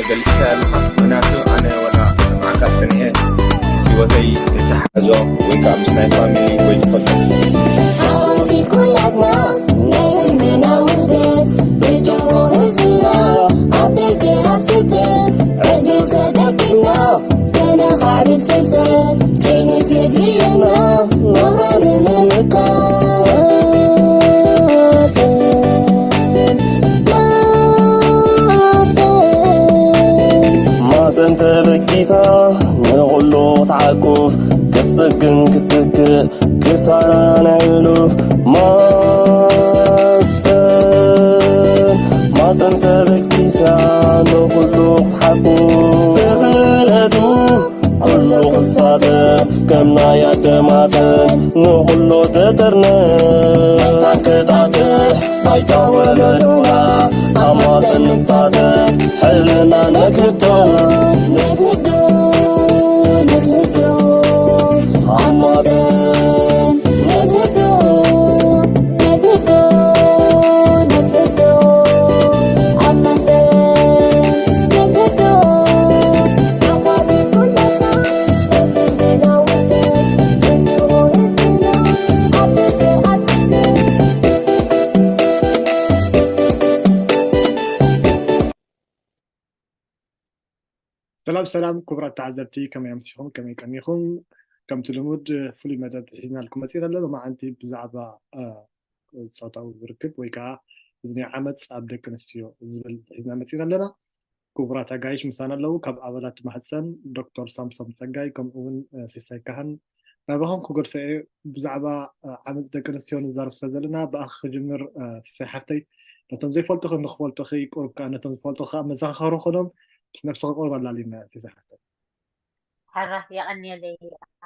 ገሊጽካ ኣለኻ። ምክንያቱ ኣነ ወላ ሰማዕካ ጸኒሐ ምስ ህይወተይ ተተሓዞ ወይ ከዓ ምስ ናይ ፋሚሊ ወይ ትፈልጦ ኣብ ፊት ኩላትና ናይ ህዝብና ውህደት ብጭንቁ ህዝብና ኣብ ደገ ኣብ ስደት ዕድል ተጠቂምና ከነኻዕብት ፍልጠት ከይንት የድልየና ናብራ ንምምካት ማፀን ተበጊሳ ንኹሉ ክትዓቁፍ ክትፅግን ክትትክእ ክሳራ ናይ ሕሉፍ ማፀን ማፀን ተበጊሳ ንኹሉ ክትሓቁፍ ብኽእለቱ ኩሉ ክሳተፍ ከም ናይ ኣደማተን ንኹሉ ትጥርነፍ ክጣጥሕ ባይታ ወለዶና ኣብ ማፀን ንሳተፍ ሕልና ነክህዶ ነግህዶ ነግህዶ ኣብ ማፀን ነግህዶ ነግህዶ ነግህዶ ኣብ ማፀን ነግህዶ ዓዋተ ኩላትና ሰላም ሰላም ክቡራት ተዓዘብቲ፣ ከመይ ኣምሲኹም? ከመይ ቀኒኹም? ከምቲ ልሙድ ፍሉይ መደብ ሒዝናልኩም መፂና ኣለና። መዓንቲ ብዛዕባ ፆታዊ ርክብ ወይ ከዓ እዚ ናይ ዓመፅ ኣብ ደቂ ኣንስትዮ ዝብል ሒዝና መፂና ኣለና። ክቡራት ኣጋይሽ ምሳና ኣለዉ። ካብ ኣባላት ማህፀን ዶክተር ሳምሶም ፀጋይ ከምኡ እውን ሲሳይ ካህን ናባኹም ክገድፎ እየ። ብዛዕባ ዓመፅ ደቂ ኣንስትዮ ንዛረብ ስለ ዘለና ብኣኺ ክጅምር። ሲሳይ ሓፍተይ፣ ነቶም ዘይፈልጡኺ ንክፈልጡኺ ቁሩብ ከዓ ነቶም ዝፈልጡ ከዓ መዘኻኸሪ ኮኖም ምስ ነብስኺ ቁሩብ ኣላልይና። ሲሳይ ሓፍተይ ሕራ የቐንየለይ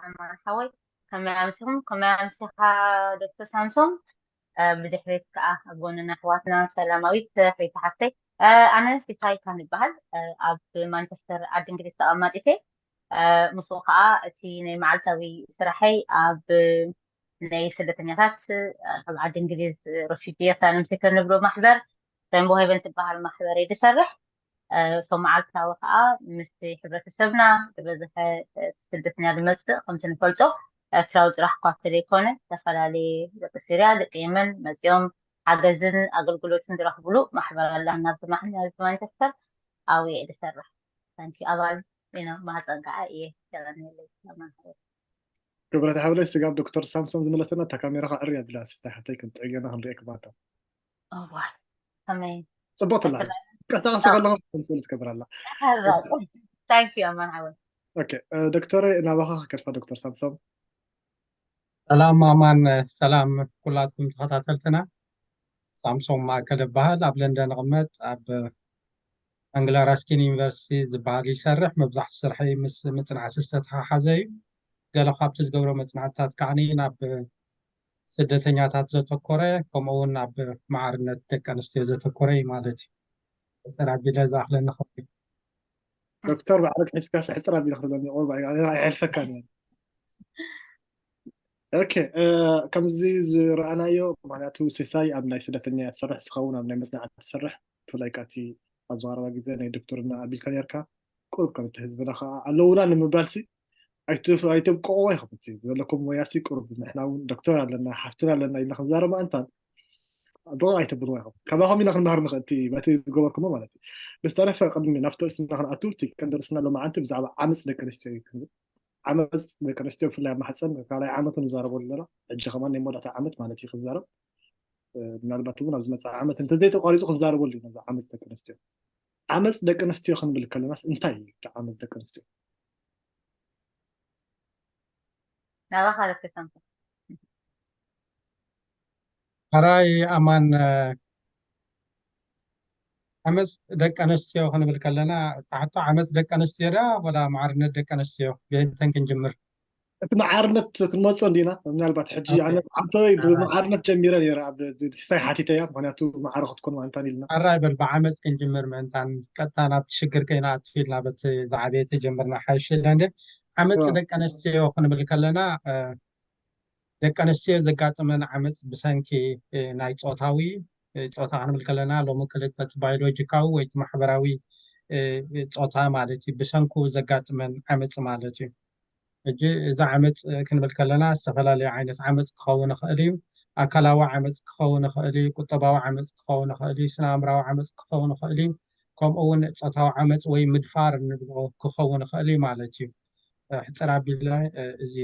ኣማን ሓወይ። ከመይ ኣምሲኹም? ከመይ ኣምሲኻ ዶክተር ሳምሶም? ብድሕሪት ከዓ ኣብ ጎንና ኣሕዋትና ሰላማዊት ሕይቲ ሓፍተይ። ኣነ ሲሳይ ካን ይበሃል። ኣብ ማንቸስተር ዓዲ እንግሊዝ ተቐማጢት እየ። ምስኡ ከዓ እቲ ናይ መዓልታዊ ስራሐይ ኣብ ናይ ስደተኛታት ኣብ ዓዲ እንግሊዝ ሬፊጂ ኣሳይለም ሲከር ንብሎ ማሕበር ረንቦ ሄቨን ትበሃል ማሕበር እየ ዝሰርሕ። ሶ መዓልታዊ ከዓ ምስ ሕብረተሰብና ዝበዝሐ ስደተኛ ዝመፅእ ከምቲ ንፈልጦ ኤርትራዊ ጥራሕ እኳ ዘይኮነ ዝተፈላለየ ደቂ ሲርያ ደቂ የመን መፂኦም ሓገዝን ኣገልግሎትን ዝረኽብሉ ማሕበር ኣላ ናብዚ ማሕበር ማንቸስተር ኣብየ ዝሰርሕ ሳንቲ ኣባል ማህፀን ከዓ እየ። የቐንየለይ። ክብረት ሓብለይ ስጋብ ዶክተር ሳምሶን ዝመለሰና እታ ካሜራ ከዓ ዕርያ ቢላ ስታይ ሓተይ ክንጥዕየና ክንሪኤ ክባታ እዋይ ከመይ ፅቡቅ ትላ ቀሳቀሲ ከለኹ ስእሊ ትገብር ኣላ። ታንኪዩ ኣማን ሓወይ። ኦኬ ዶክተር ናባኻ ክከድፋ ዶክተር ሳምሶን። ሰላም ኣማን፣ ሰላም ኩላትኩም ተኸታተልትና። ሳምሶም ማእከል እበሃል። ኣብ ለንደን እቕመጥ። ኣብ ኣንግሎ ራስኪን ዩኒቨርሲቲ ዝበሃል ይሰርሕ። መብዛሕትኡ ስርሐይ ምስ ምጽናዕቲ ዝተተሓሓዘ እዩ። ገለ ካብቲ ዝገብሮ መጽናዕትታት ከዓኒ ናብ ስደተኛታት ዘተኮረ፣ ከምኡ እውን ኣብ ማዕርነት ደቂ ኣንስትዮ ዘተኮረ እዩ ማለት እዩ። ሕጽር ኣቢለ ዝኣኽለኒ ከ ዶክተር ባዕልክ ሒዝካስ ሕፅር ኣቢለ ክትብለኒ ቁሩብ ኣይሕልፈካን እየ። ኦኬ ከምዚ ዝረኣናዮ ምክንያቱ ሲሳይ ኣብ ናይ ስደተኛ እያ ትሰርሕ ዝኸውን ኣብ ናይ መፅናዕቲ ትሰርሕ ብፍላይ ካቲ ኣብዚ ቀረባ ግዜ ናይ ዶክተርና ኣቢልካ ነርካ ቁሩብ ከምቲ ህዝብና ከዓ ኣለውና ንምባልሲ ኣይተብቅዕዎ ኢኹም እቲ ዘለኩም ሞያሲ ቁሩብ ንሕና እውን ዶክተር ኣለና ሓፍትና ኣለና ኢልና ክንዛረብ ኣንታን ብቕ ኣይተብልዎ ኢኹም ካባኹም ኢና ክንመሃር ንኽእል እቲ በቲ ዝገበርኩሞ ማለት እዩ ብዝተረፈ ቅድሚ ናብቲ ርእስና ክንኣቱ እቲ ቀንዲ ርእስና ሎማዓንቲ ብዛዕባ ዓመፅ ደቂ ኣንስትዮ እዩ ክንብል ዓመፅ ደቂ ኣንስትዮ ብፍላይ ኣብ ማሕፀን ካልኣይ ዓመቱ ንዛረበሉ ኣለና ሕጂ ከማን ናይ መወዳእታ ዓመት ማለት እዩ ክዛረብ ምናልባት እውን ኣብ ዝመፅእ ዓመት እንተዘይተቋሪፁ ክንዛረበሉ ኢና ዓመፅ ደቂ ኣንስትዮ ዓመፅ ደቂ ኣንስትዮ ክንብል ከለናስ እንታይ እዩ እቲ ዓመፅ ደቂ ኣንስትዮ ናባኻ ዶክተር ሳምሶን ሕራይ ኣማን ዓመፅ ደቂ ኣንስትዮ ክንብል ከለና እታ ሕቶ ዓመፅ ደቂ ኣንስትዮ ድያ ወላ ማዕርነት ደቂ ኣንስትዮ ብየንተን ክንጅምር እቲ መዓርነት ክንመፅኦ እንዲና ምናልባት ሕጂ ኣነ ዓንተወይ ብመዓርነት ጀሚረ ነረ ኣብ ሲሳይ ሓቲተያ ምክንያቱ መዓረ ክትኮን ማንታን ኢልና ሕራይ በል ብዓመፅ ክንጅምር ምእንታን ቀጥታ ናብቲ ሽግር ከይንኣቱ ኢልና በቲ ዝዓበየ ተጀምርና ሓይሽ ኢልና እንደ ዓመፅ ደቂ ኣንስትዮ ክንብል ከለና ደቂ ኣንስትዮ ዘጋጥመን ዓመፅ ብሰንኪ ናይ ፆታዊ ፆታ ክንብል ከለና ሎሚ ክልተ እቲ ባዮሎጂካዊ ወይ እቲ ማሕበራዊ ጾታ ማለት እዩ። ብሰንኩ ዘጋጥመን ዓመፅ ማለት እዩ። ሕጂ እዚ ዓመፅ ክንብል ከለና ዝተፈላለዩ ዓይነት ዓመፅ ክኸውን ይኽእል እዩ። ኣካላዊ ዓመፅ ክኸውን ይኽእል እዩ። ቁጠባዊ ዓመፅ ክኸውን ይኽእል እዩ። ስነ ኣእምራዊ ዓመፅ ክኸውን ይኽእል እዩ። ከምኡ እውን ፆታዊ ዓመፅ ወይ ምድፋር እንብሎ ክኸውን ይኽእል እዩ ማለት እዩ። ሕፅር ኣቢለ እዚ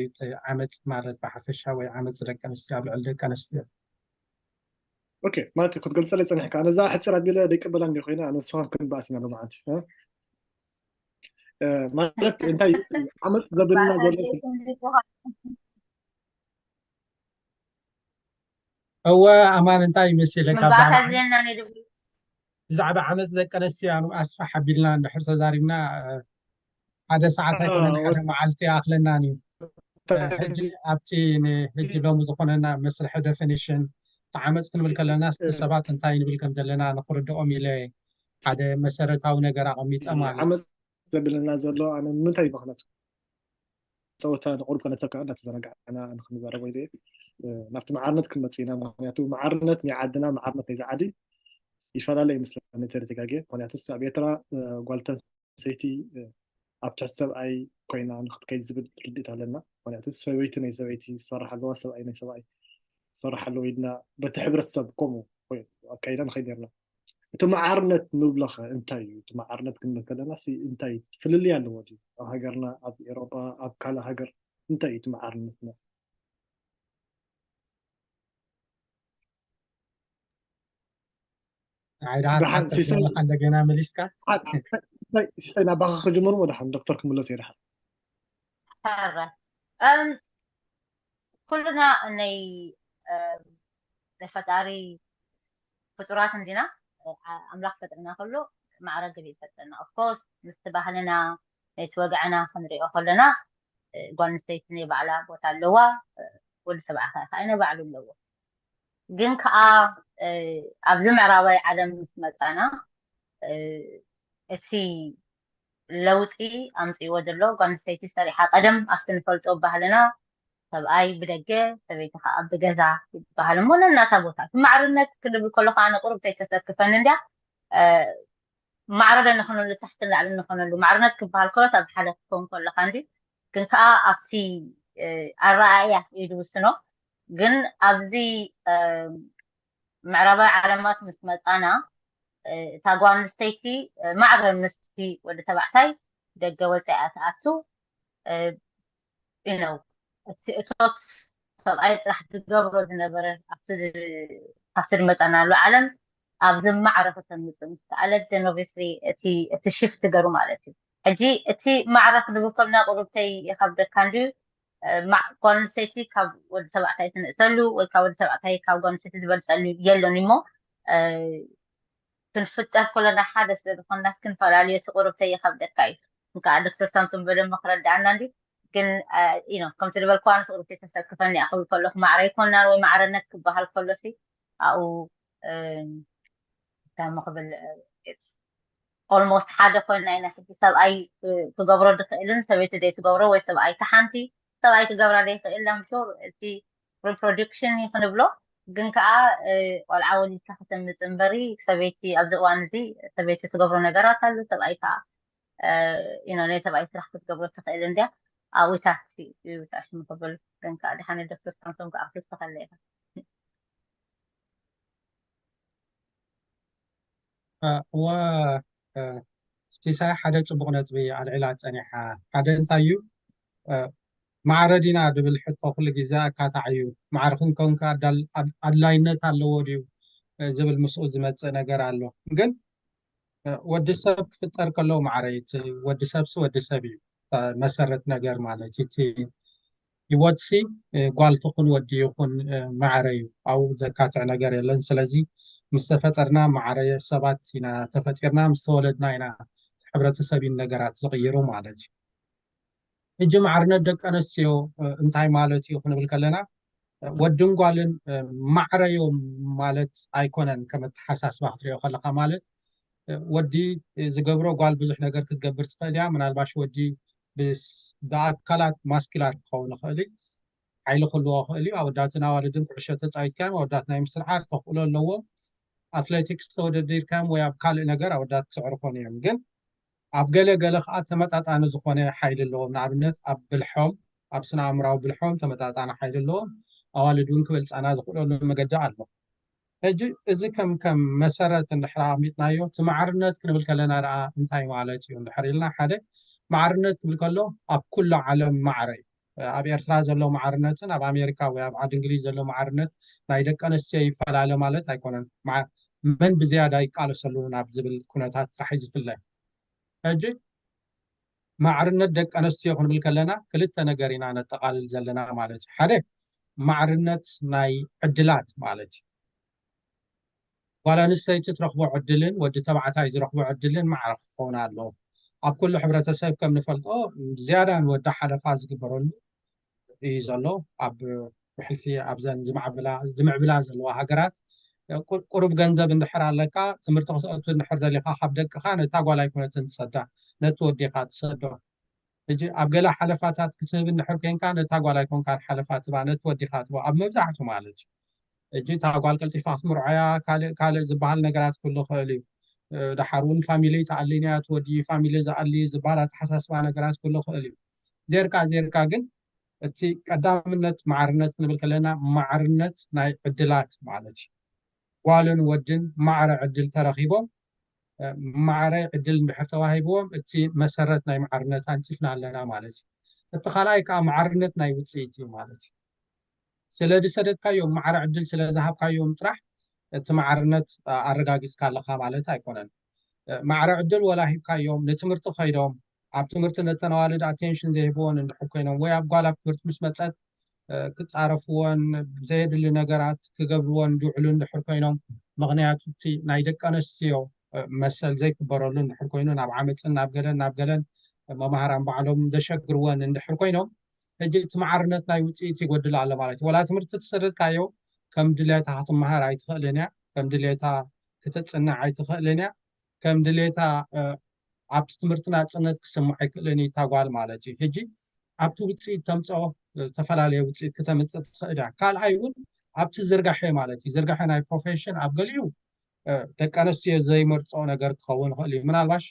ዓመፅ ማለት ብሓፈሻ ወይ ዓመፅ ደቂ ኣንስትዮ ኣብ ልዕሊ ደቂ ኣንስትዮ። ኦኬ፣ ማለት ክትገልፀለይ ፀኒሕካ፣ ኣነ እዛ ሕፅር ኣቢለ ደይቀበላ እንዲ ኮይና ኣነ ንስኻን ክንበኣስ ኢና ሎማዓንቲ ማለት እንታይ ዓመፅ ዘብልና ዘሎ? እወ ኣማን እንታይ ይመስል? ብዛዕባ ዓመፅ ደቂ ኣንስትዮ ኣስፋሕ ኣቢልና እንድሕር ተዛሪብና ሓደ ሰዓት ኣይኮነን፣ ሓደ መዓልቲ ኣይኣኽለናን እዩ። ሕጂ ኣብቲ ንሕጂ ሎሚ ዝኾነና መስርሒ ዴፊኒሽን ተዓመፅ ክንብል ከለና እቲ ሰባት እንታይ ንብል ከም ዘለና ንክርድኦም ኢለ ሓደ መሰረታዊ ነገር ኣቐሚጠ ማለት። ዓመፅ ዘብለና ዘሎ ኣነ ንምንታይ ምኽንያቱ ፀወታ ንቁሩብ ከነተካ እንዳተዘናጋዕና ንክንዛረቦ ኢለ ናብቲ መዓርነት ክንመፅእ ኢና። ምክንያቱ መዓርነት ናይ ዓድና መዓርነት ናይዚ ዓዲ ይፈላለ ይመስለኒ ተተጋጌ። ምክንያቱ ኣብ ኤርትራ ጓል ተንሰይቲ ኣብ ትሕቲ ሰብኣይ ኮይና ንክትከይድ ዝብል ርድኢት ኣለና። ምክንያቱ ሰበይቲ ናይ ሰበይቲ ክሰርሕ ኣለዋ፣ ሰብኣይ ናይ ሰብኣይ ክሰርሕ ኣለዎ ኢልና በቲ ሕብረተሰብ ከምኡ ኣካይዳ ንኸይድ ነርና። እቲ መዓርነት ንብሎኸ እንታይ እዩ? እቲ መዓርነት ክንብል ከለና እንታይ ፍልልይ ኣለዎ ድዩ? ኣብ ሃገርና፣ ኣብ ኤሮጳ፣ ኣብ ካልእ ሃገር እንታይ እዩ እቲ መዓርነትና? እንደገና መሊስካ ሲሳይ ናባኻ ክጅምር ሞ ደሓን ዶክተር ክምለስ እየ ደሓን። ኩልና ናይ ናይ ፈጣሪ ፍጡራት እንዲና። ኣምላኽ ፈጥርና ከሎ ማዕረ ገሊኡ ይፈጥረና። ኦፍኮርስ ምስቲ ባህልና ነቲ ወግዕና ክንሪኦ ከለና ጓል ኣንስተይቲ ናይ ባዕላ ቦታ ኣለዋ፣ ወዲ ተባዕታይ ከዓ ናይ ባዕሉ ኣለዎ። ግን ከዓ ኣብዚ ምዕራባዊ ዓለም ምስ መፃና እቲ ለውጢ ኣምፅእዎ ዘሎ ጓል ኣንስተይቲ ሰሪሓ ቀደም ኣብቲ ንፈልጦ ባህልና ሰብኣይ ብደገ ሰበይቲ ከዓ ብገዛ ይበሃል እሞ ነናታ ቦታ እቲ ማዕርነት ክንብል ከሎ ከዓ ንቁሩብ ዘይተሰክፈኒ እንድያ ማዕረ ዶ ንኾነሉ ታሕትን ላዕልን ንኾነሉ ማዕርነት ክበሃል ከሎ ኣብ ሓደ ክኸውን ከለካ እንዲ ግን ከዓ ኣብቲ ኣረኣእያ እዩ ዝውስኖ ግን ኣብዚ ምዕራባዊ ዓለማት ምስ መፃና እታ ጓል ኣንስተይቲ ማዕረ ምስቲ ወዲ ተባዕታይ ደገ ወፂኣ ትኣቱ you know እቲ እቶት ሰብኣይ ጥራሕ ዝገብሮ ዝነበረ ካብቲ ዝመፀናሉ ዓለም ኣብዚ ማዕረ ከተምፅእ ምስ ከኣለት then obviously እቲ shift ገሩ ማለት እዩ። ሕጂ እቲ ማዕረ ክንብል ከለና ቁሩብተይ ይኸብደካ እንድዩ ጓል ኣንስተይቲ ካብ ወዲ ተባዕታይ ትንእሰሉ ወይ ካብ ወዲ ተባዕታይ ካብ ጓል ኣንስተይቲ ዝበልፀሉ የለን እሞ ክንፍጠር ከለና ሓደ ስለ ዝኾንና ክንፈላለዩ እቲ ቁሩብተይ ይኸብደካ እዩ። እንከዓ ዶክተር ሳምሶን በደንብ ክረድኣና እንዲ ግን ከምቲ ዝበልክዋ ኣነስ ቁሩብተይ ተሰክፈኒ እያ ክብል ከለኹ ማዕረ ኣይኮናን ወይ ማዕረነት ክበሃል ከሎሲ ኣብኡ እንታይ ክብል almost ሓደ ኮይና ኢና ሕጂ ሰብኣይ ክገብሮ ዝኽእልን ሰበይቲ ዘይትገብሮ ወይ ሰብኣይ ተሓንቲ ሰብኣይ ክገብራ ዘይኽእል I'm sure እቲ reproduction እዩ ክንብሎ ግን ከዓ ቆልዓ ወሊድካ ከተምፅእ እምበሪ ሰበይቲ ኣብዚ እዋን እዚ ሰበይቲ ትገብሮ ነገራት ኣሎ ሰብኣይ ከዓ you know ናይ ሰብኣይ ስራሕ ክትገብሮ ትኽእል እንድያ ኣብኡታት እዩ ተኣሽሙ ክብል ግን ከዓ ድሓነ ዶክተር ሳምሶን ክኣክል ተኸለ ኢኻ እወ ሲሳይ ሓደ ፅቡቕ ነጥቢ ኣልዒላ ፀኒሓ ሓደ እንታይ እዩ ማዕረ ዲና ድብል ሕቶ ኩሉ ግዜ ኣካታዕ እዩ ማዕረ ክንከውን ኣድላይነት ኣለዎ ድዩ ዝብል ምስኡ ዝመፅእ ነገር ኣሎ ግን ወዲ ሰብ ክፍጠር ከሎ ማዕረ እዩ ወዲ ሰብሲ ወዲ ሰብ እዩ መሰረት ነገር ማለት እቲ ህይወትሲ ጓል ትኹን ወዲ ይኹን ማዕረ እዩ ኣብኡ ዘካትዕ ነገር የለን ስለዚ ምስ ተፈጠርና ማዕረ ሰባት ኢና ተፈጢርና ምስ ተወለድና ኢና ሕብረተሰብ እዩ ነገራት ዝቕይሩ ማለት እዩ ሕጂ ማዕርነት ደቂ ኣነስትዮ እንታይ ማለት እዩ ክንብል ከለና ወድን ጓልን ማዕረዮም ማለት ኣይኮነን ከም ኣተሓሳስባ ክትሪኦ ከለካ ማለት ወዲ ዝገብሮ ጓል ብዙሕ ነገር ክትገብር ትኽእል እያ ምናልባሽ ወዲ ብኣካላት ማስኪላር ክኸውን ይኽእል ሓይሊ ክህልዎ ይኽእል እዩ ኣወዳትን ኣዋልድን ኩዕሾ ተፃዊትካዮም ኣወዳት ናይ ምስርዓር ተኽእሎ ኣለዎም ኣትሌቲክስ ተወዳዲርካዮም ወይ ኣብ ካልእ ነገር ኣወዳት ክስዕሩ ኮኑ እዮም ግን ኣብ ገለ ገለ ከዓ ተመጣጣኒ ዝኾነ ሓይሊ ኣለዎም። ንኣብነት ኣብ ብልሖም፣ ኣብ ስነ ኣእምራዊ ብልሖም ተመጣጣኒ ሓይሊ ኣለዎም። ኣዋልድ እውን ክበልፃና ዝኽእለሉ መገዲ ኣሎ። ሕጂ እዚ ከም ከም መሰረት እንድሕር ኣሚጥናዮ፣ እቲ ማዕርነት ክንብል ከለና ደኣ እንታይ ማለት እዩ እንድሕር ኢልና፣ ሓደ ማዕርነት ክብል ከሎ ኣብ ኩሉ ዓለም ማዕረ እዩ። ኣብ ኤርትራ ዘሎ ማዕርነትን ኣብ ኣሜሪካ ወይ ኣብ ዓዲ እንግሊዝ ዘሎ ማዕርነት ናይ ደቂ ኣንስትዮ ይፈላለ ማለት ኣይኮነን። መን ብዝያዳ ይቃለሰሉ ናብ ዝብል ኩነታት ጥራሕ እዩ ዝፍለ። ሕጂ ማዕርነት ደቂ ኣንስትዮ ክንብል ከለና ክልተ ነገር ኢና ነጠቓልል ዘለና ማለት እዩ። ሓደ ማዕርነት ናይ ዕድላት ማለት እዩ። ጓል ኣንስተይቲ ትረኽቦ ዕድልን ወዲ ተባዕታይ ዝረኽቦ ዕድልን ማዕረ ክኸውን ኣለዎ። ኣብ ኩሉ ሕብረተሰብ ከም ንፈልጦ ዝያዳ ንወዲ ሓለፋ ዝግበረሉ እዩ ዘሎ። ኣብ ብሕልፊ ኣብዘን ዝማዕብላ ዝምዕብላ ዘለዋ ሃገራት ቁሩብ ገንዘብ እንድሕር ኣለካ፣ ትምህርቲ ክትኣቱ እንድሕር ደሊኻ፣ ካብ ደቅኻ ነታ ጓል ኣይኮነትን ትሰዳ፣ ነቲ ወዲኻ ትሰዶ። ሕጂ ኣብ ገለ ሓለፋታት ክትህብ እንድሕር ኮንካ፣ ነታ ጓል ኣይኮንካን ሓለፋ ትባ፣ ነቲ ወዲኻ ትባ፣ ኣብ መብዛሕቱ ማለት እዩ። ሕጂ እታ ጓል ቀልጢፋ ክትምርዖያ ካልእ ካልእ ዝበሃል ነገራት ክህሉ ክእል እዩ። ደሓር እውን ፋሚሊ ተኣሊንያ ትወዲ ፋሚሊ ዝኣሊ ዝበሃል ኣተሓሳስባ ነገራት ክህሉ ክእል እዩ። ዜርካ ዜርካ ግን እቲ ቀዳምነት ማዕርነት ክንብል ከለና ማዕርነት ናይ ዕድላት ማለት እዩ። ጓልን ወድን ማዕረ ዕድል ተረኺቦም ማዕረ ዕድል እንድሕር ተዋሂብዎም እቲ መሰረት ናይ ማዕርነት ኣንፂፍና ኣለና ማለት እዩ። እቲ ካልኣይ ከዓ ማዕርነት ናይ ውፅኢት እዩ ማለት እዩ። ስለ ዝሰደድካዮም ማዕረ ዕድል ስለ ዝሃብካዮም ጥራሕ እቲ ማዕርነት ኣረጋጊፅካ ኣለካ ማለት ኣይኮነን። ማዕረ ዕድል ወላ ሂብካዮም ንትምህርቲ ከይዶም ኣብ ትምህርቲ ነተን ኣዋልድ ኣቴንሽን ዘይህብዎን እንድሕር ኮይኖም ወይ ኣብ ጓል ኣብ ትምህርቲ ምስ መፀት ክፃረፍዎን ብዘየድሊ ነገራት ክገብርዎን ዝውዕሉ እንድሕር ኮይኖም፣ ምክንያቱ እቲ ናይ ደቂ ኣንስትዮ መሰል ዘይክበረሉ እንድሕር ኮይኑ ናብ ዓመፅን ናብ ገለን ናብ ገለን መማህራን ባዕሎም ዘሸግርወን እንድሕር ኮይኖም፣ ሕጂ እቲ ማዕርነት ናይ ውፅኢት ይጎድል ኣሎ ማለት እዩ። ወላ ትምህርቲ ተሰደድካዮ ከም ድሌታ ክትመሃር ኣይትኽእልን እያ፣ ከም ድሌታ ክትፅናዕ ኣይትኽእልን እያ፣ ከም ድሌታ ኣብቲ ትምህርቲ ናፅነት ክስምዖ ኣይክእልን እዩ እታ ጓል ማለት እዩ። ሕጂ ኣብቲ ውፅኢት ተምፅኦ ዝተፈላለየ ውፅኢት ክተምፅእ ትኽእል እያ። ካልኣይ እውን ኣብቲ ዝርጋሐ ማለት እዩ። ዝርጋሐ ናይ ፕሮፌሽን ኣብ ገሊኡ ደቂ ኣንስትዮ ዘይመርፅኦ ነገር ክኸውን ይኽእል እዩ። ምናልባሽ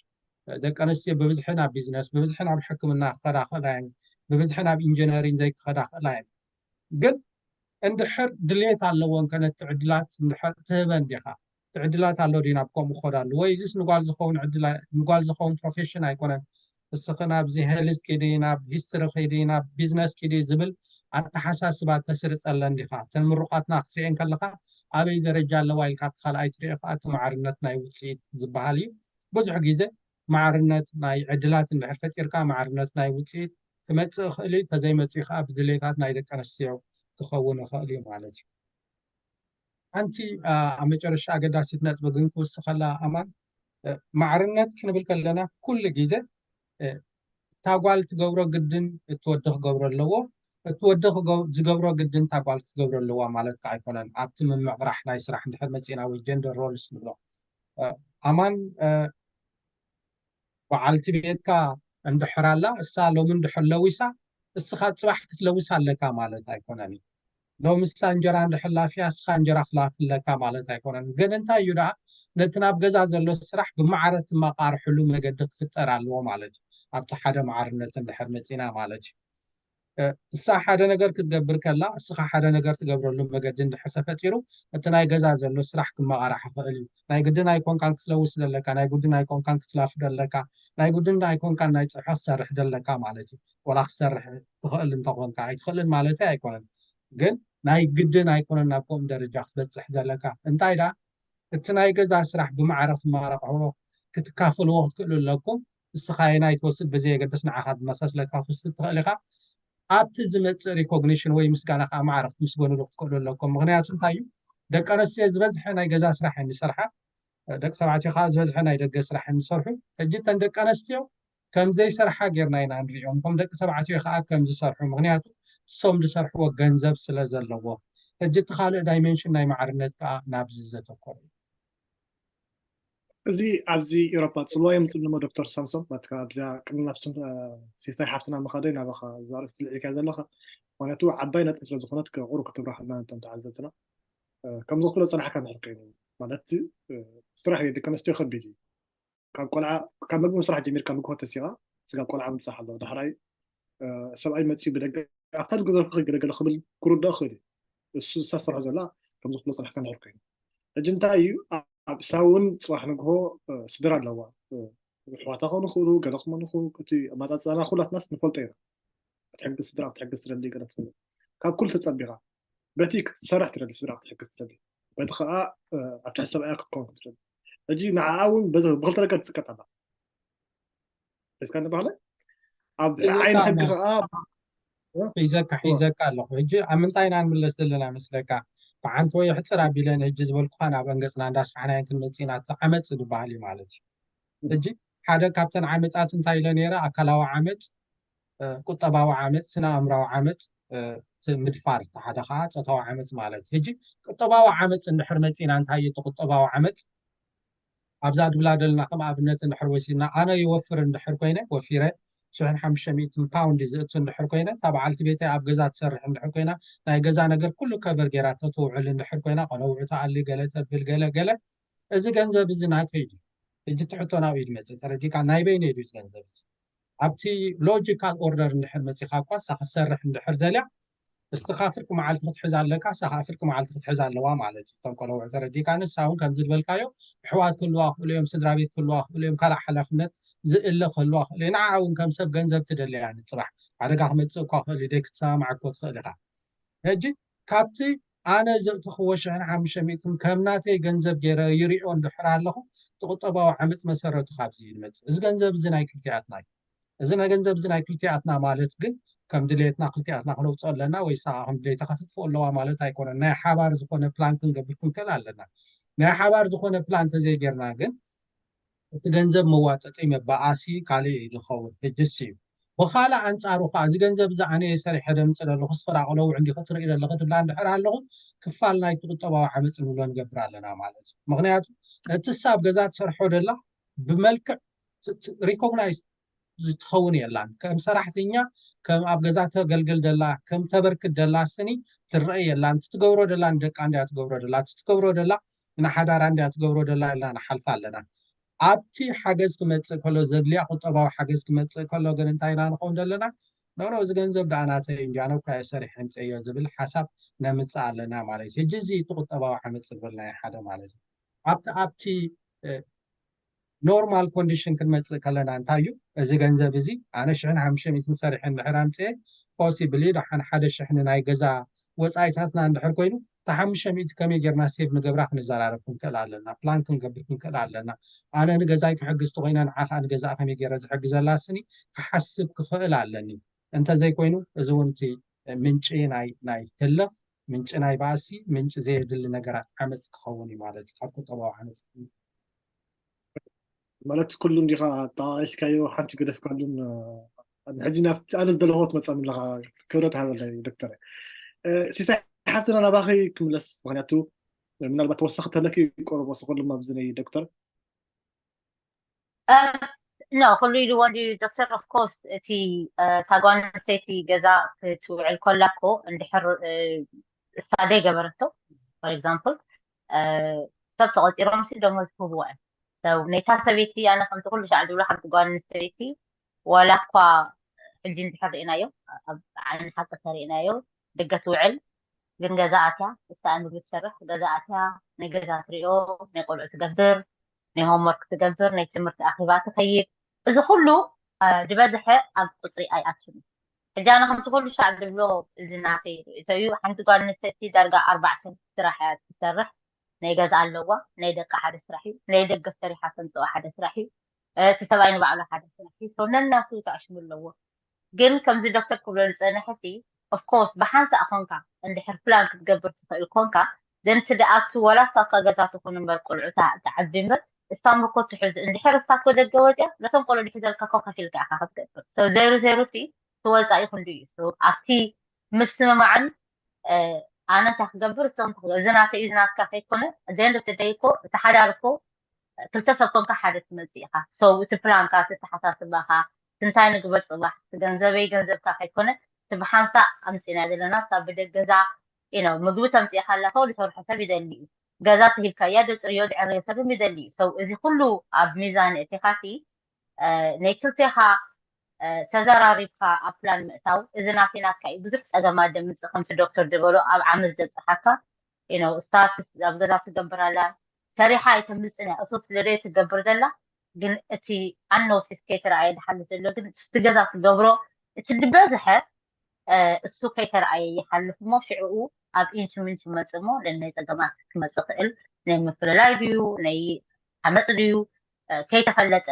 ደቂ ኣንስትዮ ብብዝሒ ናብ ቢዝነስ፣ ብብዝሒ ናብ ሕክምና ክኸዳ ክእላ እየን፣ ብብዝሒ ናብ ኢንጂነሪን ዘይክኸዳ ክእላ እየን። ግን እንድሕር ድሌት ኣለወን ከ ነቲ ዕድላት እንድሕር ትህበን ዲኻ? እቲ ዕድላት ኣሎ ድዩ ናብ ከምኡ ክኸዳሉ? ወይ እዚስ ንጓል ዝኸውን ዕድላ ንጓል ዝኸውን ፕሮፌሽን ኣይኮነን፣ እስኺ ናብዚ ሄልዝ ኪዲ፣ ናብ ሂስትሪ ኪዲ፣ ናብ ቢዝነስ ኪዲ ዝብል ኣተሓሳስባ ተስርፀለን ዲኻ? እተን ምሩቓትና ክትሪኤን ከለኻ ኣበይ ደረጃ ኣለዋ ኢልካ እቲ ካልኣይ ትሪኦ ከዓ እቲ ማዕርነት ናይ ውፅኢት ዝበሃል እዩ። ብዙሕ ግዜ ማዕርነት ናይ ዕድላት እንድሕር ፈጢርካ ማዕርነት ናይ ውፅኢት ክመፅእ ይኽእል እዩ። ተዘይመፅእ ከዓ ብድሌታት ናይ ደቂ ኣንስትዮ ክኸውን ይኽእል እዩ ማለት እዩ። ሓንቲ ኣብ መጨረሻ ኣገዳሲት ነጥቢ ግን ክውስኸላ ኣማን፣ ማዕርነት ክንብል ከለና ኩሉ ግዜ እታ ጓል ትገብሮ ግድን እቲ ወዲ ክገብሮ ኣለዎ፣ እቲ ወዲ ዝገብሮ ግድን እታ ጓል ክትገብሮ ኣለዋ ማለት ከዓ ኣይኮነን። ኣብቲ ምምቕራሕ ናይ ስራሕ እንድሕር መፂና ወይ ጀንደር ሮልስ ንብሎ ኣማን በዓልቲ ቤትካ እንድሕር ኣላ እሳ ሎሚ እንድሕር ለዊሳ እስኻ ፅባሕ ክትለውስ ኣለካ ማለት ኣይኮነን። ሎሚ እሳ እንጀራ እንድሕር ላፍያ እስኻ እንጀራ ክትላፍ ኣለካ ማለት ኣይኮነን። ግን እንታይ እዩ ደኣ ነቲ ናብ ገዛ ዘሎ ስራሕ ብማዕረ ትመቃርሕሉ መገዲ ክፍጠር ኣለዎ ማለት እዩ። ኣብቲ ሓደ ማዕርነት እንድሕር መፂና ማለት እዩ። እሳ ሓደ ነገር ክትገብር ከላ እስኻ ሓደ ነገር ትገብረሉ መገዲ እንድሕር ተፈጢሩ እቲ ናይ ገዛ ዘሎ ስራሕ ክመቓራሕ ይኽእል እዩ። ናይ ግድን ኣይኮንካን ክትለውስ ዘለካ፣ ናይ ግድን ኣይኮንካን ክትላፍ ዘለካ፣ ናይ ግድን ኣይኮንካን ናይ ፅርሒ ክትሰርሕ ዘለካ ማለት እዩ። ወላ ክትሰርሕ ትኽእል እንተኾንካ ኣይትኽእልን ማለት ኣይኮነን፣ ግን ናይ ግድን ኣይኮነን ናብ ከምኡ ደረጃ ክትበፅሕ ዘለካ። እንታይ ደኣ እቲ ናይ ገዛ ስራሕ ብማዕረ ክትመራቕሕዎ ክትካፈልዎ ክትክእሉ ኣለኩም። እስኻ የናይ ትወስድ ብዘየገድስ ንዓኻ ዝመሳስለካ ክትወስድ ትኽእል ኢኻ። ኣብቲ ዝመፅእ ሪኮግኒሽን ወይ ምስጋና ከዓ ማዕረ ክትምስገኑሉ ክትክእሉ ኣለኩም። ምክንያቱ እንታይ እዩ ደቂ ኣንስትዮ ዝበዝሐ ናይ ገዛ ስራሕ እየን ዝሰርሓ፣ ደቂ ተባዕትዮ ከዓ ዝበዝሐ ናይ ደገ ስራሕ እየን ዝሰርሑ። ሕጂ እተን ደቂ ኣንስትዮ ከም ዘይሰርሓ ጌርና ኢና ንሪኦም፣ እቶም ደቂ ተባዕትዮ ከዓ ከም ዝሰርሑ፣ ምክንያቱ እሶም ዝሰርሕዎ ገንዘብ ስለ ዘለዎ። ሕጂ እቲ ካልእ ዳይሜንሽን ናይ ማዕርነት ከዓ ናብዚ ዘተኮረ እዩ። እዚ ኣብዚ ኤውሮፓ ፅልዋ የምፅእ ድማ ዶክተር ሳምሶም ናትካ ኣብዚኣ ቅድሚ ናብ ስም ሲስታይ ሓፍትና ምኻደይ ናባኻ እዛ ርእስቲ ልዒልካ ዘለኻ ምክንያቱ ዓባይ ነጥቢ ስለ ዝኾነት ቁሩብ ክትብራሃልና ነቶም ተዓዘብትና ከምዚ ክብሎ ፀናሕካ ንሕር ኮይኑ ማለት ስራሕ ደቂ ኣንስትዮ ከቢድ እዩ ካብ ቆልዓ ካብ ምግቢ ምስራሕ ጀሚርካ ንግሆ ተሲኻ ስጋብ ቆልዓ ምብፃሕ ኣለዎ። ዳሕራይ ሰብኣይ መፅዩ ብደገ ኣብታ ደገ ዘለኹ ገለገለ ክብል ክርድኦ ክእል እዩ። እሱ እሳ ዝሰርሖ ዘላ ከምዚ ክፍሎ ፅናሕካ ንድሕር ኮይኑ ሕጂ እንታይ እዩ? ኣብሳ እውን ፅባሕ ንግሆ ስድራ ኣለዋ። ኣሕዋታ ክኾኑ ይኽእሉ፣ ገለ ክኾኑ ይኽእሉ። እቲ ኣመፃፅኣና ኩላትናስ ንፈልጦ ኢና። ክትሕግዝ ስድራ ክትሕግዝ ትደሊ ገለ ትብል ካብ ኩሉ ተፀቢኻ በቲ ክትሰርሕ ትደሊ ስድራ ክትሕግዝ ትደሊ በቲ ከዓ ኣብ ትሕቲ ሰብኣያ ክትከውን ትደሊ። ሕጂ ንዓኣ እውን ብክልተ ረገድ ትስቀጥ ኣላ። ሒዝካ ንባህለ ኣብ ዓይኒ ሕጊ ከዓ ሒዘካ ሒዘካ ኣለኹ። ሕጂ ኣብ ምንታይ ኢና ንምለስ ዘለና መስለካ? ብሓንቲ ወይ ሕፅር ኣቢለን ሕጂ ዝበልኩኻ ናብ ኣንገፅና እንዳስፋሕናየን ክንመፅእ ኢና። እቲ ዓመፅ ዝበሃል እዩ ማለት እዩ። ሕጂ ሓደ ካብተን ዓመፃት እንታይ ኢለ ነይረ? ኣካላዊ ዓመፅ፣ ቁጠባዊ ዓመፅ፣ ስነ ኣእምራዊ ዓመፅ፣ ምድፋር፣ ሓደ ከዓ ፆታዊ ዓመፅ ማለት። ሕጂ ቁጠባዊ ዓመፅ እንድሕር መፂና እንታይ እዩ እቲ ቁጠባዊ ዓመፅ? ኣብዛ ድብላ ደለና ከም ኣብነት እንድሕር ወሲድና ኣነ ይወፍር እንድሕር ኮይነ ወፊረ ሽሕን ሓሙሽተ ሚእትን ፓውንድ ዝእቱ እንድሕር ኮይነ እታ በዓልቲ ቤተይ ኣብ ገዛ ትሰርሕ እንድሕር ኮይና ናይ ገዛ ነገር ኩሉ ከበር ጌራ ተትውዕል እንድሕር ኮይና ቆለውዑ ትኣሊ ገለ ተብል ገለ ገለ እዚ ገንዘብ እዚ ናተይ ድዩ? ሕጂ ትሕቶ ናብኡ እዩ ዝመፅእ። ተረዲእካ? ናይ በይነይ ድዩ እዚ ገንዘብ እዚ? ኣብቲ ሎጂካል ኦርደር እንድሕር መፂኻ እኳ እሳ ክትሰርሕ እንድሕር ደልያ እስኻ ፍርቂ መዓልቲ ክትሕዝ ኣለካ፣ እሳ ከዓ ፍርቂ መዓልቲ ክትሕዝ ኣለዋ ማለት እዩ። እቶም ቆለውዑ ተረዲእካ? ንሳ እውን ከምዚ ዝበልካዮ ኣሕዋት ክህልዋ ክእሉ እዮም፣ ስድራ ቤት ክህልዋ ክእሉ እዮም፣ ካልእ ሓላፍነት ዝእለ ክህልዋ ክእሉ እዩ። ንዓዓ እውን ከም ሰብ ገንዘብ ትደልያ ንፅባሕ ሓደጋ ክመፅእ እኳ ክእል እዩ፣ ደይ ክትሰማማዕ እኮ ትኽእል ኢኻ። ሕጂ ካብቲ ኣነ ዘእተኽዎ ሽሕን ሓሙሽተ ሚእትን ከም ናተይ ገንዘብ ገይረ ይሪኦ እንድሕር ኣለኹ፣ እቲ ቁጠባዊ ዓመፅ መሰረቱ ካብዚ እዩ ዝመፅእ። እዚ ገንዘብ እዚ ናይ ክልቲኣትና እዩ። እዚ ናይ ገንዘብ እዚ ናይ ክልቲኣትና ማለት ግን ከም ድሌትና ክልቲኣትና ክነውፅኦ ኣለና ወይ ንሳ ከም ድሌታ ከተጥፍኦ ኣለዋ ማለት ኣይኮነን። ናይ ሓባር ዝኾነ ፕላን ክንገብር ክንክእል ኣለና። ናይ ሓባር ዝኾነ ፕላን ተዘይጌርና ግን እቲ ገንዘብ መዋጠጢ መባኣሲ ካልእ እዩ ዝኸውን። ሕጅስ እዩ ብኻልእ ኣንፃሩ ከዓ እዚ ገንዘብ እዚ ኣነ እየ ሰሪሐ ደምፅእ ዘለኹ ንስኺ ደኣ ቆለውዕ እንዲኺ ትርኢ ዘለኺ ትብላ እንድሕር ኣለኹ ክፋል ናይቲ ቁጠባዊ ዓመፅ ንብሎ ንገብር ኣለና ማለት እዩ። ምክንያቱ እቲ እሳ ኣብ ገዛ ትሰርሖ ደላ ብመልክዕ ሪኮግናይዝ ትኸውን የላን። ከም ሰራሕተኛ ከም ኣብ ገዛ ተገልግል ደላ ከም ተበርክት ደላ ስኒ ትረአ የላን። እቲ ትገብሮ ደላ ንደቃ እንድያ ትገብሮ ደላ፣ እቲ ትገብሮ ደላ ንሓዳራ እንድያ ትገብሮ ደላ ኢልና ንሓልፋ ኣለና። ኣብቲ ሓገዝ ክመፅእ ከሎ ዘድልያ ቁጠባዊ ሓገዝ ክመፅእ ከሎ ግን እንታይ ኢና ንኸውን ዘለና? ኖኖ እዚ ገንዘብ ደኣ ናተይ እንዲ ኣነ እኳ እየ ሰሪሐ ኣምፅኤዮ ዝብል ሓሳብ ነምፅእ ኣለና ማለት እዩ። ሕጂ እዚ እቲ ቁጠባዊ ዓመፅ ዝበልናዮ ሓደ ማለት እዩ። ኣብቲ ኣብቲ ኖርማል ኮንዲሽን ክንመፅእ ከለና እንታይ እዩ እዚ ገንዘብ እዚ ኣነ ሽሕን ሓሙሽተ ሚእትን ሰሪሐ እንድሕር ኣምፅኤ ፖሲብሊ ደሓን ሓደ ሽሕኒ ናይ ገዛ ወፃኢታትና እንድሕር ኮይኑ እታ ሓሙሽተ ሚእቲ ከመይ ጌርና ሴቭ ንገብራ ክንዘራረብ ክንክእል ኣለና። ፕላን ክንገብር ክንክእል ኣለና። ኣነ ንገዛይ ክሕግዝ ተኮይነ ንዓ ከዓ ንገዛእ ከመይ ጌረ ዝሕግዘላ ስኒ ክሓስብ ክኽእል ኣለኒ። እንተዘይኮይኑ እዚ እውን እቲ ምንጪ ናይ ናይ ህልኽ ምንጪ ናይ ባእሲ ምንጪ ዘየድሊ ነገራት ዓመፅ ክኸውን እዩ ማለት እዩ። ካብ ቁጠባዊ ዓመፅ ማለት ኩሉ እንዲኻ ኣጠቃቂስካዮ ሓንቲ ገደፍካሉን ሕጂ ናብቲ ኣነ ዝደለኹ ትመፅኣኒ ኣለኻ። ክብረት ሃበለይ ዶክተር። ሲሳይ ሓፍትና ናባኺ ክምለስ ምክንያቱ ምናልባት ተወሳኺ ተለኪ ቆረቦ ስኮሉ ኣብዚ ናይ ዶክተር ኖ ኩሉ ኢልዎ እንዲ ዶክተር ኦፍኮርስ እቲ እታ ጓል ኣንስተይቲ ገዛ ክትውዕል ኮላ እኮ እንድሕር እሳ ደይ ገበረቶ ፎር ኤግዛምፕል ሰብ ተቆፂሮም ሲ ደሞዝ ክህብዋ እዮም። ነይታ ሰበይቲ ኣነ ከምቲ ኩሉ ሻዕ ዝብሎ ሓንቲ ጓል ኣንስተይቲ ዋላ እኳ ሕጂ እንድሕር ርኢናዮ ኣብ ዓይኒ ሓቂ ተርኢናዮ ደገ ትውዕል ግን ገዛ ኣትያ እሳ ምግቢ ትሰርሕ ገዛ ኣትያ ናይ ገዛ ትሪኦ ናይ ቆልዑ ትገብር ናይ ሆምወርክ ትገብር ናይ ትምህርቲ ኣኺባ ትኸይድ እዚ ኩሉ ዝበዝሐ ኣብ ቁፅሪ ኣይኣትዩን። ሕጂ ኣነ ከምቲ ኩሉ ሻዕ ዝብሎ እዚ ናተይ ርእቶ እዩ። ሓንቲ ጓል ኣንስተይቲ ዳርጋ ኣርባዕተ ስራሕ እያ ትሰርሕ። ናይ ገዛ ኣለዋ፣ ናይ ደቃ ሓደ ስራሕ እዩ፣ ናይ ደገ ሰሪሓ ተምፅኦ ሓደ ስራሕ እዩ፣ እቲ ሰብኣይ ንባዕሉ ሓደ ስራሕ እዩ። ነናቱ ተኣሽሙ ኣለዎ። ግን ከምዚ ዶክተር ክብሎ ዝፀንሐ ሲ ኦፍኮርስ ብሓንሳእ ኮንካ እንድሕር ፕላን ክትገብር ትኽእል ኮንካ ዘን እቲ ደኣ እቲ ወላ እሳካ ገዛ ትኹን እምበር ቆልዑታ ትዓቢ እምበር እሳ ምርኮ ትሕዝ እንድሕር እሳ እኮ ደገ ወፅያ ነቶም ቆልዑ ድሕዘልካ እኮ ከፊልካ ኢካ ክትገብር ሰብ ዜሩ ዜሩ ሲ እቲ ወፃኢ ክንዱ እዩ ኣብቲ ምስምማዕን ኣነ እንታይ ክገብር እሶም እዚ ናተይ እዚ ናትካ ከይኮነ ዘንድ ትደይ እኮ እቲ ሓዳር እኮ ክልተ ሰብ ኮንካ ሓደ ትመፅእ ኢኻ ሰው እቲ ፕላንካ እቲ ተሓሳስባኻ እንታይ ንግበር ፅባሕ እቲ ገንዘበይ ገንዘብካ ከይኮነ እቲ ብሓንሳእ ኣምፂና ዘለና ሳብ ብደገዛ ኢኖ ምግቢ ተምፅእ ካላ ከው ዝሰርሖ ሰብ ይደሊ እዩ ገዛ ትሂብካያ ደፅርዮ ድዕርዮ ሰብ ይደሊ ሰው እዚ ኩሉ ኣብ ሚዛን እቲኻሲ ናይ ክልቴኻ ተዘራሪብካ ኣብ ፕላን ምእታው እዚ ናተይ ናትካ እዩ ብዙሕ ፀገማት ደምፅእ ከምቲ ዶክተር ዝበሎ ኣብ ዓመት ዘብፅሓካ ስታትስ ኣብ ገዛ ትገብር ኣላ ሰሪሓ ኣይተምፅን እያ እቶ ስለደይ ትገብር ዘላ ግን እቲ ኣኖቲስ ከይተረኣየ ድሓልፍ ዘሎ ግን እቲ ገዛ ትገብሮ እቲ ዝበዝሐ እሱ ከይተረኣየ ይሓልፍ እሞ ሽዕኡ ኣብ ኢንች ምንች ይመፅእ እሞ ለናይ ፀገማት ክመፅእ ክእል ናይ ምፍልላይ ድዩ ናይ ዓመፅ ድዩ ከይተፈለጠ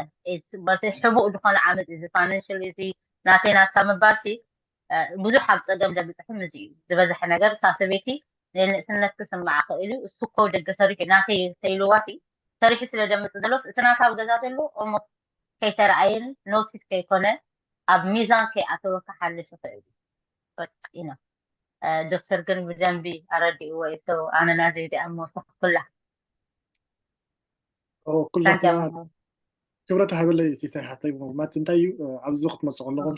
በቲ ሕቡእ ዝኾነ ዓመፅ እዚ ፋይናንሽል እዚ ናተይ ናትካ ምባልሲ ብዙሕ ኣብ ፀገም ደብፅሕም እዚ እዩ ዝበዝሐ ነገር እታ ሰበይቲ ናይ ንእስነት ክስምዓ ክእል እዩ እሱ እኮ ደገ ሰሪሑ ናተይ ተይልዋሲ ሰሪሑ ስለ ደምፅ ዘሎስ እቲ ናታ ኣብ ገዛ ዘሎ ኦሞ ከይተረኣየን ኖቲስ ከይኮነ ኣብ ሚዛን ከይኣተወ ክሓልፍ ይኽእል እዩ ዶክተር ግን ብደንቢ ኣረዲእዎ እዩ ኣነና ዘይደ ኣሞ ኩላ ኩላትና ክብረት ሃበለይ ሲሳይ ሓተይ ማለት እንታይ እዩ ኣብዚ ክትመፁ ከለኹም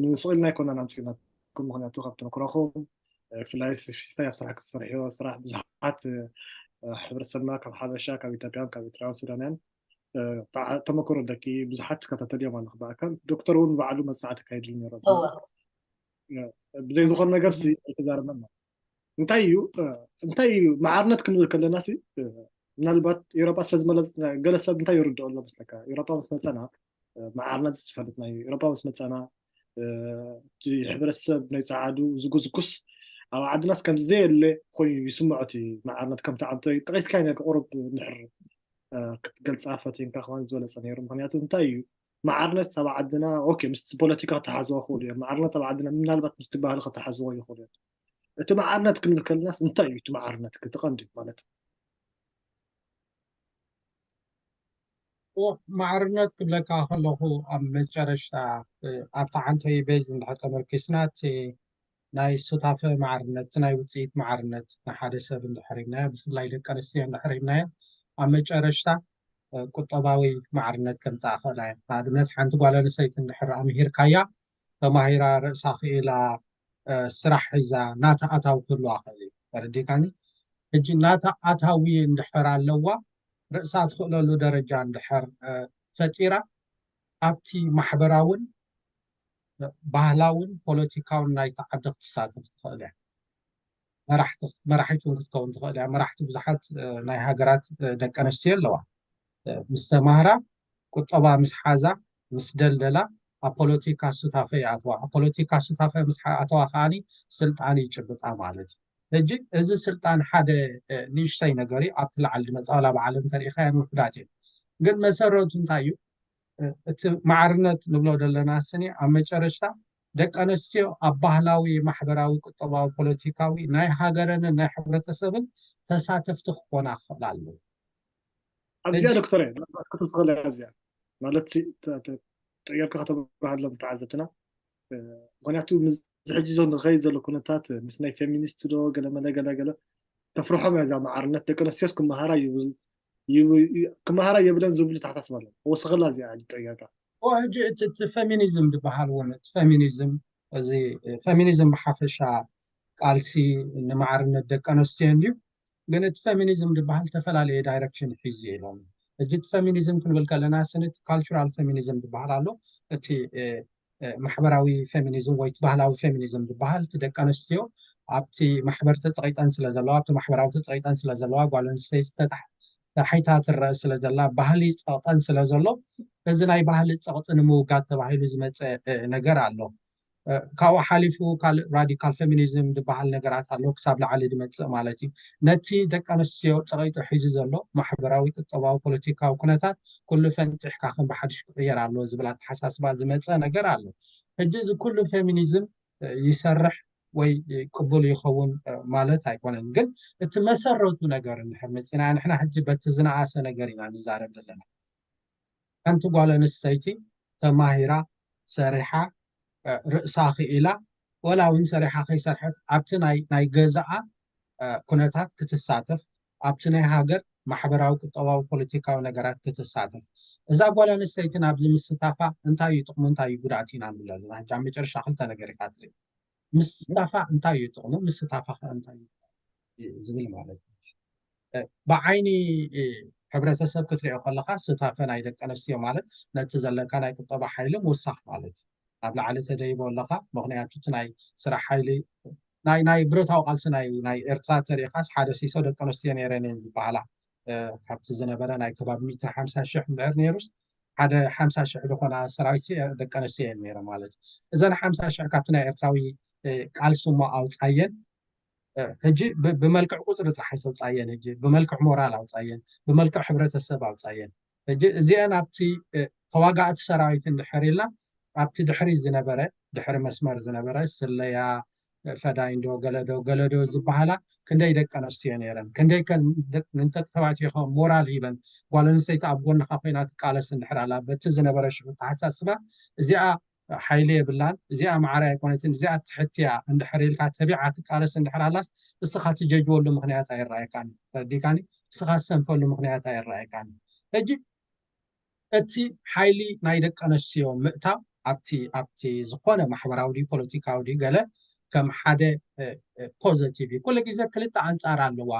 ንስቕ ኢልና ኣይኮናን ኣምፂእናኩም ምክንያቱ ካብ ተመክሮኹም ብፍላይ ሲሳይ ኣብ ስራሕ ክትሰርሕዮ ስራሕ ብዙሓት ሕብረተሰብና ካብ ሓበሻ ካብ ኢትዮጵያን ካብ ኤርትራውያን ሱዳንያን ተመክሮ ኣለኪ ብዙሓት ትከታተልዮም ኣለኹ ብኣካል ዶክተር እውን ባዕሉ መፅናዕቲ ኣካይድሉ ነይሩ ብዘይ ዝኾነ ነገር ኣይተዛረበና እንታይ እዩ እንታይ እዩ መዓርነት ክንብል ከለና ምናልባት ኤሮጳ ስለዝመለስ ገለ ሰብ እንታይ ይርድኦ ኣሎ መስለካ ኤሮጳ ምስ መፀና መዓርነት ዝፈልጥ ናይ ኤሮጳ ምስ መፀና እቲ ሕብረተሰብ ናይ ፀዓዱ ዝጉዝጉስ ኣብ ዓድናስ ከምዚ ዘየለ ኮይኑ ይስምዖ እቲ መዓርነት ከምቲ ዓንቶ ጠቂስካ ነር ቁሩብ ንድሕር ክትገልፃ ፈቲንካ ከማን ዝበለፀ ነይሩ ምክንያቱ እንታይ እዩ መዓርነት ኣብ ዓድና ኦኬ ምስ ፖለቲካ ክተሓዝዎ ክእሉ እዮም መዓርነት ኣብ ዓድና ምናልባት ምስ ባህሊ ክተሓዝዎ ይኽእሉ እዮም እቲ መዓርነት ክንብል ከለናስ እንታይ እዩ እቲ መዓርነት ክትቐንዲ ማለት ማዕርነት ክብለካ ከለኹ ኣብ መጨረሽታ ኣብቲ ዓንተይ ቤዝ እንድሕር ተመርኪስና እቲ ናይ ሱታፈ ማዕርነት እቲ ናይ ውፅኢት ማዕርነት ንሓደ ሰብ እንድሕር ሂብናዮ ብፍላይ ደቂ ኣንስትዮ እንድሕር ሂብናዮ ኣብ መጨረሽታ ቁጠባዊ ማዕርነት ከምፃእ ክእላ እያ ንኣብነት ሓንቲ ጓል ኣንስተይቲ እንድሕር ኣምሂርካያ ተማሂራ ርእሳ ክኢላ ስራሕ ሒዛ ናታ ኣታዊ ክህልዋ ክእል እዩ ተረዲካኒ ሕጂ ናታ ኣታዊ እንድሕር ኣለዋ ርእሳ ትኽእለሉ ደረጃ እንድሕር ፈጢራ ኣብቲ ማሕበራውን ባህላውን ፖለቲካውን ናይቲ ዓዲ ክትሳተፍ ትኽእል እያ መራሒት እውን ክትከውን ትኽእል እያ መራሕቲ ብዙሓት ናይ ሃገራት ደቂ ኣንስትዮ ኣለዋ ምስ ተማህራ ቁጠባ ምስ ሓዛ ምስ ደልደላ ኣብ ፖለቲካ ሱታፈ ይኣትዋ ኣብ ፖለቲካ ሱታፈ ምስ ኣተዋ ከዓኒ ስልጣን ይጭብጣ ማለት እዩ ሕጂ እዚ ስልጣን ሓደ ንእሽተይ ነገር እዩ ኣብቲ ላዕሊ ድመፃ ዋላ ብዓለም ተሪኢኻዮ ውሕዳት እዮም ግን መሰረቱ እንታይ እዩ እቲ ማዕርነት ንብሎ ዘለና ስኒ ኣብ መጨረሽታ ደቂ ኣንስትዮ ኣብ ባህላዊ ማሕበራዊ ቁጠባዊ ፖለቲካዊ ናይ ሃገረንን ናይ ሕብረተሰብን ተሳተፍቲ ክኾና ክኽእላ ኣለዎ ኣብዚኣ ዶክተር ክትስኸለ ኣብዚኣ ማለት ጥየርካ ከተብርሃሎም ተዓዘብትና ምክንያቱ ምስ ሕጂ ዞ ንኸይድ ዘሎ ኩነታት ምስ ናይ ፌሚኒስት ዶ ገለመለ ገለገለ ተፍርሖም እያ እዛ መዓርነት ደቂ ኣንስትዮስ ክመሃራ ክመሃራ የብለን ዝብሉ ተሓሳስብ ኣሎ ወስኸላ እዚኣ ጥያቄ ሕጂ እቲ ፌሚኒዝም ዝበሃል እውን እቲ ፌሚኒዝም እዚ ፌሚኒዝም ብሓፈሻ ቃልሲ ንማዕርነት ደቂ ኣንስትዮ እንድዩ ግን እቲ ፌሚኒዝም ዝበሃል ዝተፈላለየ ዳይረክሽን ሒዙ ኢሎም ሕጂ እቲ ፌሚኒዝም ክንብል ከለና ስንቲ ካልቸራል ፌሚኒዝም ዝበሃል ኣሎ እቲ ማሕበራዊ ፌሚኒዝም ወይ ባህላዊ ፌሚኒዝም ዝበሃል እቲ ደቂ ኣንስትዮ ኣብቲ ማሕበር ተፀቂጠን ስለ ዘለዋ ኣብቲ ማሕበራዊ ተፀቂጠን ስለ ዘለዋ ጓል ኣንስተይቲ ተታሒታ ትረአ ስለ ዘላ ባህሊ ፀቕጠን ስለ ዘሎ እዚ ናይ ባህሊ ፀቕጢ ንምውጋድ ተባሂሉ ዝመፀ ነገር ኣሎ ካብኡ ሓሊፉ ካልእ ራዲካል ፌሚኒዝም ዝበሃል ነገራት ኣሎ ክሳብ ላዕሊ ዝመፅእ ማለት እዩ ነቲ ደቂ ኣንስትዮ ፀቂጡ ሒዙ ዘሎ ማሕበራዊ ቁጠባዊ ፖለቲካዊ ኩነታት ኩሉ ፈንፂሕካ ከም ብሓድሽ ክቅየር ኣለዎ ዝብል ኣተሓሳስባ ዝመፀ ነገር ኣሎ ሕጂ እዚ ኩሉ ፌሚኒዝም ይሰርሕ ወይ ቅቡል ይኸውን ማለት ኣይኮነን ግን እቲ መሰረቱ ነገር እንድሕር መፂና ንሕና ሕጂ በቲ ዝነኣሰ ነገር ኢና ንዛረብ ዘለና ሓንቲ ጓል ኣንስተይቲ ተማሂራ ሰሪሓ ርእሳ ክኢላ ወላ እውን ሰሪሓ ከይሰርሐት ኣብቲ ናይ ገዛኣ ኩነታት ክትሳተፍ ኣብቲ ናይ ሃገር ማሕበራዊ ቁጠባዊ ፖለቲካዊ ነገራት ክትሳተፍ እዛ ጓል ኣንስተይቲ ናብዚ ምስታፋ እንታይ እዩ ጥቕሙ እንታይ እዩ ጉድኣት ኢና ንብል ኣለና ሕጂ ኣብ መጨረሻ ክልተ ነገር ኢካ ትርኢ ምስታፋ እንታይ እዩ ጥቕሙ ምስታፋ ከ እንታይ እዩ ዝብል ማለት እዩ ብዓይኒ ሕብረተሰብ ክትሪኦ ከለካ ሱታፈ ናይ ደቂ ኣንስትዮ ማለት ነቲ ዘለካ ናይ ቁጠባ ሓይሊ ምውሳኽ ማለት እዩ። ኣብ ላዕሊ ተደይቦ ኣለካ። ምክንያቱ እቲ ናይ ስራሕ ሓይሊ ናይ ናይ ብረታዊ ቃልሲ ናይ ናይ ኤርትራ ተሪኢካስ ሓደ ሲሶ ደቂ ኣንስትዮ ነይረን እየን ዝበሃላ። ካብቲ ዝነበረ ናይ ከባቢ ሚእትን ሓምሳን ሽሕ እንድሕር ነይሩስ ሓደ ሓምሳ ሽሕ ዝኾና ሰራዊት ደቂ ኣንስትዮ እየን ነይረ ማለት እዩ። እዘን ሓምሳ ሽሕ ካብቲ ናይ ኤርትራዊ ቃልሲ እሞ ኣውፃየን። ሕጂ ብመልክዕ ቁፅሪ ጥራሕ ኣይተውፃየን፣ ሕጂ ብመልክዕ ሞራል ኣውፃየን፣ ብመልክዕ ሕብረተሰብ ኣውፃየን። ሕጂ እዚአን ኣብቲ ተዋጋእቲ ሰራዊት እንድሕር ኢልና ኣብቲ ድሕሪ ዝነበረ ድሕሪ መስመር ዝነበረ ስለያ ፈዳይንዶ ገለዶ ገለዶ ዝበሃላ ክንደይ ደቂ ኣንስትዮ ነይረን፣ ክንደይ ንደቂ ተባዕትዮ ከ ሞራል ሂበን፣ ጓል ኣንስተይቲ ኣብ ጎንካ ኮይና ትቃለስ እንድሕር ኣላ በቲ ዝነበረ ሽዑ ተሓሳስባ እዚኣ ሓይሊ የብላን፣ እዚኣ ማዕረ ኣይኮነትን፣ እዚኣ ትሕትያ እንድሕር ኢልካ ተቢዓ ትቃለስ እንድሕር ኣላስ እስኻ ትጀጅወሉ ምክንያት ኣይረኣየካን። ረዲካኒ? እስኻ ዝሰንፈሉ ምክንያት ኣይረኣየካን። ሕጂ እቲ ሓይሊ ናይ ደቂ ኣንስትዮ ምእታው ኣብቲ ኣብቲ ዝኾነ ማሕበራዊ ድዩ ፖለቲካዊ ድዩ ገለ ከም ሓደ ፖዘቲቭ እዩ። ኩሉ ግዜ ክልተ ኣንፃር ኣለዋ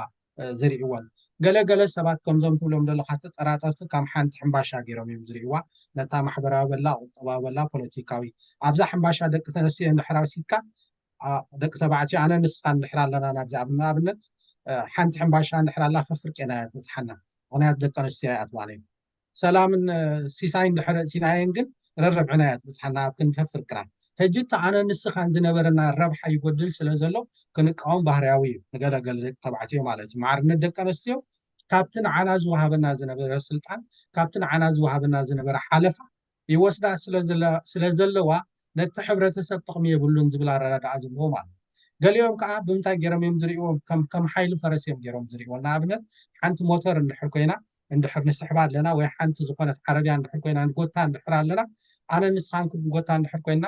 ዝርእይዎን። ገለ ገለ ሰባት ከምዞም ትብሎም ዘለካ ተጠራጠርቲ ከም ሓንቲ ሕምባሻ ገይሮም እዮም ዝርእይዋ። ነታ ማሕበራዊ በላ ቁጠባዊ በላ ፖለቲካዊ ኣብዛ ሕምባሻ ደቂ ተነስትዮ እንድሕር ኣውሲድካ ደቂ ተባዕትዮ ኣነ ንስኻ እንድሕር ኣለና ናብዚ ንኣብነት ሓንቲ ሕምባሻ እንድሕር ኣላ ከፍርቅ ኢና እያ ትበፅሓና። ምክንያቱ ደቂ ኣንስትዮ ኣይኣትዋን እዮም። ሰላምን ሲሳይን ድሕሪ እቲናየን ግን ረረብዕና እያ ትበፅሓና ኣብ ክንፈፍር ክራይ። ሕጂ እቲ ኣነ ንስኻን ዝነበረና ረብሓ ይጎድል ስለ ዘሎ ክንቃወም ባህርያዊ እዩ። ንገለገለ ደቂ ተባዕትዮ ማለት እዩ። ማዕርነት ደቂ ኣንስትዮ ካብቲ ንዓና ዝወሃበና ዝነበረ ስልጣን ካብቲ ንዓና ዝወሃበና ዝነበረ ሓለፋ ይወስዳ ስለ ዘለዋ ነቲ ሕብረተሰብ ጥቕሚ የብሉን ዝብል ኣረዳድኣ ዘለዎ ማለት እዩ። ገሊኦም ከዓ ብምንታይ ገይሮም እዮም ዝርእዎም? ከም ሓይሊ ፈረስ እዮም ገይሮም ዝርእዎ። ንኣብነት ሓንቲ ሞተር እንድሕር ኮይና እንድሕር ንስሕባ ኣለና ወይ ሓንቲ ዝኾነት ዓረብያ እንድሕር ኮይና ንጎታ እንድሕር ኣለና ኣነ ንስኻን ክንጎታ እንድሕር ኮይና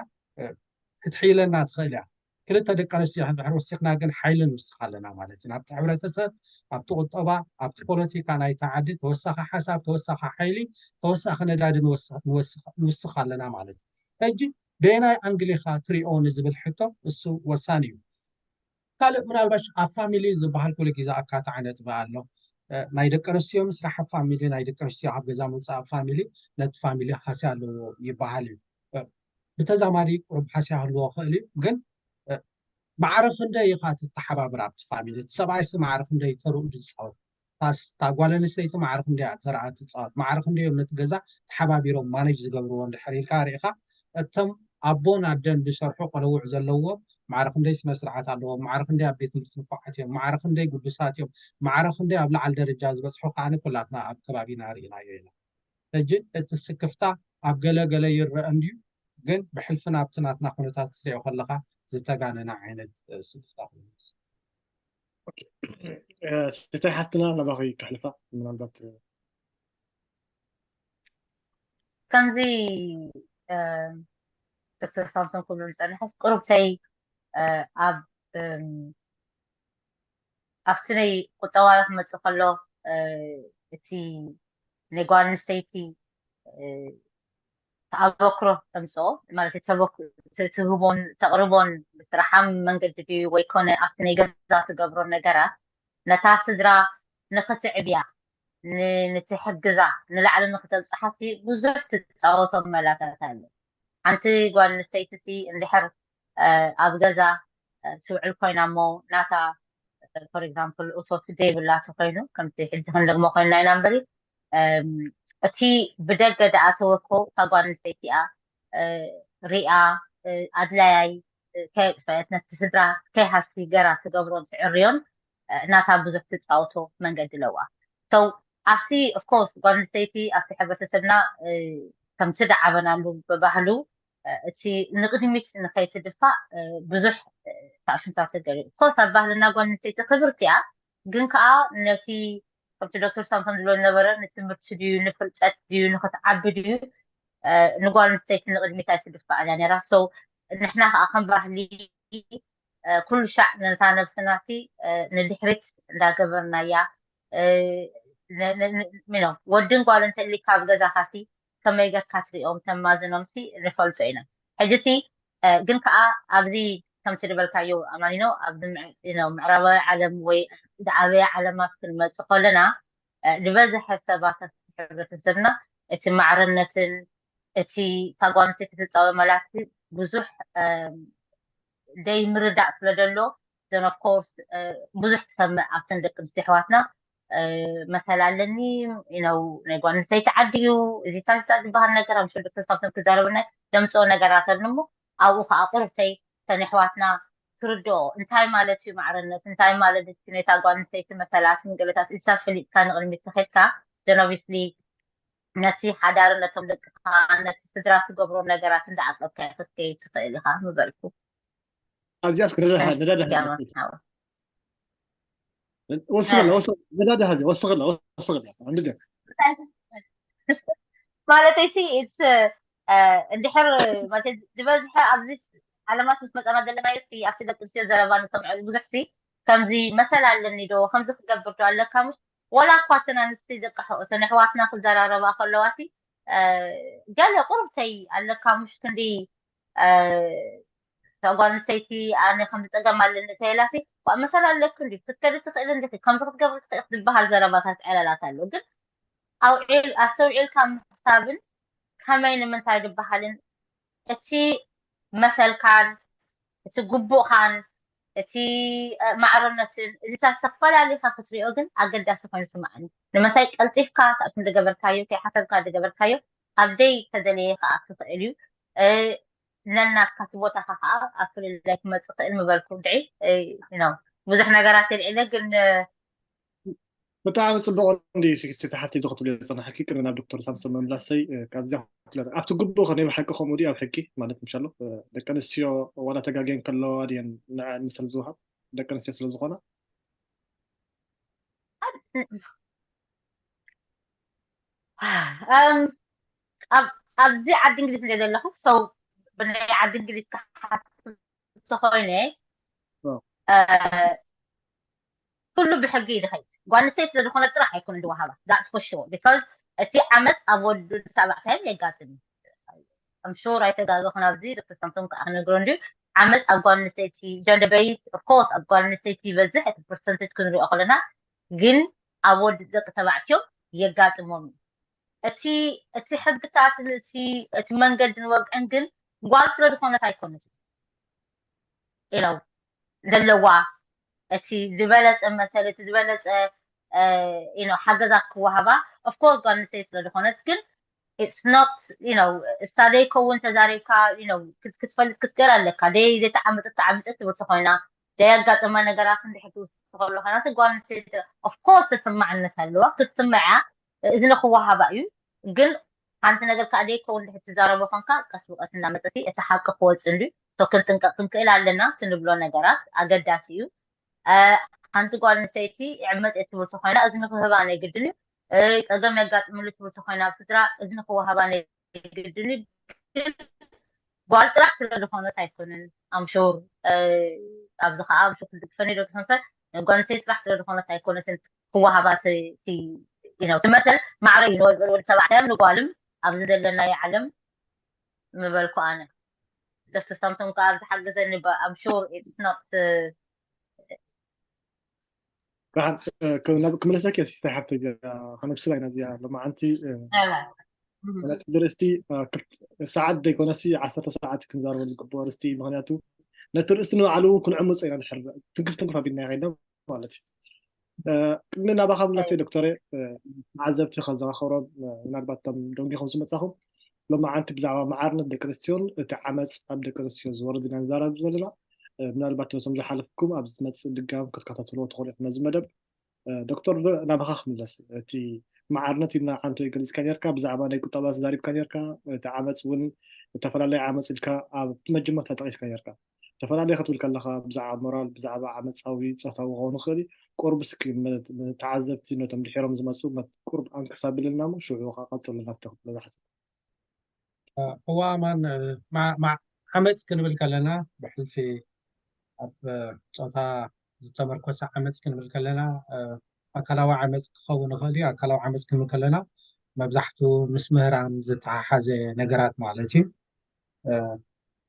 ክትሕይለና ትኽእል እያ። ክልተ ደቂ ኣንስትዮ እንድሕር ወሲኽና ግን ሓይሊ ንውስኽ ኣለና ማለት እዩ። ኣብቲ ሕብረተሰብ፣ ኣብቲ ቁጠባ፣ ኣብቲ ፖለቲካ ናይታ ዓዲ ተወሳኺ ሓሳብ፣ ተወሳኺ ሓይሊ፣ ተወሳኺ ነዳዲ ንውስኽ ኣለና ማለት እዩ። ሕጂ በየናይ ኣንግል ኢኻ ትሪኦ ንዝብል ሕቶ እሱ ወሳኒ እዩ። ካልእ ምናልባሽ ኣብ ፋሚሊ ዝበሃል ኩሉ ግዜ ኣካታዒ ነጥቢ ኣሎ። ናይ ደቂ ኣንስትዮ ምስራሕ ኣብ ፋሚሊ፣ ናይ ደቂ ኣንስትዮ ኣብ ገዛ ምውፃእ ኣብ ፋሚሊ ነቲ ፋሚሊ ሃስያ ኣለዎ ይበሃል እዩ። ብተዛማዲ ቁሩብ ሃስያ ክህልዎ ክእል እዩ፣ ግን ማዕረ ክንደይ ኢኻ ትተሓባብር ኣብቲ ፋሚሊ? እቲ ሰብኣይሲ ማዕረ ክንደይ ተርኡ ዝፃወት? እታ ጓል ኣንስተይቲ ማዕረ ክንደይ እያ ተርኣ ትፃወት? ማዕረ ክንደይ እዮም ነቲ ገዛ ተሓባቢሮም ማነጅ ዝገብርዎ እንድሕር ኢልካ ርኢኻ፣ እቶም ኣቦን ኣደን ዝሰርሑ ቆለውዕ ዘለዎም ማዕረ ክንደይ ስነ ስርዓት ኣለዎም? ማዕረ ክንደይ ኣብ ቤት ትምህርቲ ንፉዓት እዮም? ማዕረ ክንደይ ግዱሳት እዮም? ማዕረ ክንደይ ኣብ ላዕሊ ደረጃ ዝበፅሑ ከዓኒ ኩላትና ኣብ ከባቢና ርኢናዮ ኢና። ሕጂ እቲ ስክፍታ ኣብ ገለ ገለ ይረአ እንድዩ፣ ግን ብሕልፊ ናብቲ ናትና ኩነታት ክትሪኦ ከለኻ ዝተጋነነ ዓይነት ስክፍታ ኮይኑ ይመስል። ሲታይ ሓፍትና ናባኺ ከሕልፋ ምናልባት ከምዚ ዶክተር ሳምሶን ክብሉ ዝፀንሐስ ቅሩብተይ ኣብ ኣብቲ ናይ ቁጠባዊ ክመፅእ ከሎ እቲ ናይ ጓል ኣንስተይቲ ተኣበክሮ ተምፅኦ ማለት ትህቦን ተቕርቦን ብስራሓ መንገዲ ድዩ ወይ ኮነ ኣብቲ ናይ ገዛ ትገብሮ ነገራት ነታ ስድራ ንኽትዕብያ ንትሕግዛ ንላዕሊ ንክተብፅሓ ብዙሕ ትፃወቶም መላታት ኣሎ። ሓንቲ ጓል ኣንስተይቲ እንድሕር ኣብ ገዛ ትውዕል ኮይና እሞ ናታ for example እቶት ዘይብላ ተኮይኑ ከምቲ ሕጂ ክንደግሞ ኮይንና ኢና እምበሪ እቲ ብደገ ደኣ ተወኮ እታ ጓል ኣንስተይቲ እያ ሪኣ ኣድላያይ ከየጥፈአት ነቲ ስድራ ከይሃሲ ገራ ትገብሮን ትዕርዮን ናታ ብዙሕ ትፃወቶ መንገዲ ኣለዋ። So ኣብቲ of course ጓል ኣንስተይቲ ኣብቲ ሕብረተሰብና ከምቲ ደዓበናሉ ብባህሉ እቲ ንቕድሚት ንኸይትድፋእ ብዙሕ ሳዕስንታት ገለ of course ኣብ ባህልና ጓል ኣንስተይቲ ክብርቲ እያ፣ ግን ከዓ ነቲ ከምቲ ዶክተር ሳምሶን ዝብሎ ዝነበረ ንትምህርቲ ድዩ ንፍልጠት ድዩ ንክትዓቢ ድዩ ንጓል ኣንስተይቲ ንቕድሚት ኣይትድፋእ እያ ነራ። So ንሕና ከዓ ከም ባህሊ ኩሉ ሻዕ ነታ ነብስናሲ ንድሕሪት እንዳገበርናያ ወድን ጓል እንተሊካ ኣብ ገዛካሲ ከመይ ገርካ ትሪኦም ተማዝኖምሲ ንፈልጦ ኢና። ሕጂሲ ግን ከዓ ኣብዚ ከምቲ ዝበልካዮ ኣማኒኖ ኣብ ምዕራባዊ ዓለም ወይ ዝዓበየ ዓለማት ክንመፅእ ከለና ዝበዝሐ ሰባት ሕብረተሰብና እቲ ማዕርነትን እቲ ካብ ጓል ኣንስተይቲ ትፃወ መላሲ ብዙሕ ደይ ምርዳእ ስለ ዘሎ ዘን ኦፍኮርስ ብዙሕ ትሰምዕ ኣብተን ደቂ ኣንስትዮ ኣሕዋትና መሰል ኣለኒ ነው ናይ ጓል ኣንስተይቲ ዓዲ እዩ እዚ ታልታ ዝበሃል ነገር ኣብ ሽዱክተ ካብቶም ክዛረብና ደምፅኦ ነገራት ኣሎ እሞ ኣብኡ ከዓ ቁርብተይ ተን ኣሕዋትና ትርድኦ እንታይ ማለት እዩ ማዕርነት እንታይ ማለት እቲ ናይ ጓል ኣንስተይቲ መሰላት ምንቅልታት እሳት ፈሊጥካ ንቅድሚት ተኸድካ ዘን ኦብቪስሊ ነቲ ሓዳርን ነቶም ደቅኻ ነቲ ስድራ ትገብሮ ነገራት እንዳዓቀብካ ክትከይድ ትኽእል ኢኻ ምበልኩ። ኣብዚኣስ ክነዳዳ ነዳዳ ያማት ሓወ ወስኽላ ወስኽ ነዳዳ ሃቢ ወስኽላ ወስኽላ እንድደ ማለት ሲ it's እንድሕር ማለት ዝበዝሐ ኣብዚ ዓለማት ምስ መፀና ዘለና ሲ ኣብቲ ደቂ ኣንስትዮ ዘረባ ንሰምዖ ብዙሕ ሲ ከምዚ መሰል ኣለኒ ዶ ከምዚ ክገብር ዶ ኣለካ ምሽ ዋላ እኳ እተን ኣንስቲ ደቂ ኣሕዋትና ክዘራረባ ከለዋ ሲ ገለ ቁርብተይ ኣለካ ምሽ ክንዲ ጓል ኣንስተይቲ ኣነ ከምዚ ፀገም ኣለኒ ተይላሲ መሰል ኣለኪ እንዲ ክትከዲ ትኽእል እንዲ ከምዚ ክትገብሪ ትኽእል ዝበሃል ዘረባታት ዕላላት ኣሎ ግን ኣውዒል ኣስተውዒልካ ምሕሳብን ከመይ ንምንታይ ዝበሃልን እቲ መሰልካን እቲ ግቡእካን እቲ ማዕርነትን እዚታት ተፈላሊካ ክትሪኦ ግን ኣገዳሲ ኮይኑ ስምዓኒ ንምንታይ ቀልጢፍካ ካብቲ ዝገበርካዮ ከይሓሰብካ ዝገበርካዮ ኣብ ደይ ተደለየ ከዓ ክኽእል እዩ ነናትካ እቲ ቦታካ ከዓ ኣብ ፍልላይ ክመፅእ ክእል ምበልኩ ድዒ ነው ብዙሕ ነገራት የልዒለ ግን ብጣዕሚ ፅቡቅ እንዲ ስክስቲ ሓቲ እዚ ክትብል ዝፀናሕኪ ቅድሚ ናብ ዶክተር ሳምሶን መምላሰይ ካብዚያ ኣብቲ ግቡእ ከ ናይ ብሓቂ ከምኡ ድዩ ኣብ ሕጊ ማለት ምሻሎ ደቂ ኣንስትዮ ዋላ ተጋግየን ከለዋ ድየን ንዐን ምሰል ዝወሃብ ደቂ ኣንስትዮ ስለ ዝኾና ኣብዚ ዓዲ እንግሊዝ እንደ ዘለኹ ሰው ብናይ ዓዲ እንግሊዝ ክሓስብ ተኮይነ ኩሉ ብሕጊ እዩ ዝኸይድ ጓል ኣንስተይቲ ስለዝኾነ ጥራሕ ኣይኮነ ዝወሃባ that's for sure because እቲ ዓመፅ ኣብ ወዱ ተባዕታይን የጋጥም I'm sure ኣይተጋገኹን ኣብዚ ዶክተር ሳምሶን ከዓ ክነግሮ እንድዩ ዓመፅ ኣብ ጓል ኣንስተይቲ gender based of course ኣብ ጓል ኣንስተይቲ ይበዝሕ እቲ percentage ክንሪኦ ከለና ግን ኣብ ወዲ ደቂ ተባዕትዮ የጋጥሞም እዩ እቲ እቲ ሕግታትን እቲ እቲ መንገድን ወግዕን ግን ጓል ስለ ዝኾነት ኣይኮነትን ኢለው ዘለዋ እቲ ዝበለፀ መሰል እቲ ዝበለፀ ሓገዛት ክወሃባ of course ጓል ኣንስተይቲ ስለ ዝኾነት ግን it's not you know እሳ ዘይከውን ተዛሪብካ you know ክትፈልጥ ክትገር ኣለካ ደይ ዘይተዓመፀት ተዓመፀት ትብል ተኮይና ደይ ኣጋጠማ ነገራት እንድሕር ትውስድ ከሎ ከናት ጓል ኣንስተይቲ of course ተሰማዕነት ኣለዋ ክትስምዓ እዝኒ ክወሃባ እዩ ግን ሓንቲ ነገር ከዓ ደይ ከውን እንድሕር ትዛረቦ ኮንካ ቀስ ብቀስ እናመፀት እቲ ሓቂ ክወፅእ እንድዩ ክንጥንቀቅ ክንክእል ኣለና ክንብሎ ነገራት ኣገዳሲ እዩ ሓንቲ ጓል ኣንስተይቲ ዕመፅ ትብል ተኮይና እዝኒ ክህባ ናይ ግድን እዩ ፀገም የጋጥምሉ ትብል ተኮይና ኣብ ስድራ እዝኒ ክወሃባ ናይ ግድን እዩ ጓል ጥራሕ ስለ ዝኾነት ኣይኮነን ኣምሹር ኣብዚ ከዓ ኣምሹር ክድግፈኒ ዶ ተሰምተ ጓል ኣንስተይቲ ጥራሕ ስለ ዝኾነት ኣይኮነትን ክወሃባ ትመሰል ማዕረ እዩ ንወልበል ወዲ ተባዕታዮም ንጓልም ኣብዚ ዘለናዮ ዓለም ምበልኩ ኣነ ዶክተር ሳምሶን ከዓ ኣብዚ ሓገዘኒ ኣምሹር it's not ክምለሰኪ እየ ሲሳይ ሓብተይ እዚኣ ከነብስላ ኢና እዚኣ ሎማዓንቲ ነቲ ዝርእስቲ ሰዓት ዘይኮነሲ ዓሰርተ ሰዓት ክንዛረበሉ ዝግብኦ ርእስቲ እዩ ምክንያቱ ነቲ ርእስቲ ንባዕሉ እውን ክንዕምፆ ኢና ድሕር ትንክፍ ትንክፍ ኣቢልና ከይድና ማለት እዩ ቅድሚ ናባካ ምለሰ ዶክተረ ተዓዘብቲ ከዘኻኸሮም ምናልባት ቶም ደንጊኹም ዝመፃኹም ሎማዓንቲ ብዛዕባ መዓርነት ደቂ ኣንስትዮን እቲ ዓመፅ ኣብ ደቂ ኣንስትዮ ዝወርድ ኢና ንዛረብ ዘለና ምናልባት ነሶም ዝሓለፍኩም ኣብ ዝመፅእ ድጋም ክትከታተልዎ ትኽእሉ ኢኹም ነዚ መደብ ዶክተር ናባኻ ክምለስ እቲ መዓርነት ኢልና ዓንቶ ገሊፅካ ነርካ ብዛዕባ ናይ ቁጠባ ተዛሪብካ ነርካ እቲ ዓመፅ እውን ዝተፈላለዩ ዓመፅ ኢልካ ኣብ መጀመርታ ጠቂስካ ነርካ ዝተፈላለዩ ክትብል ከለካ ብዛዕባ ሞራል ብዛዕባ ዓመፃዊ ፆታዊ ክኸውን ይኽእል እዩ ቁርብ እስኪ ተዓዘብቲ ነቶም ድሒሮም ዝመፁ ቁርብ ኣንክሳብልና ሞ ሽዑ ከዓ ቀፅልና ትኽብሎ ዝሓሰብ እዋ ኣማን ዓመፅ ክንብል ከለና ብሕልፊ ኣብ ፆታ ዝተመርኮሰ ዓመፅ ክንብል ከለና ኣካላዊ ዓመፅ ክኸውን ይኽእል እዩ ኣካላዊ ዓመፅ ክንብል ከለና መብዛሕቱ ምስ ምህራም ዝተሓሓዘ ነገራት ማለት እዩ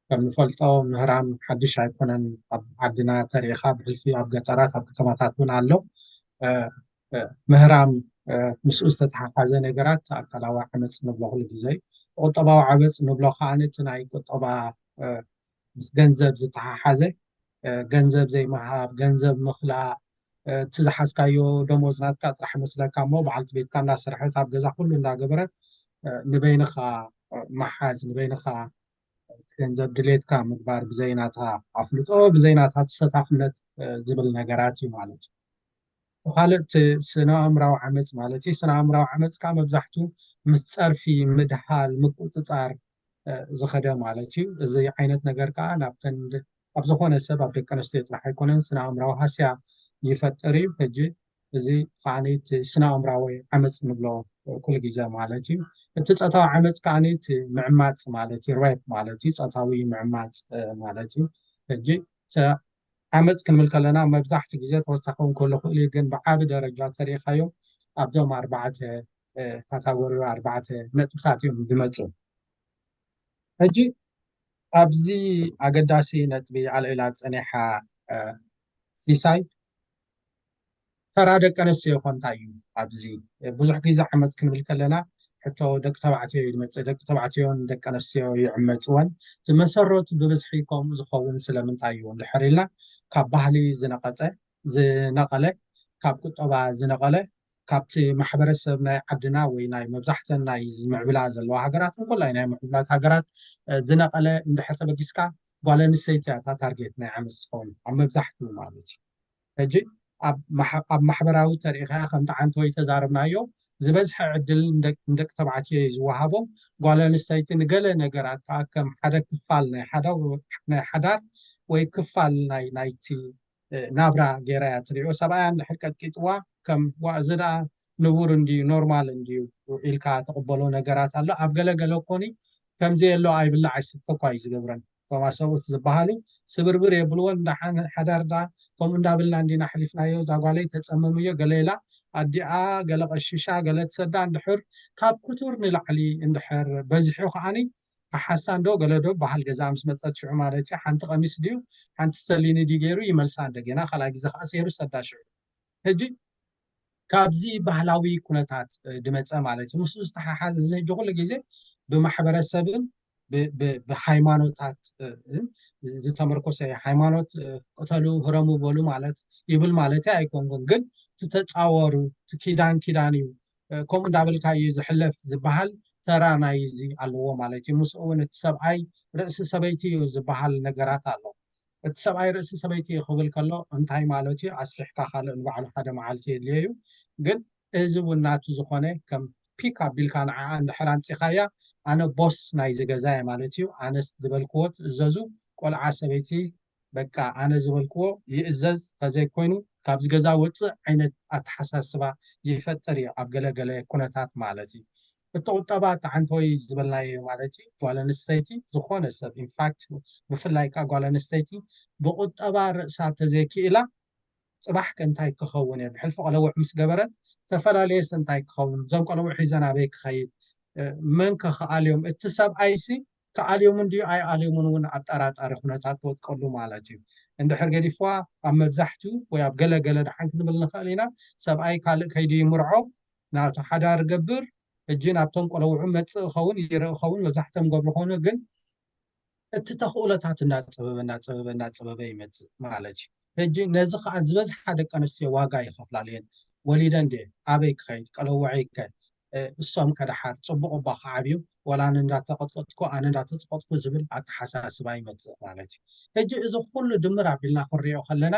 ከም ንፈልጦ ምህራም ሓድሽ ኣይኮነን። ኣብ ዓድና ተሪኢኻ ብሕልፊ ኣብ ገጠራት ኣብ ከተማታት እውን ኣሎ። ምህራም ምስኡ ዝተተሓሓዘ ነገራት ኣካላዊ ዓመፅ ንብሎ ኩሉ ግዜ። ቁጠባዊ ዓመፅ ንብሎ ከዓ እቲ ናይ ቁጠባ ምስ ገንዘብ ዝተሓሓዘ ገንዘብ ዘይምሃብ፣ ገንዘብ ምኽላእ፣ እቲ ዝሓዝካዮ ደሞዝ ናትካ ጥራሕ መስለካ እሞ በዓልቲ ቤትካ እናሰርሐት ኣብ ገዛ ኩሉ እናገበረት ንበይንኻ ምሓዝ፣ ንበይንኻ ገንዘብ ድሌትካ ምግባር ብዘይናታ ኣፍልጦ ብዘይናታ ተሰታፍነት ዝብል ነገራት እዩ ማለት እዩ። ካልእ እቲ ስነ ኣእምራዊ ዓመፅ ማለት እዩ። ስነ ኣእምራዊ ዓመፅ ከዓ መብዛሕቱ ምስ ፀርፊ፣ ምድሃል፣ ምቁፅፃር ዝኸደ ማለት እዩ። እዚ ዓይነት ነገር ከዓ ናብተን ኣብ ዝኾነ ሰብ ኣብ ደቂ ኣንስትዮ ጥራሕ ኣይኮነን ስነ ኣእምራዊ ሃስያ ይፈጥር እዩ። ሕጂ እዚ ከዓ እቲ ስነ ኣእምራዊ ዓመፅ ንብሎ ኩሉ ግዜ ማለት እዩ። እቲ ፆታዊ ዓመፅ ከዓ እቲ ምዕማፅ ማለት እዩ፣ ሬፕ ማለት እዩ፣ ፆታዊ ምዕማፅ ማለት እዩ። ሕጂ ዓመፅ ክንብል ከለና መብዛሕትኡ ግዜ ተወሳኺ እውን ክህሉ ክእል እዩ፣ ግን ብዓቢ ደረጃ ተሪኢኻዮም ኣብዞም ኣርባዕተ ካታጎሪ ኣርባዕተ ነጥብታት እዮም ዝመፁ። ሕጂ ኣብዚ ኣገዳሲ ነጥቢ ኣልዒላ ፀኒሓ ሲሳይ፣ ተራ ደቂ ኣንስትዮ ኮ እንታይ እዩ? ኣብዚ ብዙሕ ግዜ ዓመፅ ክንብል ከለና ሕቶ ደቂ ተባዕትዮ እዩ ዝመፅእ። ደቂ ተባዕትዮን ደቂ ኣንስትዮ ይዕመፅወን። እቲ መሰረቱ ብብዝሒ ከምኡ ዝኸውን ስለምንታይ እዩ እንድሕር ኢልና፣ ካብ ባህሊ ዝነቐፀ ዝነቐለ፣ ካብ ቁጠባ ዝነቐለ፣ ካብቲ ማሕበረሰብ ናይ ዓድና ወይ ናይ መብዛሕተን ናይ ዝምዕብላ ዘለዋ ሃገራት፣ እንኮላይ ናይ ምዕቡላት ሃገራት ዝነቐለ እንድሕር ተበጊስካ፣ ጓል ኣንስተይቲ እያ እታ ታርጌት ናይ ዓመፅ ዝኸውን ኣብ መብዛሕትኡ ማለት እዩ። ሕጂ ኣብ ማሕበራዊ ተሪኢኻ ከምቲ ዓንተወይ ተዛረብናዮ ዝበዝሐ ዕድል ንደቂ ተባዕትዮ እዩ ዝወሃቦም። ጓል ኣንስተይቲ ንገለ ነገራት ከዓ ከም ሓደ ክፋል ናይ ሓዳር ወይ ክፋል ናይ ናይቲ ናብራ ገይራ እያ ትሪኦ። ሰብኣያ እንድሕር ቀጥቂጥዋ ከም ዋ እዚ ደኣ ንቡር እንድዩ ኖርማል እንድዩ ኢልካ ትቕበሎ ነገራት ኣሎ። ኣብ ገለ ገለ ኮኒ ከምዚ የሎ ኣይብላዕ ኣይስተ እኳ እዩ ዝገብረን። እቶም ኣሰብኡት ዝበሃሉ ስብርብር የብልዎን። እንዳ ሓዳር ዳ ከምኡ እንዳብልና እንዲና ኣሕሊፍናዮ። እዛ ጓለይ ተፀመምዮ ገለ ኢላ ኣዲኣ ገለ ቀሽሻ ገለ ትሰዳ እንድሕር ካብ ክቱር ንላዕሊ እንድሕር በዚሑ ከዓኒ ኣሓሳ እንዶ ገለ ዶ በሃል ገዛ ምስ መፀት ሽዑ ማለት እዩ ሓንቲ ቀሚስ ድዩ ሓንቲ ስተሊኒ ድዩ ገይሩ ይመልሳ እንደገና ካልኣይ ግዜ ከዓ ሰይሩ ሰዳ ሽዑ። ሕጂ ካብዚ ባህላዊ ኩነታት ድመፀ ማለት እዩ። ምስኡ ዝተሓሓዝ እዚ ሕጂ ኩሉ ግዜ ብማሕበረሰብን ብሃይማኖታት ዝተመርኮሰ ሃይማኖት ቅተሉ ህረሙ በሉ ማለት ይብል ማለት ኣይኮንኩን፣ ግን እቲ ተፃወሩ እቲ ኪዳን ኪዳን እዩ ከምኡ እንዳበልካ እዩ ዝሕለፍ ዝበሃል ተራ ናይ እዚ ኣለዎ ማለት እዩ። ምስኡ እውን እቲ ሰብኣይ ርእሲ ሰበይቲ እዩ ዝበሃል ነገራት ኣሎ። እቲ ሰብኣይ ርእሲ ሰበይቲ እዩ ክብል ከሎ እንታይ ማለት እዩ? ኣስፊሕካ ካልእ ንባዕሉ ሓደ መዓልቲ የድልዮ እዩ። ግን እዚ እውን ናቱ ዝኾነ ከም ፒክ ኣቢልካ ንዓኣ እንድሕር ኣምፂኻያ ኣነ ቦስ ናይዚ ገዛ እየ ማለት እዩ። ኣነስ ዝበልክዎ ትእዘዙ። ቆልዓ ሰበይቲ በቃ ኣነ ዝበልክዎ ይእዘዝ፣ ተዘይኮይኑ ካብዚ ገዛ ወፅእ ዓይነት ኣተሓሳስባ ይፈጥር እዩ ኣብ ገለገለ ኩነታት ማለት እዩ። እቲ ቁጠባ እቲ ዓንተወይ ዝበልናዮ ማለት እዩ። ጓል ኣንስተይቲ ዝኾነ ሰብ ኢንፋክት ብፍላይ ከዓ ጓል ኣንስተይቲ ብቁጠባ ርእሳ ተዘይክኢላ ፅባሕ ከ እንታይ ክኸውን እየ ብሕልፊ ቆለውዕ ምስ ገበረት ተፈላለየስ እንታይ ክኸውን እዞም ቆለውዕ ሒዘን ኣበይ ክኸይድ መን ከ ክኣልዮም እቲ ሰብኣይሲ ክኣልዮምን ድዩ ኣይኣልዮምን እውን ኣጠራጣሪ ኩነታት ትወጥቀሉ ማለት እዩ። እንድሕር ገዲፍዋ ኣብ መብዛሕትኡ ወይ ኣብ ገለ ገለ ደሓን ክንብል ንኽእል ኢና ሰብኣይ ካልእ ከይዱ ይምርዖ ናቱ ሓዳር ገብር ሕጂ ናብቶም ቆለውዑ መፅእ ኸውን ይርኢ ኸውን መብዛሕቶም ገብሩ ኾኑ ግን እቲ ተኽእሎታት እናፀበበ እናፀበበ እናፀበበ ይመፅእ ማለት እዩ። ሕጂ ነዚ ከዓ ዝበዝሓ ደቂ ኣንስትዮ ዋጋ ይኸፍላሉ እየን። ወሊደን ድየ ኣበይ ክኸይድ ቀለውዐይ ከ እሶም ከደሓር ፅቡቕ እባ ክዓብዩ ዋላ ኣነ እንዳተቐጥቀጥኩ ኣነ እንዳተፀቐጥኩ ዝብል ኣተሓሳስባ ይመፅእ ማለት እዩ። ሕጂ እዚ ኩሉ ድምር ኣቢልና ክንሪኦ ከለና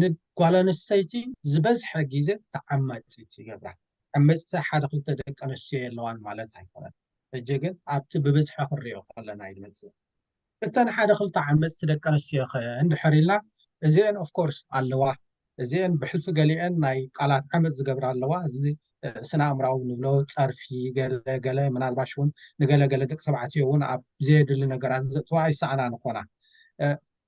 ንጓል ኣንስተይቲ ዝበዝሐ ግዜ ተዓማፂት ይገብራ። ዓመፅቲ ሓደ ክልተ ደቂ ኣንስትዮ የለዋን ማለት ኣይኮነን። ሕጂ ግን ኣብቲ ብብዝሒ ክንሪኦ ከለና እዩ ዝመፅእ። እተን ሓደ ክልተ ዓመፅቲ ደቂ ኣንስትዮ ከ እንድሕር ኢልና እዚአን ኦፍኮርስ ኣለዋ። እዚአን ብሕልፊ ገሊአን ናይ ቃላት ዓመፅ ዝገብራ ኣለዋ። እዚ ስነ ኣእምራዊ ንብሎ ፀርፊ ገለገለ ምናልባሽ እውን ንገለገለ ደቂ ተባዕትዮ እውን ኣብ ዘየድሊ ነገራት ዘእትዋ ኣይሰኣና ንኾና።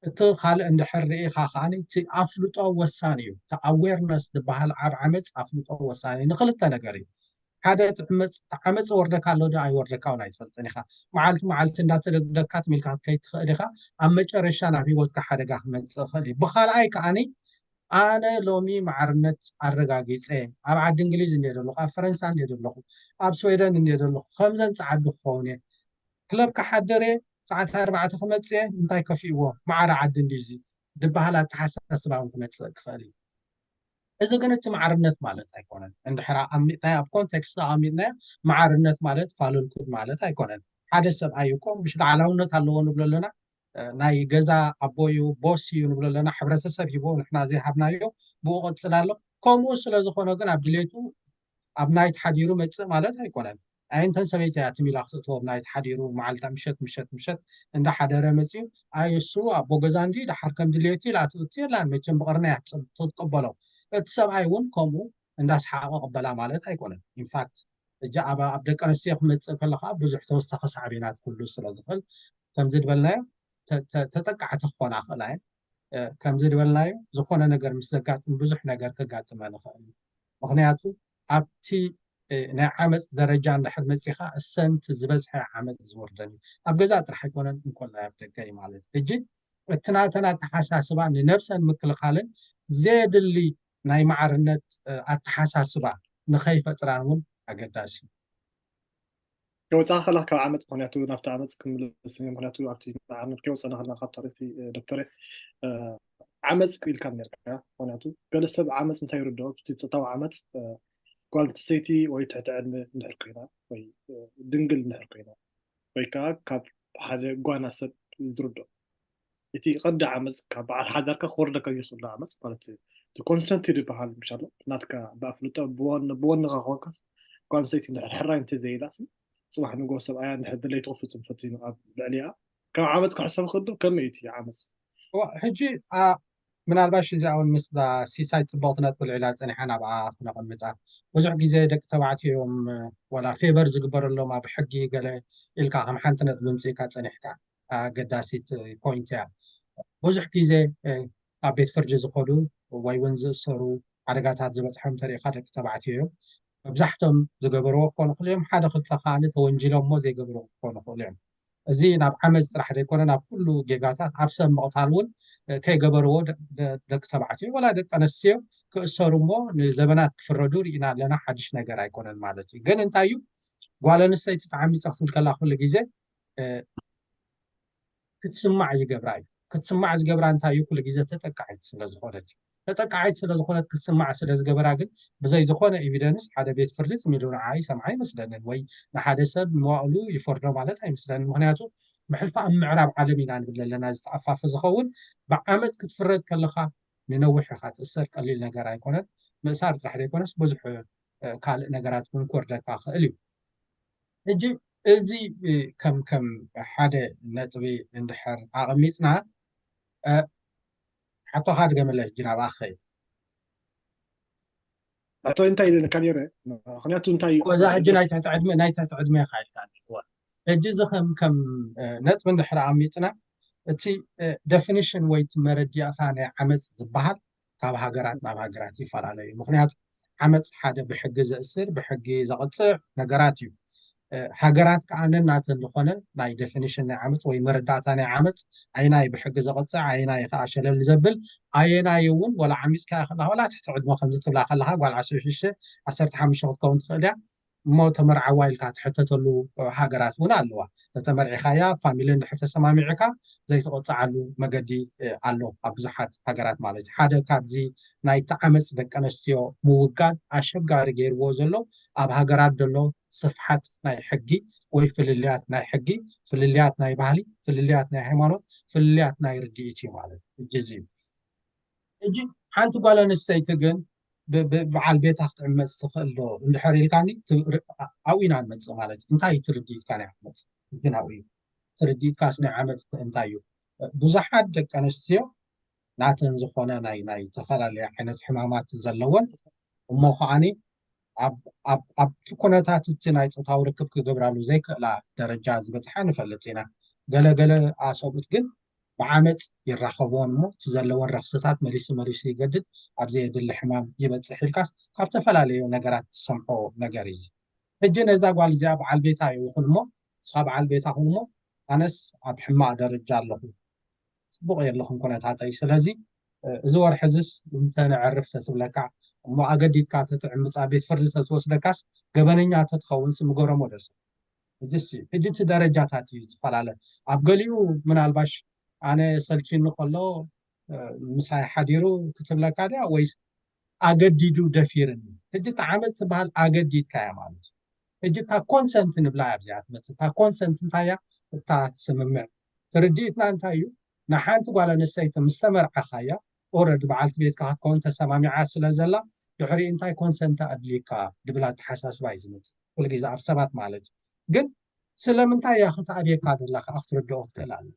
እቲ ካልእ እንድሕር ርኢኻ ከዓ እቲ ኣፍልጦ ወሳኒ እዩ። እቲ ኣዌርነስ ዝበሃል ኣብ ዓመፅ ኣፍልጦ ወሳኒ እዩ ንክልተ ነገር እዩ። ሓደ ትዕመፅ ትዓመፅ ወርደካ ኣሎ ዶ ኣይወርደካ እውን ኣይትፈልጥን ኢኻ። መዓልቲ መዓልቲ እንዳተደግደግካ ትሚልካ ክትከይድ ትኽእል ኢኻ። ኣብ መጨረሻ ናብ ሂወትካ ሓደጋ ክመፅእ ይኽእል እዩ። ብካልኣይ ከዓኒ ኣነ ሎሚ ማዕርነት ኣረጋጊፀ፣ ኣብ ዓዲ እንግሊዝ እንደ ዘለኹ፣ ኣብ ፈረንሳ እንደ ዘለኹ፣ ኣብ ስዌደን እንደ ዘለኹ፣ ከምዘን ፃዓዱ ክኸውን እየ። ክለብ ክሓድር እየ፣ ሰዓት ኣርባዕተ ክመፅእ እየ፣ እንታይ ከፊእዎ፣ ማዕረ ዓዲ እንዲዚ ድበሃል ኣተሓሳስባ እውን ክመፅእ ክኽእል እዩ። እዚ ግን እቲ ማዕርነት ማለት ኣይኮነን። እንድሕር ኣቐሚጥናዮ፣ ኣብ ኮንቴክስት ኣቐሚጥናዮ፣ ማዕርነት ማለት ፋሉልኩድ ማለት ኣይኮነን። ሓደ ሰብኣይ እኮ ምሽ ላዕላውነት ኣለዎ ንብሎ ኣለና፣ ናይ ገዛ ኣቦ እዩ፣ ቦስ እዩ ንብሎ ኣለና፣ ሕብረተሰብ ሂቦ፣ ንሕና ዘይሃብናዮ ብኡ ቀፅል ኣሎ። ከምኡ ስለ ዝኾነ ግን ኣብ ድሌቱ ኣብ ናይት ሓዲሩ መፅእ ማለት ኣይኮነን። ኣየንተን ሰበይቲ እያ ትም ኢላ ክትእትዎ ኣብ ናይት ሓዲሩ፣ መዓልታ ምሸት ምሸት ምሸት እንዳሓደረ መፅዩ። ኣይ እሱ ኣቦ ገዛ እንዲ ደሓር ከም ድሌቱ ኢላ ትእቱ የላን፣ መቸም ብቐርና እያ ትፅብ- ትቅበሎ። እቲ ሰብኣይ እውን ከምኡ እንዳስሓቐ ቅበላ ማለት ኣይኮነን። ኢንፋክት ሕጂ ኣብ ኣብ ደቂ ኣንስትዮ ክመፅእ ከለካ ብዙሕ ተወሳኺ ሳዕቤናት ክህሉ ስለ ዝኽእል፣ ከምዚ ዝበልናዮ ተ- ተ- ተጠቃዕቲ ክኾና ክእላ እየን። እ፣ ከምዚ ዝበልናዮ ዝኾነ ነገር ምስ ዘጋጥም ብዙሕ ነገር ከጋጥመን ይኽእል እዩ። ምኽንያቱ ኣብቲ እ፣ ናይ ዓመፅ ደረጃ እንድሕር መፂኻ እሰንት ዝበዝሐ ዓመፅ ዝወርደን እዩ። ኣብ ገዛ ጥራሕ ኣይኮነን እንኮላይ ኣብ ደገ እዩ ማለት። ሕጂ እቲ ናተን ኣተሓሳስባ ንነብሰን ምክልኻልን ዘየድሊ ናይ ማዕርነት እ፣ ኣተሓሳስባ ንኸይፈጥራን እውን ኣገዳሲ እዩ። ከወፃ ከላ ካብ ዓመፅ ምክንያቱ ናብቲ ዓመፅ ክምልስ እዩ። ምክንያቱ ኣብቲ ማዕርነት ከወፀና ከለና ካብቲ ኣርእስቲ እ፣ ዶክተር እ፣ ዓመፅ ኢልካ ነርካ። ምክንያቱ ገለ ሰብ ዓመፅ እንታይ ይርድኦ? እቲ ፆታዊ ዓመፅ እ፣ ጓል ኣንስተይቲ ወይ ትሕቲ ዕድመ እንድሕር ኮይና ወይ እ፣ ድንግል እንድሕር ኮይና ወይ ከዓ ካብ ሓደ ጓና ሰብ ዝርድኦ። እቲ ቀንዲ ዓመፅ ካብ በዓል ሓዳርካ ክወርደካ ይኽእል ዓመፅ ማለት እዩ። እቲ ኮንሰንት ዝበሃል ምሻሎ ናትካ ብኣፍልጦ ብወን- ብወንኻ ኮንካስ ጓል ኣንስተይቲ እንድሕር ሕራይ እንተዘይኢላሲ ፅባሕ ንጎ ሰብኣያ እንድሕር ድሌቱ ክፍፅም ፈቲኑ ኣብ ልዕሊኣ ካብ ዓመፅ ክሕሰብ ይኽእል ዶ? ከመይ እቲ ዓመፅ? እዋ፣ ሕጂ አ፣ ምናልባሽ እዚኣ እውን ምስ እዛ ሲሳይ ፅብቕቲ ነጥቢ ልዒላ ፀኒሓ ናብኣ ክነቐምጣ። ብዙሕ ግዜ ደቂ ተባዕትዮ እዮም እ፣ ዋላ ፌቨር ዝግበረሎም ኣብ ሕጊ ገለ ኢልካ ከም ሓንቲ ነጥቢ ምፅኢካ ፀኒሕካ ኣገዳሲት ፖይንት እያ። ብዙሕ ግዜ እ፣ ኣብ ቤት ፍርዲ ዝኸዱ ወይ እውን ዝእሰሩ ሓደጋታት ዝበፅሖም ተሪኢካ ደቂ ተባዕትዮ እዮም። መብዛሕቶም ዝገበርዎ ክኾኑ ይኽእሉ እዮም፣ ሓደ ክልተ ከዓኒ ተወንጂሎም እሞ ዘይገበርዎ ክኾኑ ይኽእሉ እዮም። እዚ ናብ ዓመፅ ጥራሕ ዘይኮነ ናብ ኩሉ ጌጋታት ኣብ ሰብ ምቕታል እውን እ፣ ከይገበርዎ ደ- ደ- ደቂ ተባዕትዮ ወላ ደቂ ኣነስትዮ ክእሰሩ እሞ ንዘበናት ክፍረዱ ርኢና ኣለና። ሓድሽ ነገር ኣይኮነን ማለት እዩ። ግን እንታይ እዩ ጓል ኣንስተይቲ ተዓሚፀ ክትብል ከላ ኩሉ ግዜ እ፣ ክትስማዕ ይገብራ እዩ። ክትስማዕ ዝገብራ እንታይ እዩ? ኩሉ ግዜ ተጠቃዒት ስለ ዝኾነት እዩ። ተጠቃዒት ስለ ዝኾነት ክትስማዕ ስለ ዝገበራ ግን ብዘይ ዝኾነ ኤቪደንስ ሓደ ቤት ፍርዲ ፅም ኢሉ ንዓይ ሰምዓ ኣይመስለንን ወይ ንሓደ ሰብ መዋእሉ ይፈርዶ ማለት ኣይመስለንን። ምክንያቱ ብሕልፊ ኣብ ምዕራብ ዓለም ኢና ንብል ኣለና ዝተኣፋፈ ዝኸውን። ብዓመፅ ክትፍረድ ከለካ ንነዊሕ ኢኻ ትእሰር፣ ቀሊል ነገር ኣይኮነን። ምእሳር ጥራሕ ዘይኮነስ ብዙሕ እ፣ ካልእ ነገራት እውን ክወርደካ ክእል እዩ። ሕጂ እዚ እ፣ ከም ከም ሓደ ነጥቢ እንድሕር ኣቐሚጥና እ፣ ሕቶኻ ድገመለይ ሕጂ ናብኣ ክኸይድ ሕቶ እንታይ ኢለካ ነይረ? ምክንያቱ እንታይ እዩ? እዛ ሕጂ ናይ ትሕቲ ዕድመ ናይ ትሕቲ ዕድመ ኢኻ ኢልካ እዋ። ሕጂ እዚ ከም ከም እ፣ ነጥቢ እንድሕር ኣቐሚጥና እቲ ደፊኒሽን ወይ እቲ መረዳእታ ናይ ዓመፅ ዝበሃል ካብ ሃገራት ናብ ሃገራት ይፈላለ እዩ። ምክንያቱ ዓመፅ ሓደ ብሕጊ ዘእስር ብሕጊ ዘቕፅዕ ነገራት እዩ። እ፣ ሃገራት ከዓ ነናተን ዝኾነ ናይ ደፊኒሽን ናይ ዓመፅ ወይ መረዳእታ ናይ ዓመፅ ኣየናይ ብሕጊ ዘቕፅዕ ኣየናይ ከዓ ሸለል ዘብል ኣየናይ እውን ወላ ዓሚፅካ ይኽእላ ወላ ትሕቲ ዕድመ ከምዚ ትብላ ከለካ ጓል ዓሰርተ ሽዱሽተ ዓሰርተ ሓሙሽተ ክትከውን ትኽእል እያ። እሞ ተመርዓዋ ኢልካ ትሕተተሉ ሃገራት እውን ኣለዋ። ተተመርዒኻያ ፋሚሊ እንድሕር ተሰማሚዕካ ዘይተቆፅዓሉ መገዲ እ፣ ኣሎ ኣብ ብዙሓት ሃገራት ማለት እዩ። ሓደ ካብዚ ናይቲ ዓመፅ ደቂ ኣንስትዮ ምውጋድ ኣሸጋሪ ገይርዎ ዘሎ ኣብ ሃገራት ዘሎ ስፍሓት ናይ ሕጊ ወይ ፍልልያት ናይ ሕጊ፣ ፍልልያት ናይ ባህሊ፣ ፍልልያት ናይ ሃይማኖት፣ ፍልልያት ናይ ርድኢት እዩ ማለት እዩ። ሕጂ እዚ እዩ። ሕጂ ሓንቲ ጓል ኣንስተይቲ ግን ብ- ብ- በዓል ቤታ ክትዕመፅ ትኽእል ዶ እንድሕር ኢልካኒ ት- ር- ኣብኡ ኢና ንመፅእ ማለት እዩ። እንታይ እዩ ትርድኢትካ ናይ ዓመፅ ግን ኣብኡ እዩ። ትርድኢትካስ ናይ ዓመፅ እንታይ እዩ? ብዙሓት ደቂ ኣንስትዮ ናተን ዝኾነ ናይ ናይ ዝተፈላለየ ዓይነት ሕማማት ዘለወን እሞ ከዓኒ ኣብ ኣብ ኣብቲ ኩነታት እቲ ናይ ፆታዊ ርክብ ክገብራሉ ዘይክእላ ደረጃ ዝበፅሓ ንፈልጥ ኢና። ገለ ገለ ኣሰብኡት ግን ብዓመፅ ይራኸብዎን እሞ እቲ ዘለወን ረኽስታት መሊሱ መሊሱ ይገድድ፣ ኣብ ዘየድሊ ሕማም ይበፅሕ ኢልካስ ካብ ዝተፈላለዩ ነገራት ትሰምዖ ነገር እዩ። ሕጂ ነዛ ጓል እዚኣ በዓል ቤታ ይኹን እሞ፣ ንስኻ በዓል ቤታ ኩን እሞ፣ ኣነስ ኣብ ሕማቕ ደረጃ ኣለኹ፣ ጽቡቕ የለኹን ኩነታተይ። ስለዚ፣ እ፣ እዚ ወርሒ እዚስ እንተ ነዕርፍ ተትብለካ፣ እሞ ኣገዲድካ ተትዕምጻ፣ ቤት ፍርዲ ተትወስደካስ፣ ገበነኛ ተትኸውንስ ምገረሞ ደርሰ። ሕጂ ሲ-፣ ሕጂ እቲ ደረጃታት እዩ ዝፈላለ። ኣብ ገሊኡ ምናልባሽ ኣነ ሰልኪኒ ከሎ፣ እ፣ ምሳይ ሓዲሩ ክትብለካ ድያ ወይስ ኣገዲዱ ደፊርኒ? ሕጂ እቲ ዓመጽ ዝበሃል ኣገዲድካያ ማለት እዩ። ሕጂ እታ ኮንሰንት ንብላ እያ ኣብዚኣ ትመጽእ። እታ ኮንሰንት እንታይ እያ? እታ ስምምዕ። ትርድኢትና እንታይ እዩ? ንሓንቲ ጓል ኣንስተይቲ ምስ ተመርዓኻያ፣ ኦረዲ በዓልቲ ቤትካ ክትከውን ተሰማሚዓ ስለ ዘላ፣ ድሕሪኡ እንታይ ኮንሰንት ኣድልዩካ ድብል ኣተሓሳስባ እዩ ዝመጽእ። ኩሉ ግዜ ኣብ ሰባት ማለት እዩ። ግን ስለምንታይ እያ ክትኣብየካ ደላ ከኣ ክትርድኦ ክትክእል ኣለ።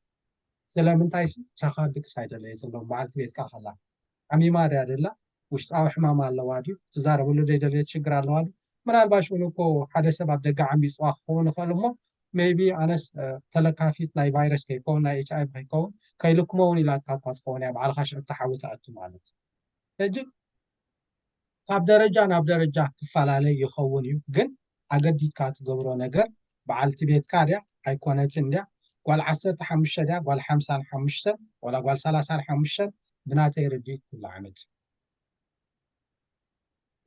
ስለምንታይ ሲ ምሳኻ ድቅስ ኣይደለየት ኣለዉ በዓልቲ ቤትካ ከላ። ሓሚማ ድያ ደላ? ውሽጣዊ ሕማም ኣለዋ ድዩ? ትዛረበሉ ዘይደለየት ሽግር ኣለዋ ድዩ? ምናልባሽ እውን እኮ ሓደ ሰብ ኣብ ደገ ዓሚፅዋ ክኸውን ይኽእል እሞ፣ ሜይቢ ኣነስ፣ እ፣ ተለካፊት ናይ ቫይረስ ከይከውን፣ ናይ ኤች ኣይ ቪ ከይከውን፣ ከይልክሞ እውን ኢላትካ እኳ ትኸውን እያ፣ ባዕልኻ ሽዑ ተሓዊ ትኣቱ ማለት እዩ። ሕጂ ካብ ደረጃ ናብ ደረጃ ክፈላለ ይኸውን እዩ፣ ግን ኣገዲድካ ትገብሮ ነገር፣ በዓልቲ ቤትካ ድያ ኣይኮነትን ድያ፣ ጓል ዓሰርተ ሓሙሽተ ድያ፣ ጓል ሓምሳን ሓሙሽተን፣ ዋላ ጓል ሰላሳን ሓሙሽተን፣ ብናተይ ርድኢት ኩሉ ዓመት።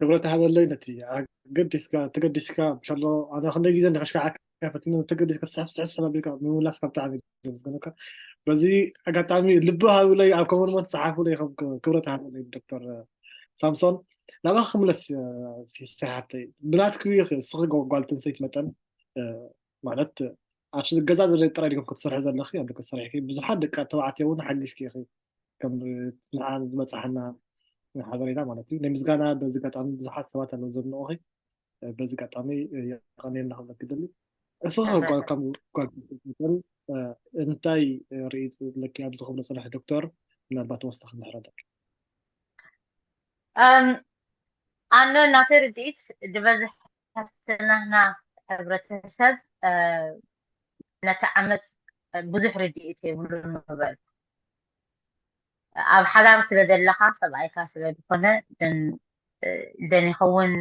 ክብረት ሃበለይ። ነቲ ኣገዲስካ ተገዲስካ፣ ምሻሎ ኣነ ክንደይ ግዜ እንዳኸሽካዓካ ፈቲነ፣ ተገዲስካ ስሕብ ስሕብ ስሕብ ኣቢልካ ምምላስካ ብጣዕሚ እዩ ዘመስግነካ። በዚ ኣጋጣሚ ልቢ ሃብለይ፣ ኣብ ኮመንት ጸሓፉለይ፣ ከም ክብረት ሃበለይ ዶክተር ሳምሶን። ናባኺ ክምለስ፣ እ፣ ሲሳይ ሓብተይ፣ ብናትኪ ኢኺ፣ እስኺ ጓ-፣ ጓል ትንሰይቲ መጠን፣ እ፣ ማለት ኣብ ገዛ ዘለ ጥራይ ዲኹም ክትሰርሒ ዘለኺ፣ ኣብ ደገ ሰሪሕኪ፣ ብዙሓት ደቂ ተባዕትዮ እውን ሓጊዝኪ ኢኺ፣ ከም ንዓ ዝበጻሓና ሓበሬታ ማለት እዩ። ናይ ምስጋና በዚ ኣጋጣሚ ብዙሓት ሰባት ኣለዉ ዘድንቑኺ፣ በዚ ኣጋጣሚ የቐንየልና ክብለኪ ደሊ። እስኺ እህ፣ ጓል፣ ከም ጓል መጠን፣ እ፣ እንታይ ርኢት ኣለኪ ኣብዚ ክብሎ ጽናሕ ዶክተር? ምናልባት ተወሳኺ ምሕረዳት። እም፣ ኣነ ናተይ ርድኢት ዝበዝሕ ናህና ሕብረተሰብ፣ እ፣ ነቲ ዓመፅ፣ እ፣ ብዙሕ ርድኢት የብሉን ምበል። ኣብ ሓዳር ስለ ዘለኻ፣ ሰብኣይካ ስለ ዝኾነ፣ ደን፣ እ፣ ደን ይኸውን፣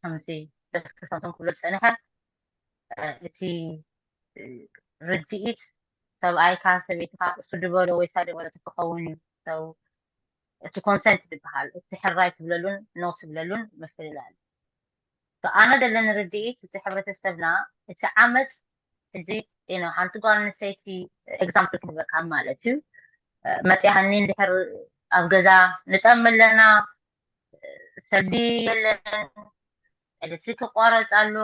ከምዚ ደቂ ሰምቶም ክብሎ ዝጸንሐ፣ እ፣ እቲ፣ እ፣ ርድኢት ሰብኣይካ፣ ሰበይትኻ፣ እሱ ድበሎ ወይ እሳ ድበለቶ ክኸውን እዩ። So፣ እቲ ኮንሰንት ዝበሃል፣ እቲ ሕራይ ትብለሉን ኖ ትብለሉን ምፍልላይ። So፣ ኣነ ዘለኒ ርድኢት፣ እቲ ሕብረተሰብና፣ እቲ ዓመፅ፣ ሕጂ፣ you know፣ ሓንቲ ጓል ኣንስተይቲ፣ ኤግዛምፕል ክህበካ ማለት እዩ፣ እ፣ መፂኣኒ እንድሕር ኣብ ገዛ ንፀም ኣለና፣ ሰልዲ የለን፣ ኤሌክትሪክ ይቋረፅ ኣሎ፣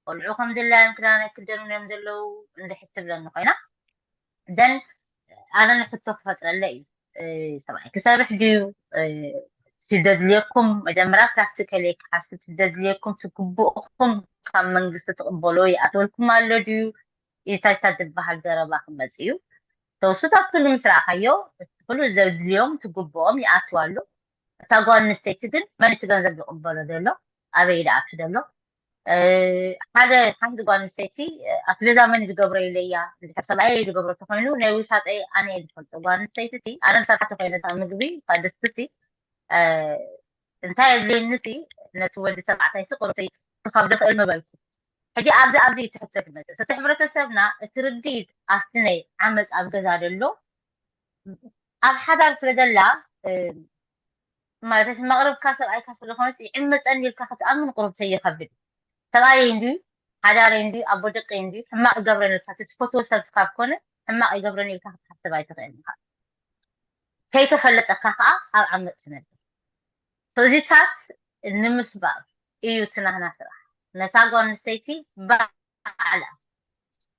ቆልዑ ከም ድላዮም ክዳን ኣይክደኑን እዮም ዘለዉ፣ እንድሕር ትብለኒ ኮይና፣ ደን ኣነ ንሕቶ ክፈጥረለይ እዩ። እ፣ ሰብኣይ ክሰርሕ ድዩ? እ፣ እቲ ዘድልየኩም፣ መጀመርያ ፕራክቲካሊ ክሓስብ፣ እቲ ዘድልየኩም፣ እቲ ግቡእኩም ካብ መንግስቲ ትቕበሎ ይኣትወልኩም ኣሎ ድዩ? ኢሳይታ ዝበሃል ዘረባ ክመጽእ እዩ። So፣ እሱታት ኩሉ ምስ ረኣኻዮ፣ እቲ ኩሉ ዘድልዮም፣ እቲ ግቡኦም ይኣትው ኣሎ። እታ ጓል ኣንስተይቲ ግን መን እቲ ገንዘብ ዝቕበሎ ዘሎ? ኣበይ ይኣቱ ዘሎ? እ፣ ሓደ፣ ሓንቲ ጓል ኣንስተይቲ፣ እ፣ ኣስቤዛ መን እዩ ዝገብሮ ኢለያ፣ እንድሕር ሰብኣየ እዩ ዝገብሮ ተኾይኑ፣ ናይ ውሻጠይ ኣነ እየ ዝፈልጦ። ጓል ኣንስተይቲ እቲ፣ ኣነ ምሳኻ ተኾይነ እታ ምግቢ፣ እታ ድስቲ እቲ፣ እ፣ እንታይ የድልየኒ ሲ፣ ነቲ ወዲ ተባዕታይ ሲ ቁሩብ ክኸብዶ ክእል ምበልኩ። ሕጂ ኣብዚ፣ ኣብዚ እዩ እቲ ሕቶ ዝመጽእ። እቲ ሕብረተሰብና፣ እቲ ርድኢት ኣብቲ ናይ ዓመጽ ኣብ ገዛ ዘሎ፣ ኣብ ሓዳር ስለ ዘላ፣ እ፣ ማለት እቲ መቕርብካ ሰብኣይካ ስለ ዝኾነስ ይዕመጸኒ ኢልካ ክትኣምን ቁሩብ ተይኸብድ። ሰብኣየይ እንድዩ፣ ሓዳረይ እንድዩ፣ ኣቦ ደቀይ እንድዩ፣ ሕማቕ ይገብረኒ ኢልካ፣ እቲ ትፈትዎ ሰብ ካብ ኮነ፣ ሕማቕ ይገብረኒ ኢልካ ክትሓስብ ኣይትኽእልን ኢኻ። ከይተፈለጠካ ከኣ ኣብ ዓመጽ ትነብር። So፣ እዚታት ንምስባር እዩ እቲ ናህና ስራሕ። ነታ ጓል ኣንስተይቲ ባዕላ፣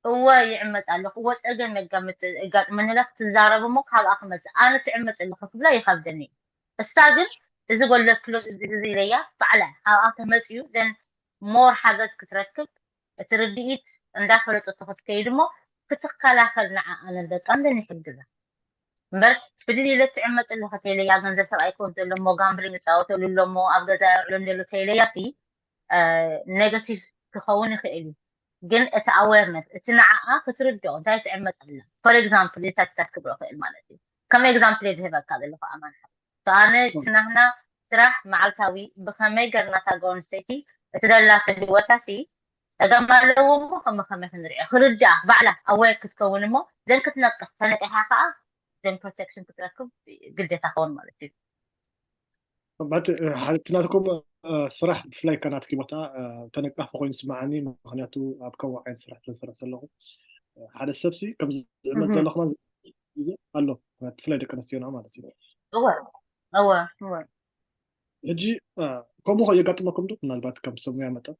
እወ ይዕመጽ ኣለኹ፣ እወ ጸገም የጋምጽ-፣ የጋጥመኒ ኢላ ክትዛረብ እሞ ካብኣ ክመጽእ፣ ኣነ ትዕመጽ ኣለኹ ክብላ ይኸብደኒ እዩ። እሳ ግን እዚ ጎለክሎ እዚ፣ እዚ ኢለያ ባዕላ ካብኣ ተመጽዩ፣ then ሞር ሓገዝ ክትረክብ፣ እቲ ርድኢት እንዳፈለጠቶ ክትከይድ እሞ ክትከላኸል ንዓኣ ነን ደቃን then ይሕግዛ። እምበር ብድል ኢለ ትዕመጽ ኣለኺ ተይለያ፣ ገንዘብ ሰብኣይ ክወስዶ ኣሎ እሞ ጋምብሊንግ ይጻወተሉ ኣሎ እሞ ኣብ ገዛ የውዕሎ ዘሎ ተይለያ፣ እቲ፣ እ፣ ኔጋቲቭ ክኸውን ይኽእል እዩ። ግን እቲ ኣዌርነስ፣ እቲ ንዓኣ ክትርድኦ እንታይ ትዕመጽ ኣላ። ፎር ኤግዛምፕል፣ እዚታት ክብሎ ይኽእል ማለት እዩ። ከም ኤግዛምፕል እየ ዝህበካ ዘለኹ ኣማን ሓ-፣ So፣ ኣነ እቲ ናህና ስራሕ መዓልታዊ ብኸመይ ገርና እታ ጓል ኣንስተይቲ እቲ ደላቶ ህይወታ ሲ ጸገም ኣለዎ እሞ ከመ ከመ ክንሪኦ ክርድኣ ባዕላ ኣወር ክትከውን እሞ ዘን ክትነቅፍ ተነቂሓ ከዓ ዘን ፕሮቴክሽን ክትረክብ ግዴታ ከውን ማለት እዩ። ባት እቲ ናትኩም ስራሕ ብፍላይ ከናትኪ ቦታ ተነቃፊ ኮይኑ ስማዓኒ። ምክንያቱ ኣብ ከዋ ዓይነት ስራሕ ስለዝሰርሕ ዘለኹ ሓደ ሰብሲ ከም ዝዕመት ዘለኹ ኣሎ። ብፍላይ ደቂ ኣንስትዮና ማለት እዩ። እወ እወ እወ ሕጂ ከምኡ ከ የጋጥመኩም ዶ? ምናልባት ከም ሰብ ሙያ መጠን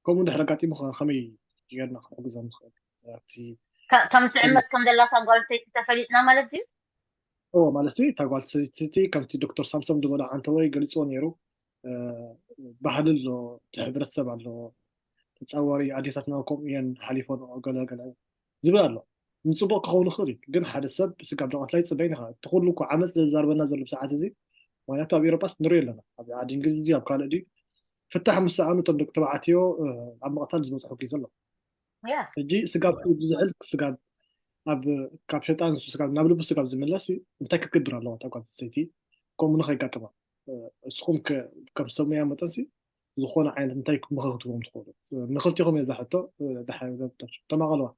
ከምኡ እንድሕር ኣጋጢሙ ከመይ ጌርና ክንሕግዞም ንኽእል? ኣብቲ ከም ትዕመት ከም ዘላታ ጓል ሰይቲ ተፈሊጥና ማለት እዩ። እዎ ማለት እታ ጓል ሰይቲ ከምቲ ዶክተር ሳምሶም ዝበሎ ዓንተወይ ገሊፅዎ ነይሩ። ባህሊ ኣሎ፣ እቲ ሕብረተሰብ ኣሎ፣ ተፃዋሪ ኣዴታትና ከምኡ እየን ሓሊፎን ገለገለ ዝብል ኣሎ። ንፅቡቅ ክኸውን ይኽእል እዩ፣ ግን ሓደ ሰብ ስጋብ ደቐት ላይ ፅበይ ንኻ እቲ ኩሉ እኮ ዓመፅ ዘዛርበና ዘሎ ሰዓት እዚ ማለት ኣብ ኤሮጳስ ንሪኦ ኣለና። ኣብ ዓዲ እንግሊዝ ኣብ ካልእ ድዩ ፍታሕ ምስ ሰኣኑ እቶም ደቂ ተባዕትዮ ኣብ ምቕታል ዝበፅሑ ግዜ ኣሎ። ሕጂ ስጋብ ዝሕል ስጋብ ኣብ ካብ ሸጣን ንሱ ስጋብ ናብ ልቡ ስጋብ ዝምለስ እንታይ ክትገብር ኣለዋ እታ ጓል ሰይቲ ከምኡ ንኸይጋጥማ? እስኹም ከም ሰብ ሙያ መጠንሲ ዝኾነ ዓይነት እንታይ ምኽሪ ክትህቦም ትኽእሉ? ንክልቲኹም እየ እዛ ሕቶ። ተማቐልዋ።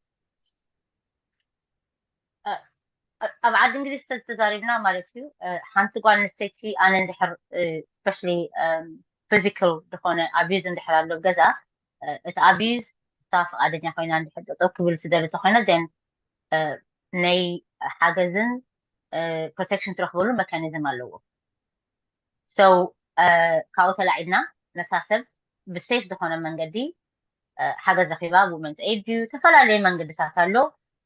ኣብ ዓዲ እንግሊዝ ተዛሪብና ማለት እዩ። ሓንቲ ጓል ኣንስተይቲ ኣነ እንድሕር ስፔሻሊ ፊዚካል ዝኾነ ኣቢዩዝ እንድሕር ኣሎ ገዛ፣ እቲ ኣቢዩዝ እሳ ፍቓደኛ ኮይና እንድሕር ጠጠው ክብል ትደሊ ተኮይና ን ናይ ሓገዝን ፕሮቴክሽን ትረክበሉ መካኒዝም ኣለዎ። ሰው ካብኡ ተላዒልና ነታ ሰብ ብሴፍ ዝኾነ መንገዲ ሓገዝ ረኪባ ብመንስ ኤድ ድዩ ዝተፈላለየ መንገድታት ኣሎ።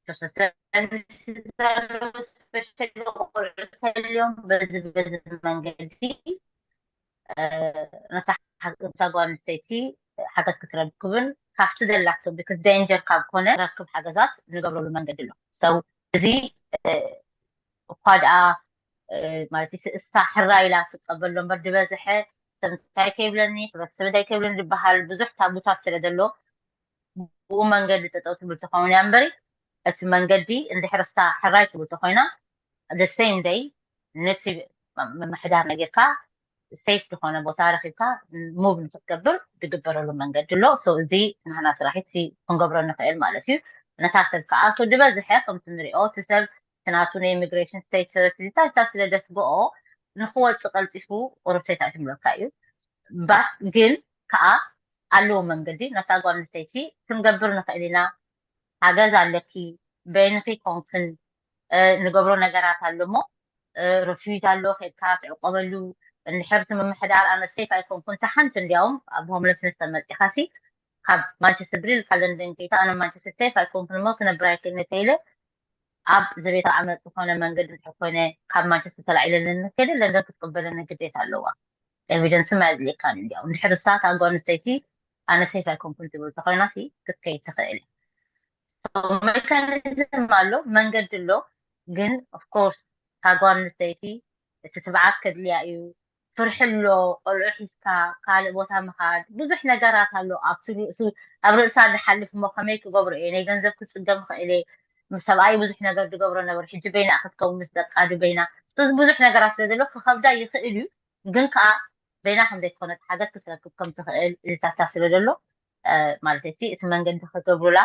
ተሰሰንስሎም በዚ በዚ መንገዲ ነታ ጓል ኣንስተይቲ ሓገዝ ክትረክብን ካብቲ ዘላቶ ብክስ ዴንጀር ካብ ኮነ ረክብ ሓገዛት ንገብረሉ መንገዲ ኣሎ። ሰው እዚ እኳ ደኣ ማለት እሳ ሕራ ኢላ ትቀበሎ እምበር ዝበዝሐ ሰብ እንታይ ከይብለኒ ሕብረተሰብ እንታይ ከይብለኒ ዝበሃል ብዙሕ ታቡታት ስለ ዘሎ ብኡ መንገዲ ጠጠው ትብል ትኸውን እያ እምበሪ እቲ መንገዲ እንድሕር እሳ ሕራይ ትብል ተኮይና the same day ነቲ ምምሕዳር ነጊርካ ሴፍ ዝኾነ ቦታ ረኪብካ ሙቭ ንክትገብር ዝግበረሉ መንገዲ ኣሎ። እዚ ናህና ስራሒት ክንገብሮ ንኽእል ማለት እዩ። ነታ ሰብ ከዓ ዝበዝሐ ከምቲ ንሪኦ እቲ ሰብ ናቱ ናይ ኢሚግሬሽን ስቴተስ ዚታታ ስለ ደስግኦ ንክወፅእ ቀልጢፉ ቁሩብ ሰይጣን ይምለካ እዩ። ባት ግን ከዓ ኣለዎ መንገዲ ነታ ጓል ኣንስተይቲ ክንገብር ንኽእል ኢና። ሓገዝ ኣለኪ በይንኺ ኮንክን ንገብሮ ነገራት ኣሎ እሞ ርፊዩት ኣሎ ከድካ ትዕቆበሉ እንድሕር እቲ ምምሕዳር ኣነ ሴፍ ኣይኮንኩን ተሓንቲ እንዲያውም ኣብ ሆምለስነት ተመፂኻ ሲ ካብ ማንቸስተር ብልል ካብ ለንደን ከይታ ኣነ ማንቸስተር ሴፍ ኣይኮንኩን እሞ ክነብር ኣይክእልን ተይለ ኣብ ዘቤታዊ ዓመፅ ዝኾነ መንገዲ እንድሕር ኮይነ ካብ ማንቸስተር ተላዒለኒ ከይደ ለንደን ክትቅበለኒ ግዴታ ኣለዋ። ኤቪደንስ ማ የድልየካን እንዲያው እንድሕር እሳ እታ ጓል ኣንስተይቲ ኣነ ሴፍ ኣይኮንኩን ትብል ተኮይና ሲ ክትከይድ ትኽእል ሜካኒዝም ኣሎ መንገዲ ኣሎ ግን ኦፍኮርስ እታ ጓል ኣንስተይቲ እቲ ትብዓት ከድልያ እዩ ፍርሒ ኣሎ ቆልዑ ሒዝካ ካልእ ቦታ ምኻድ ብዙሕ ነገራት ኣሎ ኣብቲ ርእሱ ኣብ ርእሳ ዝሓልፍ እሞ ከመይ ክገብሮ እየ ናይ ገንዘብ ክፅገም ይኽእል እየ ምስ ሰብኣይ ብዙሕ ነገር ዝገብሮ ነበር ሕጂ በይና ክትከውን ምስ ደቃ ዱ በይና ብዙሕ ነገራት ስለ ዘሎ ክኸብዳ ይኽእል እዩ ግን ከዓ በይና ከም ዘይኮነት ሓገዝ ክትረክብ ከም ትኽእል እዚታታ ስለ ዘሎ ማለት እቲ እቲ መንገዲ ክገብሩላ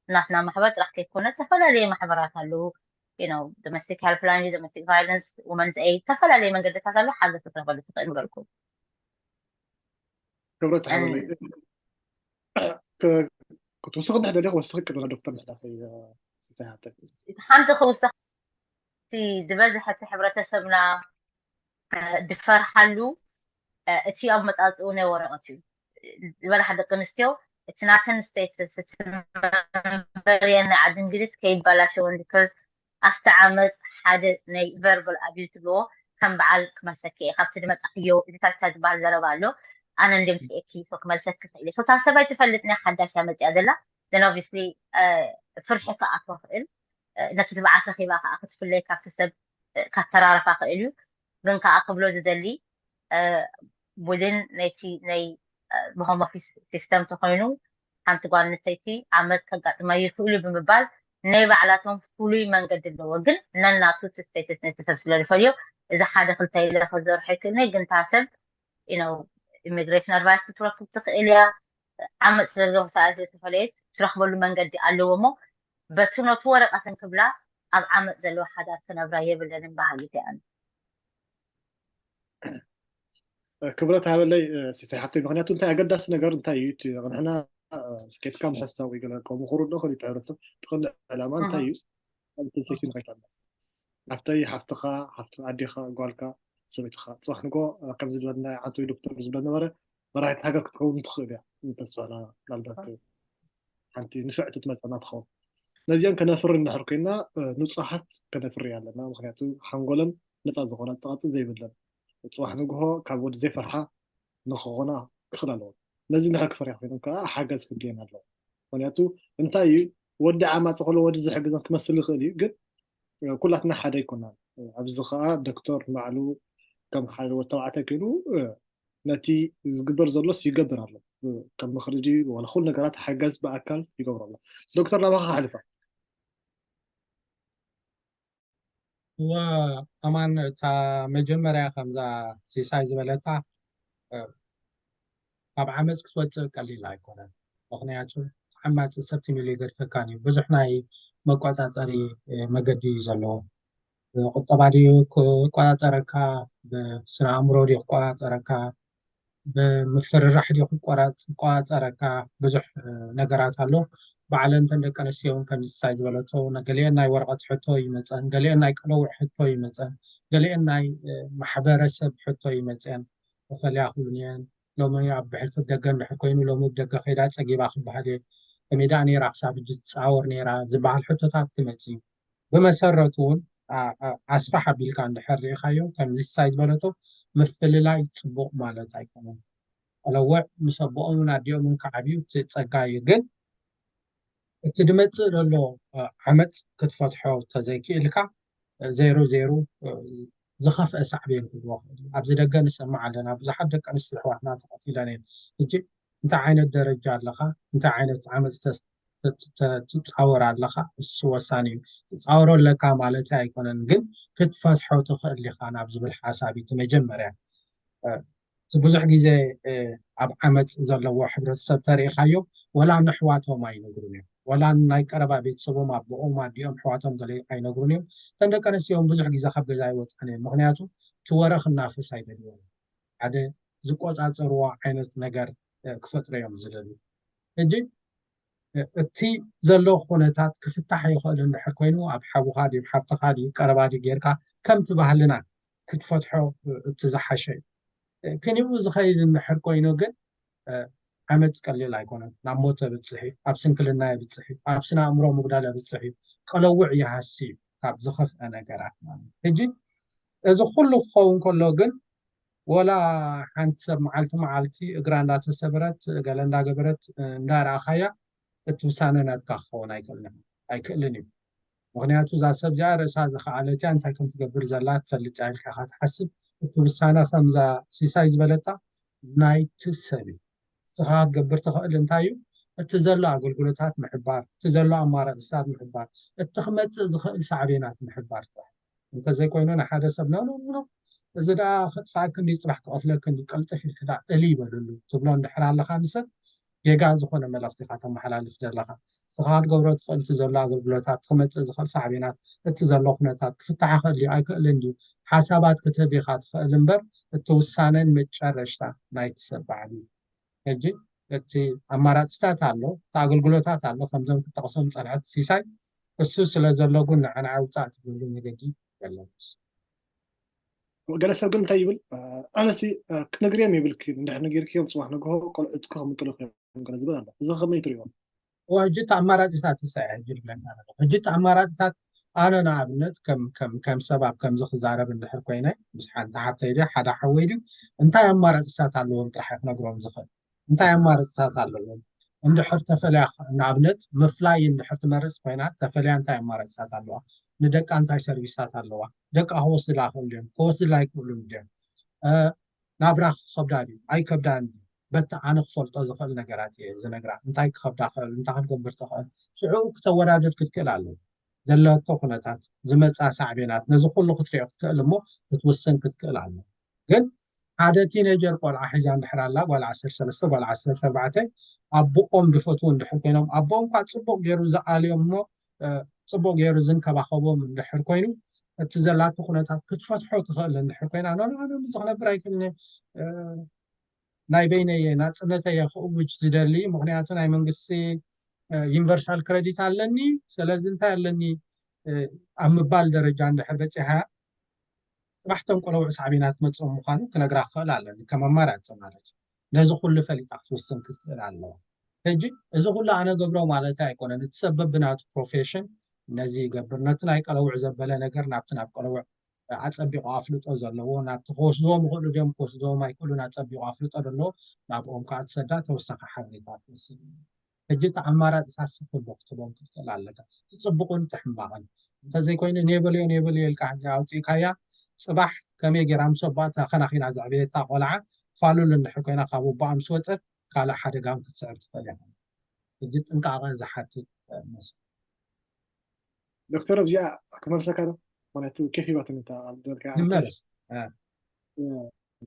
ናትና ማሕበር ጥራሕ ከይኮነ ዝተፈላለዩ ማሕበራት ኣለዉ you know domestic helpline domestic violence women's aid ዝተፈላለዩ መንገድታት ኣሎ ሓገዝ ክትረክበሉ ትኽእል ንበልኩም ክብረት ሓበለይ ክትውስኽ እንድሕር ደሊኽ ወስኺ ቅድና ዶክተር ምሕዳኸይ ሲሳይ ሃብተ ሓንቲ ክውስኽ ዝበዝሐ እቲ ሕብረተሰብና ዝፈርሓሉ እቲ ኣመፃፅኡ ናይ ወረቐት እዩ ዝበላሕ ደቂ ኣንስትዮ እቲ ናተን ስቴትስ እቲ መንበርየን ናይ ዓዲ እንግሊዝ ከይባላሸወን because ኣብቲ ዓመት ሓደ ናይ ቨርባል ኣቢዩዝ ዝብልዎ ከም በዓል ክመልሰኪ እየ ካብቲ ዝመፃክዮ እዚ ታታ ዝበሃል ዘረባ ኣሎ ኣነ እንድምፅኤኪ ክመልሰኪ ክእል እየ ሶታ ሰባይ ትፈልጥ ናይ ሓዳሽ እያ መፅያ ዘላ then obviously ፍርሒ ክኣትዋ ክእል ነቲ ትብዓት ረኺባ ከዓ ክትፍለይ ካብቲ ሰብ ካተራረፋ ክእል እዩ ግን ከዓ ክብሎ ዝደሊ within ነቲ ናይ ብሆም ኦፊስ ሲስተም ተኮይኑ ሓንቲ ጓል ኣንስተይቲ ዓመት ከጋጥማ ይኽእሉ ብምባል ናይ ባዕላቶም ፍሉይ መንገዲ ኣለዎ ግን ነናቱ ስቴትስ ነቲ ሰብ ስለ ዝፈልዮ እዚ ሓደ ክልተ ኢለ ክዘርሖ ይክእልኒ ግን እታ ሰብ you know ኢሚግሬሽን ኣድቫይስ ክትረክብ ትኽእል እያ። ዓመፅ ስለዘለዎ ሰብኣይ ስለዝተፈለየት ትረኽበሉ መንገዲ ኣለዎ እሞ በቲ ነቱ ወረቐት እንክብላ ኣብ ዓመፅ ዘለዎ ሓዳር ክነብራ የብለንን በሃሊት እየ ኣነ። ክብረት ሃበለይ ሲሳይ ሓብተይ። ምክንያቱ እንታይ ኣገዳሲ ነገር እንታይ እዩ እቲ ንሕና ስኬትካ ምሕሳው ይገለልካ ምክሩ ዶ ከሊት ሕብረተሰብ ትኽእል ዕላማ እንታይ እዩ? ሰይቲ ንኸይተና ሓፍተይ ሓፍትኻ ሓፍቲ ኣዴኻ ጓልካ ሰበይትኻ ፅባሕ ንጎ ከምዚ ዝበልና ዓንቶ ዶክተር ዝብለ ነበረ መራሒት ሃገር ክትከውን ትኽእል እያ። ተስፋና ምናልባት ሓንቲ ንፍዕቲ ትመፀና ትኸውን። ነዚኣን ከነፍሪ እንድሕር ኮይና ንፁሓት ከነፍሪ ኣለና። ምክንያቱ ሓንጎለን ነፃ ዝኾና ፀቐጢ ዘይብለን ፅባሕ ንግሆ ካብ ወዲ ዘይፈርሓ ንክኾና ክኽእል ኣለዎ። ነዚ እንድሕር ክፈርያ ኮይኖም ከዓ ሓገዝ ክድልየን ኣለዎ። ምክንያቱ እንታይ እዩ ወዲ ዓማፂ ከሎ ወዲ ዝሕግዞም ክመስል ይኽእል እዩ፣ ግን ኩላትና ሓደ ኣይኮናን። ኣብዚ ከዓ ዶክተር ንባዕሉ ከም ሓደ ወዲ ተባዕታይ ኮይኑ ነቲ ዝግበር ዘሎስ ይገብር ኣሎ። ከም ምኽሪ ድዩ ዋላ ኩሉ ነገራት ሓገዝ ብኣካል ይገብሮ ኣሎ። ዶክተር ናባኻ ሓልፋ። እወ ኣማን፣ እታ መጀመርያ ከምዛ ሲሳይ ዝበለታ ካብ ዓመፅ ክትወፅእ ቀሊል ኣይኮነን። ምክንያቱ ዓማፂ ሰብ ትም ኢሉ ይገድፈካን እዩ። ብዙሕ ናይ መቆፃፀሪ መገዲ እዩ ዘለዎ። ቁጠባ ድዩ ክቆፃፀረካ፣ ብስነ ኣእምሮ ድዩ ክቆፃፀረካ፣ ብምፍርራሕ ድዩ ክቆፃፀረካ፣ ብዙሕ ነገራት ኣሎ። ባዕለን እተን ደቂ ኣንስትዮ እውን ከምዚ ሲሳይ ዝበለቶ ገሊአን ናይ ወረቐት ሕቶ ይመፀን፣ ገሊአን ናይ ቀለውዕ ሕቶ ይመፀን፣ ገሊአን ናይ ማሕበረሰብ ሕቶ ይመፅአን። ተፈልያ ክብሉን እየን። ሎሚ ኣብ ብሕልፊ ደገ እንድሕር ኮይኑ ሎሚ ብደገ ከይዳ ፀጊባ ክበሃል እየ። ከመይ ደኣ ነይራ ክሳብ ሕጂ ትፃወር ነይራ ዝበሃል ሕቶታት ክመፅእ እዩ። ብመሰረቱ እውን ኣስፋሕ ኣቢልካ እንድሕር ርኢኻዮ ከምዚ ሲሳይ ዝበለቶ ምፍልላይ ፅቡቕ ማለት ኣይኮነን። ቆለውዕ ምስ ኣቦኦምን ኣዲኦምን ክዓብዩ እቲ ፀጋ እዩ። ግን እቲ ድመፅእ ዘሎ ዓመፅ ክትፈትሖ ተዘይክእልካ ዜሮ ዜሮ ዝኸፍአ ሳዕቤን ክህልዎ ክእል እዩ። ኣብዚ ደገ ንሰምዕ ኣለና፣ ብዙሓት ደቂ ኣንስትዮ ኣሕዋትና ተቐቲለን እየን። ሕጂ እንታይ ዓይነት ደረጃ ኣለኻ፣ እንታይ ዓይነት ዓመፅ ትፃወር ኣለኻ፣ እሱ ወሳኒ እዩ። ትፃወሮ ኣለካ ማለት ኣይኮነን፣ ግን ክትፈትሖ ትኽእል ኢኻ ናብ ዝብል ሓሳብ እዩ እቲ መጀመርያ። እቲ ብዙሕ ግዜ ኣብ ዓመፅ ዘለዎ ሕብረተሰብ ተሪኢኻዮ፣ ወላ ንኣሕዋቶም ኣይነግሩን እዮም፣ ወላ ናይ ቀረባ ቤተሰቦም ኣቦኦም ኣዲኦም ኣሕዋቶም ገለ ኣይነግሩን እዮም። እተን ደቂ ኣንስትዮ እውን ብዙሕ ግዜ ካብ ገዛ ኣይወፃን እየን፣ ምክንያቱ እቲ ወረ ክናፈስ ኣይደልዮን። ሓደ ዝቆፃፀርዎ ዓይነት ነገር ክፈጥሩ እዮም ዝደልዩ። ሕጂ እቲ ዘሎ ኩነታት ክፍታሕ ይኽእል እንድሕር ኮይኑ ኣብ ሓውኻ ድዩ ሓብትኻ ድዩ ቀረባ ድዩ ጌርካ ከምቲ ባህልና ክትፈትሖ እቲ ዝሓሸ እዩ። ክንኡ ዝኸይድ እንድሕር ኮይኑ ግን ዓመፅ ቀሊል ኣይኮነን። ናብ ሞት የብፅሕ እዩ፣ ኣብ ስንክልና የብፅሕ እዩ፣ ኣብ ስነ ኣእምሮ ምጉዳል የብፅሕ እዩ፣ ቀለውዕ ይሃሲ እዩ ካብ ዝኸፍአ ነገራት ማለት እዩ። ሕጂ እዚ ኩሉ ክኸውን ከሎ ግን ወላ ሓንቲ ሰብ መዓልቲ መዓልቲ እግራ እንዳተሰበረት ገለ እንዳገበረት እንዳረኣኻያ እቲ ውሳነ ናትካ ክኸውን ኣይክእልን እዩ። ምክንያቱ እዛ ሰብ እዚኣ ርእሳ ዝኸኣለት እያ፣ እንታይ ከም ትገብር ዘላ ትፈልጥ እያ ኢልካ ኢኻ ትሓስብ። እቲ ውሳነ ከምዛ ሲሳይ ዝበለታ ናይቲ ሰብ እዩ። ንስኻ ክትገብር ትኽእል እንታይ እዩ? እቲ ዘሎ ኣገልግሎታት ምሕባር፣ እቲ ዘሎ ኣማራፅታት ምሕባር፣ እቲ ክመፅእ ዝኽእል ሳዕቤናት ምሕባር ጥራሕ። እንተዘይኮይኑ ንሓደ ሰብ ኖ ኖ ኖ እዚ ደኣ ከጥፍኣክን ድዩ ፅባሕ ክቐትለክን ድዩ ቀልጥፍ ኢልክ ደኣ እሊ ይበልሉ ትብሎ እንድሕር ኣለኻ ንሰብ ጌጋ ዝኾነ መልእኽቲ ኢኻ ተመሓላልፍ ዘለኻ። ንስኻ ክትገብሮ ትኽእል እቲ ዘሎ ኣገልግሎታት፣ ክመፅእ ዝኽእል ሳዕቤናት፣ እቲ ዘሎ ኩነታት ክፍታሕ ይኽእል ድዩ ኣይክእልን ድዩ ሓሳባት ክትህብ ኢኻ ትኽእል እምበር እቲ ውሳነን መጨረሽታ ናይቲ ሰብ ባዕሉ እዩ። ሕጂ እቲ ኣማራፅታት ኣሎ፣ እቲ ኣገልግሎታት ኣሎ፣ ከምዞም ክጠቕሶም ፀንሐት ሲሳይ እሱ ስለ ዘሎ ግን ንዓና ኣውፃእ ትብሉ መገዲ የለንስ። ገለ ሰብ ግን እንታይ ይብል? ኣነሲ ክትነግርዮም ይብልኪ እንድሕር ነጊርክዮም ፅባሕ ንግሆ ቆልዑትኪ ከምጥሉክ እዮም ገለ ዝብል ኣሎ። እዚ ከመይ ትሪኦ? ሕጂ እቲ ኣማራፂታት ሲሳይ ሕጂ ዝብለካ ኣለኹ። ሕጂ እቲ ኣማራፂታት ኣነ ንኣብነት ከም ከም ከም ሰብ ኣብ ከምዚ ክዛረብ እንድሕር ኮይነ ምስ ሓንቲ ሓብተይ ድያ ሓደ ሓወይ ድዩ እንታይ ኣማራፂታት ኣለዎም ጥራሕ ክነግሮም ዝኽእል እንታይ ኣማራፂታት ኣለዎም? እንድሕር ተፈልያ ንኣብነት ምፍላይ እንድሕር ትመርፅ ኮይና ተፈልያ እንታይ ኣማራፂታት ኣለዋ? ንደቃ እንታይ ሰርቪስታት ኣለዋ? ደቃ ክወስድላ ክእሉ ድዮም? ክወስድላ ኣይክእሉን ድዮም? ናብራ ክኸብዳ ድዩ ኣይከብዳን ድዩ? በቲ ኣነ ክፈልጦ ዝኽእል ነገራት እየ ዝነግራ። እንታይ ክኸብዳ ክእል፣ እንታይ ክትገብር ትኽእል፣ ሽዑ ክተወዳድር ክትክእል ኣለዎ። ዘለቶ ኩነታት፣ ዝመፃ ሳዕቤናት፣ ነዚ ኩሉ ክትሪኦ ክትክእል እሞ ክትውስን ክትክእል ኣለዎ። ግን ሓደ ቲነጀር ቆልዓ ሒዛ እንድሕር ኣላ፣ ጓል ዓሰርተ ሰለስተ ጓል ዓሰርተ ኣርባዕተ፣ ኣቦኦም ድፈትዉ እንድሕር ኮይኖም፣ ኣቦኦም እኳ ፅቡቅ ገይሩ ዝኣልዮም እሞ፣ እ፣ ፅቡቅ ገይሩ ዝንከባኸቦም እንድሕር ኮይኑ፣ እቲ ዘላቶ ኩነታት ክትፈትሖ ትኽእል እንድሕር ኮይና፣ ኖ ኖ ኖ፣ እዚ ክነብር ኣይክእልን እየ፣ እ፣ ናይ በይነየ ናፅነተየ ክእውጅ ዝደሊ፣ ምክንያቱ ናይ መንግስቲ ዩኒቨርሳል ክረዲት ኣለኒ፣ ስለዚ እንታይ ኣለኒ ኣብ ምባል ደረጃ እንድሕር በፂሓ፣ ፅባሕቶም ቆለውዕ ሳዕቤናት መፅኦም ምኳኑ ክነግራ ክኽእል ኣለኒ፣ ከም ኣማራፂ ማለት እዩ። ነዚ ኩሉ ፈሊጣ ክትውስን ክትክእል ኣለዋ። ሕጂ እዚ ኩሉ ኣነ ገብሮ ማለት ኣይኮነን። እቲ ሰብ በብናቱ ፕሮፌሽን ነዚ ይገብር። ነቲ ናይ ቀለውዕ ዘበለ ነገር ናብቲ ናብ ቀለውዕ ኣፀቢቑ ኣፍልጦ ዘለዎ፣ ናብቲ ክወስድዎም ይኽእሉ ድዮም ክወስድዎም ኣይክእሉን ኣፀቢቑ ኣፍልጦ ዘለዎ፣ ናብኦም ከዓ ትሰዳ፣ ተወሳኺ ሓበሬታ ትወስድ። ሕጂ እቲ ኣማራፂ ሳሲ ኩሉ ክትቦም ክትክእል ኣለካ። እቲ ፅቡቕን እቲ ሕማቕን እንተዘይኮይኑ ኔበልዮ ኔበልዮ ኢልካ ሕጂ ኣውፂእካያ፣ ፅባሕ ከመይ ገይራ ምስ ኣቦኣ ተኸናኺና ዘዕበየታ ቆልዓ ፋሉል እንድሕር ኮይና ካብ ኣቦኣ ምስ ወፀት ካልእ ሓደጋ እውን ክትስዕብ ትኽእል እያ። ሕጂ ጥንቃቐ ዝሓትት መስል። ዶክተር ኣብዚኣ ክመልሰካ ዶ? ማለት ኬፍ ሂባትኒ እታ ዝበልካ ንመለስ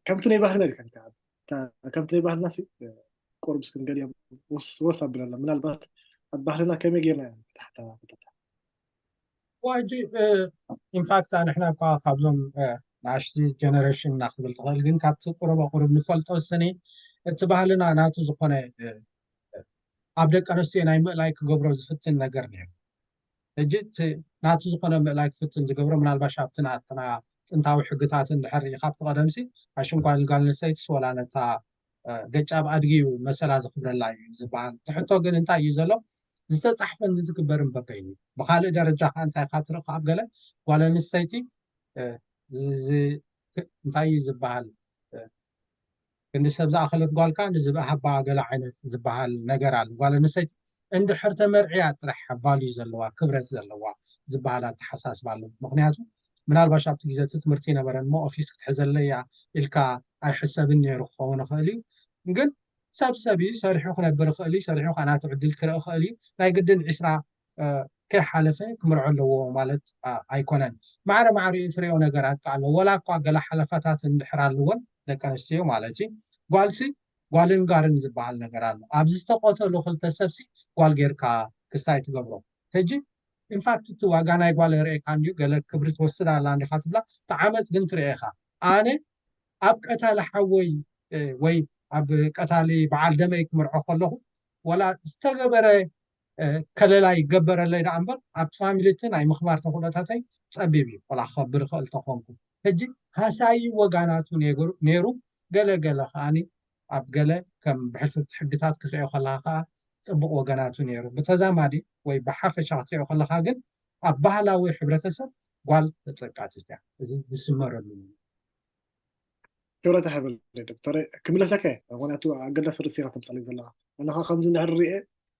ከምቲ ናይ ባህልና ኢልካ ከምቲ ናይ ባህልና ቁርብ እስክንገዲያ ወስ ኣብለላ ምናልባት ኣብ ባህልና ከመይ ጌርና ታሕታ ፍጠታ ዋጂ ኢንፋክት ንሕና እኳ ካብዞም ናእሽቲ ጀነሬሽን እና ክትብል ትኽእል ግን ካብቲ ቁርበ ቁርብ ንፈልጦ ስኒ እቲ ባህልና ናቱ ዝኾነ ኣብ ደቂ ኣንስትዮ ናይ ምእላይ ክገብሮ ዝፍትን ነገር ነይሩ። ሕጂ ናቱ ዝኾነ ምእላይ ክፍትን ዝገብሮ ምናልባሽ ኣብቲ ናትና ጥንታዊ ሕግታት እንድሕር ርኢኻ ኣብቲ ቀደምሲ ኣሽንኳል ጓል ኣንስተይትስ ወላ ነታ ገጫብ ኣድጊ እዩ መሰላ ዝኽብረላ እዩ ዝበሃል። ትሕቶ ግን እንታይ እዩ ዘሎ ዝተፃሕፈን ዝትግበርን በበይኑ። ብካልእ ደረጃ ከዓ እንታይ ኢኻ ትርኢ ኣብ ገለ ጓል ኣንስተይቲ እንታይ እዩ ዝበሃል ክንዲ ሰብ ዝኣኸለት ጓልካ ንዝብሃባ ገለ ዓይነት ዝበሃል ነገር ኣሎ። ጓል ኣንስተይቲ እንድሕር ተመርዕያ ጥራሕ ቫልዩ ዘለዋ ክብረት ዘለዋ ዝበሃል ኣተሓሳስባ ኣሎ። ምክንያቱ ምናልባሽ ኣብቲ ግዜ እቲ ትምህርቲ ይነበረን እሞ ኦፊስ ክትሕዘለይ እያ ኢልካ ኣይሕሰብን ነይሩ ክኸውን ይኽእል እዩ። ግን ሰብ ሰብ እዩ፣ ሰሪሑ ክነብር ይኽእል እዩ፣ ሰሪሑ ከዓ ናቱ ዕድል ክርኢ ይኽእል እዩ። ናይ ግድን ዒስራ ከይሓለፈ ክምርዖ ኣለዎ ማለት ኣይኮነን። ማዕረ ማዕሪኡ ትሪኦ ነገራት ከዓ ኣሎ። ወላ እኳ ገለ ሓለፋታት እንድሕር ኣለዎን ደቂ ኣንስትዮ ማለት እዩ ጓልሲ ጓልን ጋርን ዝበሃል ነገር ኣሎ። ኣብዚ ዝተቆተሉ ክልተ ሰብሲ ጓል ጌርካ ክስታይ ትገብሮ። ሕጂ ኢንፋክት እቲ ዋጋ ናይ ጓል ርእካ እንዲዩ ገለ ክብሪ ትወስድ ኣላ እንዲካ ትብላ ተዓመፅ ግን ትርኤካ። ኣነ ኣብ ቀታሊ ሓወይ ወይ ኣብ ቀታሊ በዓል ደመይ ክምርዖ ከለኹ ወላ ዝተገበረ ከለላ ይገበረለይ ደኣ እምበር ኣብቲ ፋሚሊ እቲ ናይ ምኽባር ተኽእሎታተይ ፀቢብ እዩ። ቆላ ክኸብር ይኽእል ተኾንኩ ሕጂ ሃሳዪ ወጋናቱ ነይሩ። ገለ ገለ ከዓኒ ኣብ ገለ ከም ብሕልፍቲ ሕግታት ክትሪኦ ከለኻ ከዓ ፅቡቕ ወገናቱ ነይሩ። ብተዛማዲ ወይ ብሓፈሻ ክትሪኦ ከለኻ ግን ኣብ ባህላዊ ሕብረተሰብ ጓል ተፀቃጢት እያ። እዚ ዝስመረሉ እዩ። ክብረት ይሃበለይ ዶክተር። ክምለሰካ እየ፣ ምኽንያቱ ኣገዳሲ ርእሲ ኢኻ ተምፅኣለይ ዘለኻ። ኣነ ኸዓ ከምዚ እንድሕር ሪኤ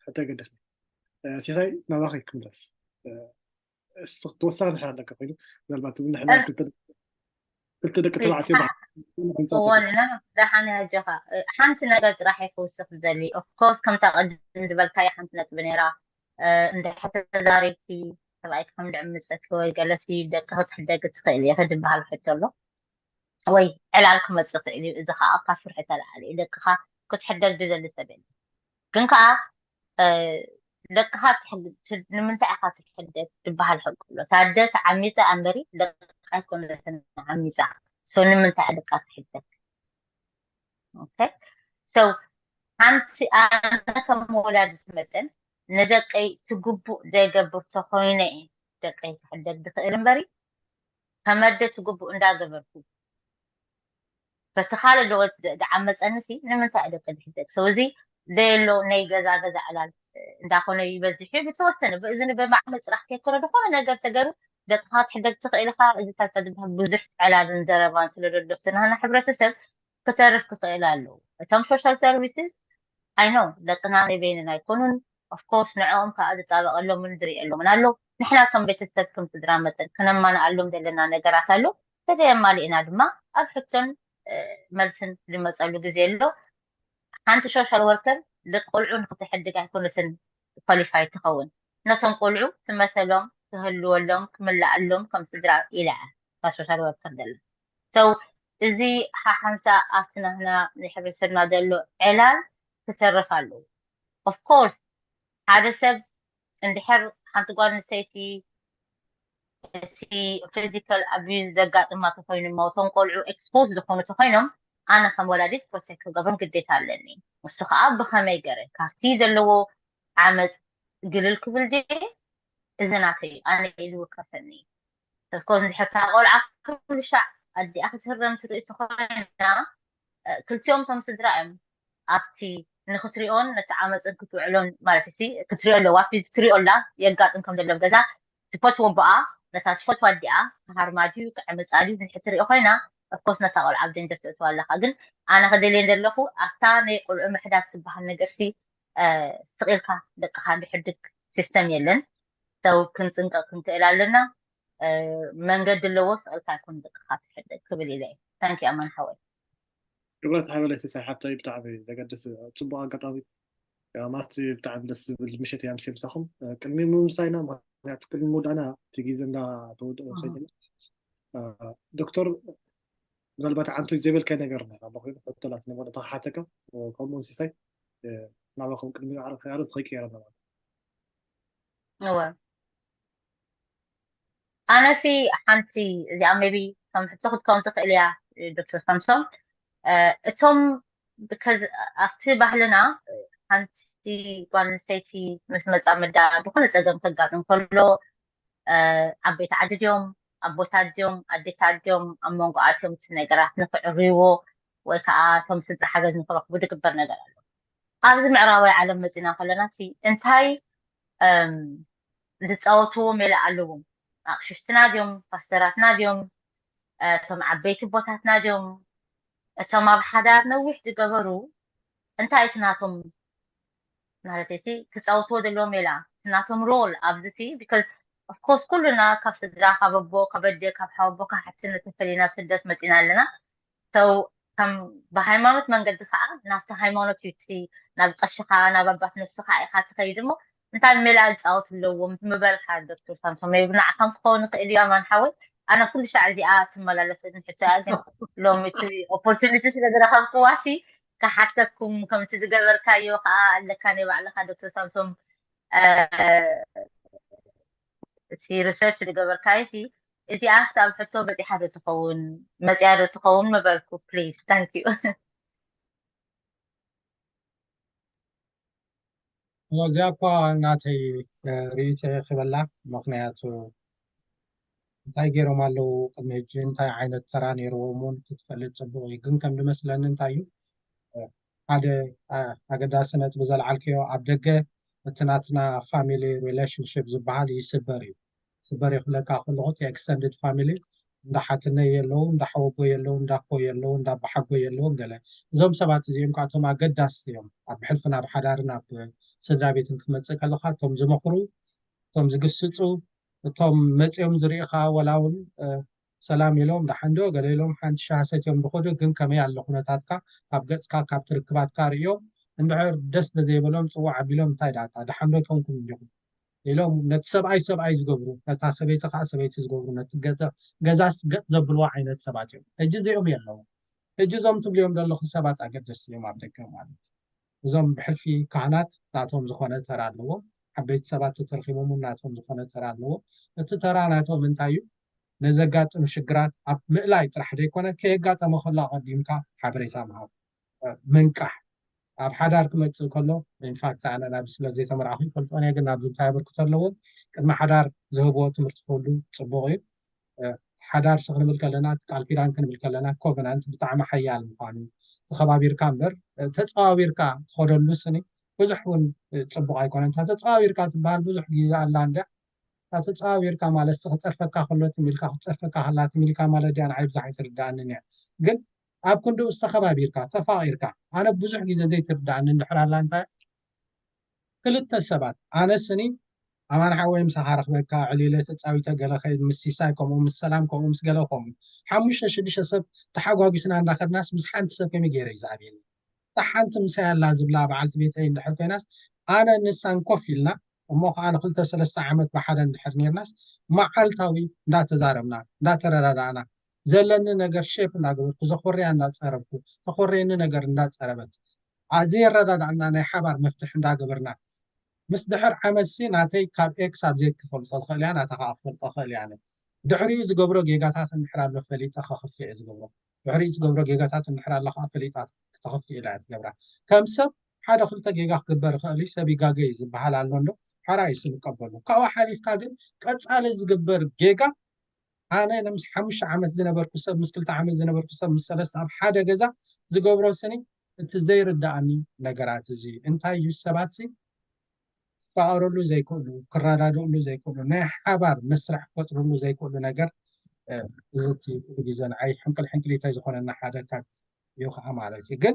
ሕቶ ይገድፍኒ። ሲሳይ ናባኺ ክምለስ። ተወሳኺ እንድሕር ኣለካ ኮይኑ ምናልባት እውን ንሕና ክልተ ደቂ ተባዕትዮ እወና ደሓን ኣጆኻ። ሓንቲ ነገር ጥራሕ እየ ክውስኽ ዝደሊ። ኦፍኮርስ ከምታ ቅድም ዝበልካዮ ሓንቲ ነጥቢ ነይራ። እንድሕር ተዛሪብኪ ሰብኣይኪ ከም ድዕምፀኪ ወይ ገለሲ ደቂ ክትሕደጊ ትኽእሊ ኢኺ ዝበሃል ሕቶ ኣሎ። ወይ ዕላል ክመፅእ ይኽእል እዩ። እዚ ከዓ ካብካ ፍርሒ ተላዓሊ እዩ። ደቅኻ ክትሕደግ ዝደሊ ሰብ የለን። ግን ከዓ ደቅኻ ንምንታይ ኢኻ ትሕደግ ዝበሃል ሕጊ ኣሎ። ታደ ተዓሚፃ ኣንበሪ ደቃ ኣይኮነትን ዓሚፃ። ሶ ንምንታይ ደቃ ትሕደግ? ኦኬ ሶ ሓንቲ ኣነ ከም ወላዲት መጠን ንደቀይ ትግቡእ ዘይገብር ተኮይነ እየ ደቀይ ክሕደግ ዝኽእል እምበሪ ከመደ ትግቡእ እንዳገበርኩ በቲ ካልእ ደወት ዝዓመፀኒ ሲ ንምንታይ ደቂ ዝሕደግ ሰው እዚ ዘየሎ ናይ ገዛ ገዛ ዕላል እንዳኾነ ይበዝሕ እዩ። ብተወሰነ ብእዝኒ ብማዕመ ፅራሕ ከይኮነ ዝኾነ ነገር ተገሩ ደቅኻ ትሕደግ ትኽእል ኢኻ። እዚ ታታ ዝበሃል ብዙሕ ዕላልን ዘረባን ስለ ዘሎ ናህና ሕብረተሰብ ክተርፍ ክኽእል ኣለዎ። እቶም ሶሻል ሰርቪስስ ኣይኖ ደቅና ናይ በይንና ኣይኮኑን። ኦፍኮርስ ንዕኦም ከዓ ዝጣበቀሎምን ዝርእየሎምን ኣሎ። ንሕና ከም ቤተሰብ ከም ስድራ መጠን ክነማንኣሎም ዘለና ነገራት ኣሎ። ተዘየማሊእና ድማ ኣብ ሕቶን መልስን ዝመፀሉ ግዜ ኣሎ። ሓንቲ ሶሻል ወርከር ደቂ ቆልዑ ንክትሕድግ ኣይኮነትን ኳሊፋይ ትኸውን። ነቶም ቆልዑ ትመሰሎም፣ ትህልወሎም፣ ክምልኣሎም ከም ስድራ ኢላ እያ እታ ሶሻል ወርከር ዘላ። ሰው እዚ ሓሓንሳ ኣብቲ ናህና ናይ ሕብረተሰብና ዘሎ ዕላል ክተርፍ ኣለዎ። Of course ሓደ ሰብ እንድሕር ሓንቲ ጓል ኣንስተይቲ እቲ physical abuse ዘጋጥማ ተኮይኑ እሞ እቶም ቆልዑ expose ዝኾኑ ተኮይኖም ኣነ ከም ወላዲት protect ክገብሮም ግዴታ ኣለኒ። ንሱ ከዓ ብኸመይ ገረ ካብቲ ዘለዎ ዓመፅ ግልል ክብል ድየ? እዚ ናተይ ኣነ እዩ ዝውከሰኒ። Of course እንድሕር እታ ቆልዓ ኩሉ ሻዕ ኣዲኣ ክትህረም ትርኢ ተኮይና ክልቲኦም እቶም ስድራ እዮም ኣብቲ ንክትሪኦን ነቲ ዓመፅን ክትውዕሎን ማለት ሲ ክትሪኦ ኣለዋ። እቲ ትሪኦ ኣላ የጋጥም ከም ዘሎ ኣብ ገዛ ትፈትዎ ኣቦኣ ነታ ትፈትዋ ኣዲኣ ክሃርማ ድዩ ክዕምፃ ድዩ እንድሕር ትሪኦ ኮይና of course ነታ ቆልዓ ኣብ danger ተእትዋ ኣለካ። ግን ኣነ ክደልየን ዘለኹ ኣብታ ናይ ቆልዑ ምሕዳግ ትበሃል ነገር ሲ ስቕ ኢልካ ደቅኻ ድሕድግ system የለን። ሰው ክንፅንቀቅ ክንክእል ኣለና። መንገዲ ኣለዎ ስቕ ኢልካ ኣይኮን ደቅኻ ትሕድግ ክብል ኢለ። Thank you ኣማን ሓወይ። ክብረት ሃበለ ሲሳይ ሓብተይ ብጣዕሚ ዘገድስ ፅቡቅ ኣጋጣሚ ማቲ ብጣዕሚ ደስ ዝብል ምሸት እያ ምስ ምሳኹም ቅድሚ ምምሳይና ምክንያቱ ቅድሚ ምውዳእና እቲ ግዜ እንዳተወድኦ ከይድና ዶክተር ምናልባት ዓንቱ ዘይበልካይ ነገር ነራ ኮይኑ ሕቶላት ነበር ተሓተካ ከምኡ ሲሳይ ናባኹም ቅድሚ ዓርኺ ኣርእስቲ ከይቀየረና ማለት እወ ኣነሲ ሓንቲ እዚኣ maybe ከም ሕቶ ክትከውን ትኽእል እያ ዶክተር ሳምሶም እቶም because ኣብቲ ባህልና ሓንቲ ጓል ኣንስተይቲ ምስ መፃ መዳ ዝኾነ ፀገም ከጋጥም ከሎ ዓበይቲ ዓዲ ድዮም ኣቦታት ድዮም ኣዴታት ድዮም ኣብ መንጎ ኣትዮም እቲ ነገራት ንክዕርይዎ ወይ ከዓ እቶም ስድራ ሓገዝ ንክረክቡ ዝግበር ነገር ኣሎ። ኣብዚ ምዕራባዊ ዓለም መፂና ከለና ሲ እንታይ ዝፃወትዎ ሜላ ኣለዎም? ኣቕሽሽትና ድዮም ፓስተራትና ድዮም እቶም ዓበይቲ ቦታትና ድዮም እቶም ኣብ ሓዳር ነዊሕ ዝገበሩ እንታይ እቲ ናቶም ማለት እቲ ክፃወትዎ ዘለዎ ሜላ እቲ ናቶም role ኣብዚ ሲ because of course ኩሉና ካብ ስድራ ካብ ኣቦ ካብ ኣደ ካብ ሓወቦ ካብ ሓትነት ተፈሊና ስደት መፂና ኣለና ሰው ከም ብሃይማኖት መንገዲ ከዓ ናብቲ ሃይማኖት እዩ እቲ ናብ ቀሽኻ ናብ ኣባት ነፍስኻ ኢኻ ትኸይድ እሞ እንታይ ሜላ ዝፃወት ኣለዎም ምበልካ ዶክተር ሳምሶን maybe ንዓኻም ክኸውን ይኽእል እዩ ኣማን ሓወይ ኣነ ኩሉ ሻዕ እዚኣ ትመላለሰትን ሕቶ እያ ግን ሎሚ እቲ opportunity ስለ ዝረኸብክዋ ሲ ክሓተኩም ከምቲ ዝገበርካዮ ከዓ ኣለካ ናይ ባዕልኻ ዶክተር ሳምሶን እቲ research ዝገበርካዮ ሲ እዚኣስ ኣብ ሕቶ በፂሓ ዶ ትኸውን መፅያ ዶ ትኸውን ምበልኩ please thank you እዚኣ እኳ ናተይ ርእይቶ ክበላ ምክንያቱ እንታይ ገይሮም ኣለዉ ቅድሚ ሕጂ እንታይ ዓይነት ተራ ነይርዎም እውን ክትፈልጥ ፅቡቅ እዩ ግን ከም ዝመስለኒ እንታይ እዩ ሓደ ኣገዳሲ ነጥቢ ዘልዓልክዮ ኣብ ደገ እቲ ናትና family relationship ዝበሃል ይስበር እዩ ስበር ይክለካ ከለኩ እቲ extended family እንዳ ሓትነይ የለዉ እንዳ ሓወቦ የለዉ እንዳ ኮ የለዉ እንዳ ኣባሓጎ የለዉ ገለ እዞም ሰባት እዚኦም ከዓ እቶም ኣገዳሲ እዮም ኣብ ብሕልፊ ናብ ሓዳርን ኣብ ስድራ ቤትን ክትመፅእ ከለካ እቶም ዝመክሩ እቶም ዝግስፁ እቶም መፅኦም ዝሪእካ ወላ እውን ሰላም ኢሎም ዳሓንዶ ገለ ኢሎም ሓንቲ ሻሂ ሰትዮም ዝኸዱ ግን ከመይ ኣሎ ኩነታትካ ካብ ገፅካ ካብ ትርክባትካ ርእዮም እንድሕር ደስ ዘይበሎም ፅዋዕ ኣቢሎም እንታይ ዳታ ዳሓንዶ ኮንኩም እንዲኹም ኢሎም ነቲ ሰብኣይ ሰብኣይ ዝገብሩ ነታ ሰበይቲ ከዓ ሰበይቲ ዝገብሩ ነቲ ገዛስ ገጥ ዘብልዋ ዓይነት ሰባት እዮም ሕጂ እዚኦም የለዉ ሕጂ እዞም ትብልዮም ዘለኹ ሰባት ኣገደስቲ እዮም ኣብ ደገ ማለት እዞም ብሕልፊ ካህናት ናቶም ዝኾነ ተራ ኣለዎም ዓበይቲ ሰባት ተተርኪቦም እውን ናቶም ዝኾነ ተራ ኣለዎም እቲ ተራ ናቶም እንታይ እዩ ነዘጋጥም ሽግራት ኣብ ምእላይ ጥራሕ ዘይኮነ ከየጋጠመ ከሎ ኣቐዲምካ ሓበሬታ ምሃብ ምንቃሕ ኣብ ሓዳር ክመፅእ ከሎ ኢንፋክት ኣነ ናብ ስለ ዘይተመርዓኹ ይፈልጦ እየ ግን ኣብዚ እንታይ ኣበርክቶ ኣለዎ ቅድሚ ሓዳር ዝህብዎ ትምህርቲ ክህሉ ፅቡቅ እዩ ሓዳር ሲ ክንብል ከለና ቃል ኪዳን ክንብል ከለና ኮቨናንት ብጣዕሚ ሓያል ምኳኑ ተኸባቢርካ እምበር ተፀባቢርካ ትኸደሉ ስኒ ብዙሕ እውን ፅቡቅ ኣይኮነን እታ ተፀባቢርካ ትበሃል ብዙሕ ግዜ ኣላ እንድያ እታ ተፀባቢርካ ማለት ሲ ክፀርፈካ ከሎ ትም ኢልካ ክትፀርፈካ ከላ ትም ኢልካ ማለት ድያ ንዓይ ብዙሕ ኣይትርድኣንን እያ ግን ኣብ ክንድኡ ዝተኸባቢርካ ተፋቒርካ ኣነ ብዙሕ ግዜ ዘይትርድኣኒ እንድሕር ኣላ እንታይ ክልተ ሰባት ኣነ ስኒ ኣማን ሓወይ ምሳኻ ረኽበካ ዕሊለ ተፃዊተ ገለ ከይድ ምስ ሲሳይ ከምኡ ምስ ሰላም ከምኡ ምስ ገለ ከምኡ ሓሙሽተ ሽዱሽተ ሰብ ተሓጓጒስና እንዳኸድናስ ምስ ሓንቲ ሰብ ከመይ ገይረ እዩ ዝኣብየኒ እታ ሓንቲ ምሳይ ኣላ ዝብላ በዓልቲ ቤተይ እንድሕር ኮይናስ ኣነ ንሳን ኮፍ ኢልና እሞ ከዓ ንክልተ ሰለስተ ዓመት ብሓደ እንድሕር ነርናስ መዓልታዊ እንዳተዛረብና እንዳተረዳዳእና ዘለኒ ነገር ሼፕ እናገበርኩ፣ ዘኾርያ እናፀረብኩ፣ ተኾርየኒ ነገር እናፀረበት፣ ዘይረዳዳእና ናይ ሓባር መፍትሒ እንዳገበርና፣ ምስ ድሕር ዓመትሲ ናተይ ካብ ኤክስ ኣብ ዜድ ክፈልጦ ዝኽእል እያ፣ ናታ ከዓ ክፈልጦ ክኽእል እያ። ኣነ ድሕሪኡ ዝገብሮ ጌጋታት እንድሕር ኣሎ ፈሊጠ ከኽፍእ እየ ዝገብሮ። ድሕሪኡ ዝገብሮ ጌጋታት እንድሕር ኣሎ ከዓ ፈሊጣ ክተኽፍእ ኢላ እያ ትገብራ። ከም ሰብ ሓደ ክልተ ጌጋ ክግበር ይኽእል እዩ፣ ሰብ ይጋገ እዩ ዝበሃል ኣሎ እንዶ፣ ሓራ እዩ ንቀበሉ። ካብኡ ሓሊፍካ ግን ቀፃሊ ዝግበር ጌጋ ኣነ ምስ ሓሙሽተ ዓመት ዝነበርኩ ሰብ፣ ምስ ክልተ ዓመት ዝነበርኩ ሰብ፣ ምስ ሰለስተ ኣብ ሓደ ገዛ ዝገብሮ ስኒ፣ እቲ ዘይርዳኣኒ ነገራት እዚ እንታይ እዩ? ሰባት ሲ ክፋቐረሉ ዘይክእሉ፣ ክረዳድእሉ ዘይክእሉ፣ ናይ ሓባር መስርሕ ክፈጥርሉ ዘይክእሉ ነገር፣ እ፣ እዚ እቲ ኩሉ ግዜ ንዓይ ሕንቅል ሕንቅሊተይ ዝኾነና ሓደ ካብ እዩ ከዓ ማለት እዩ። ግን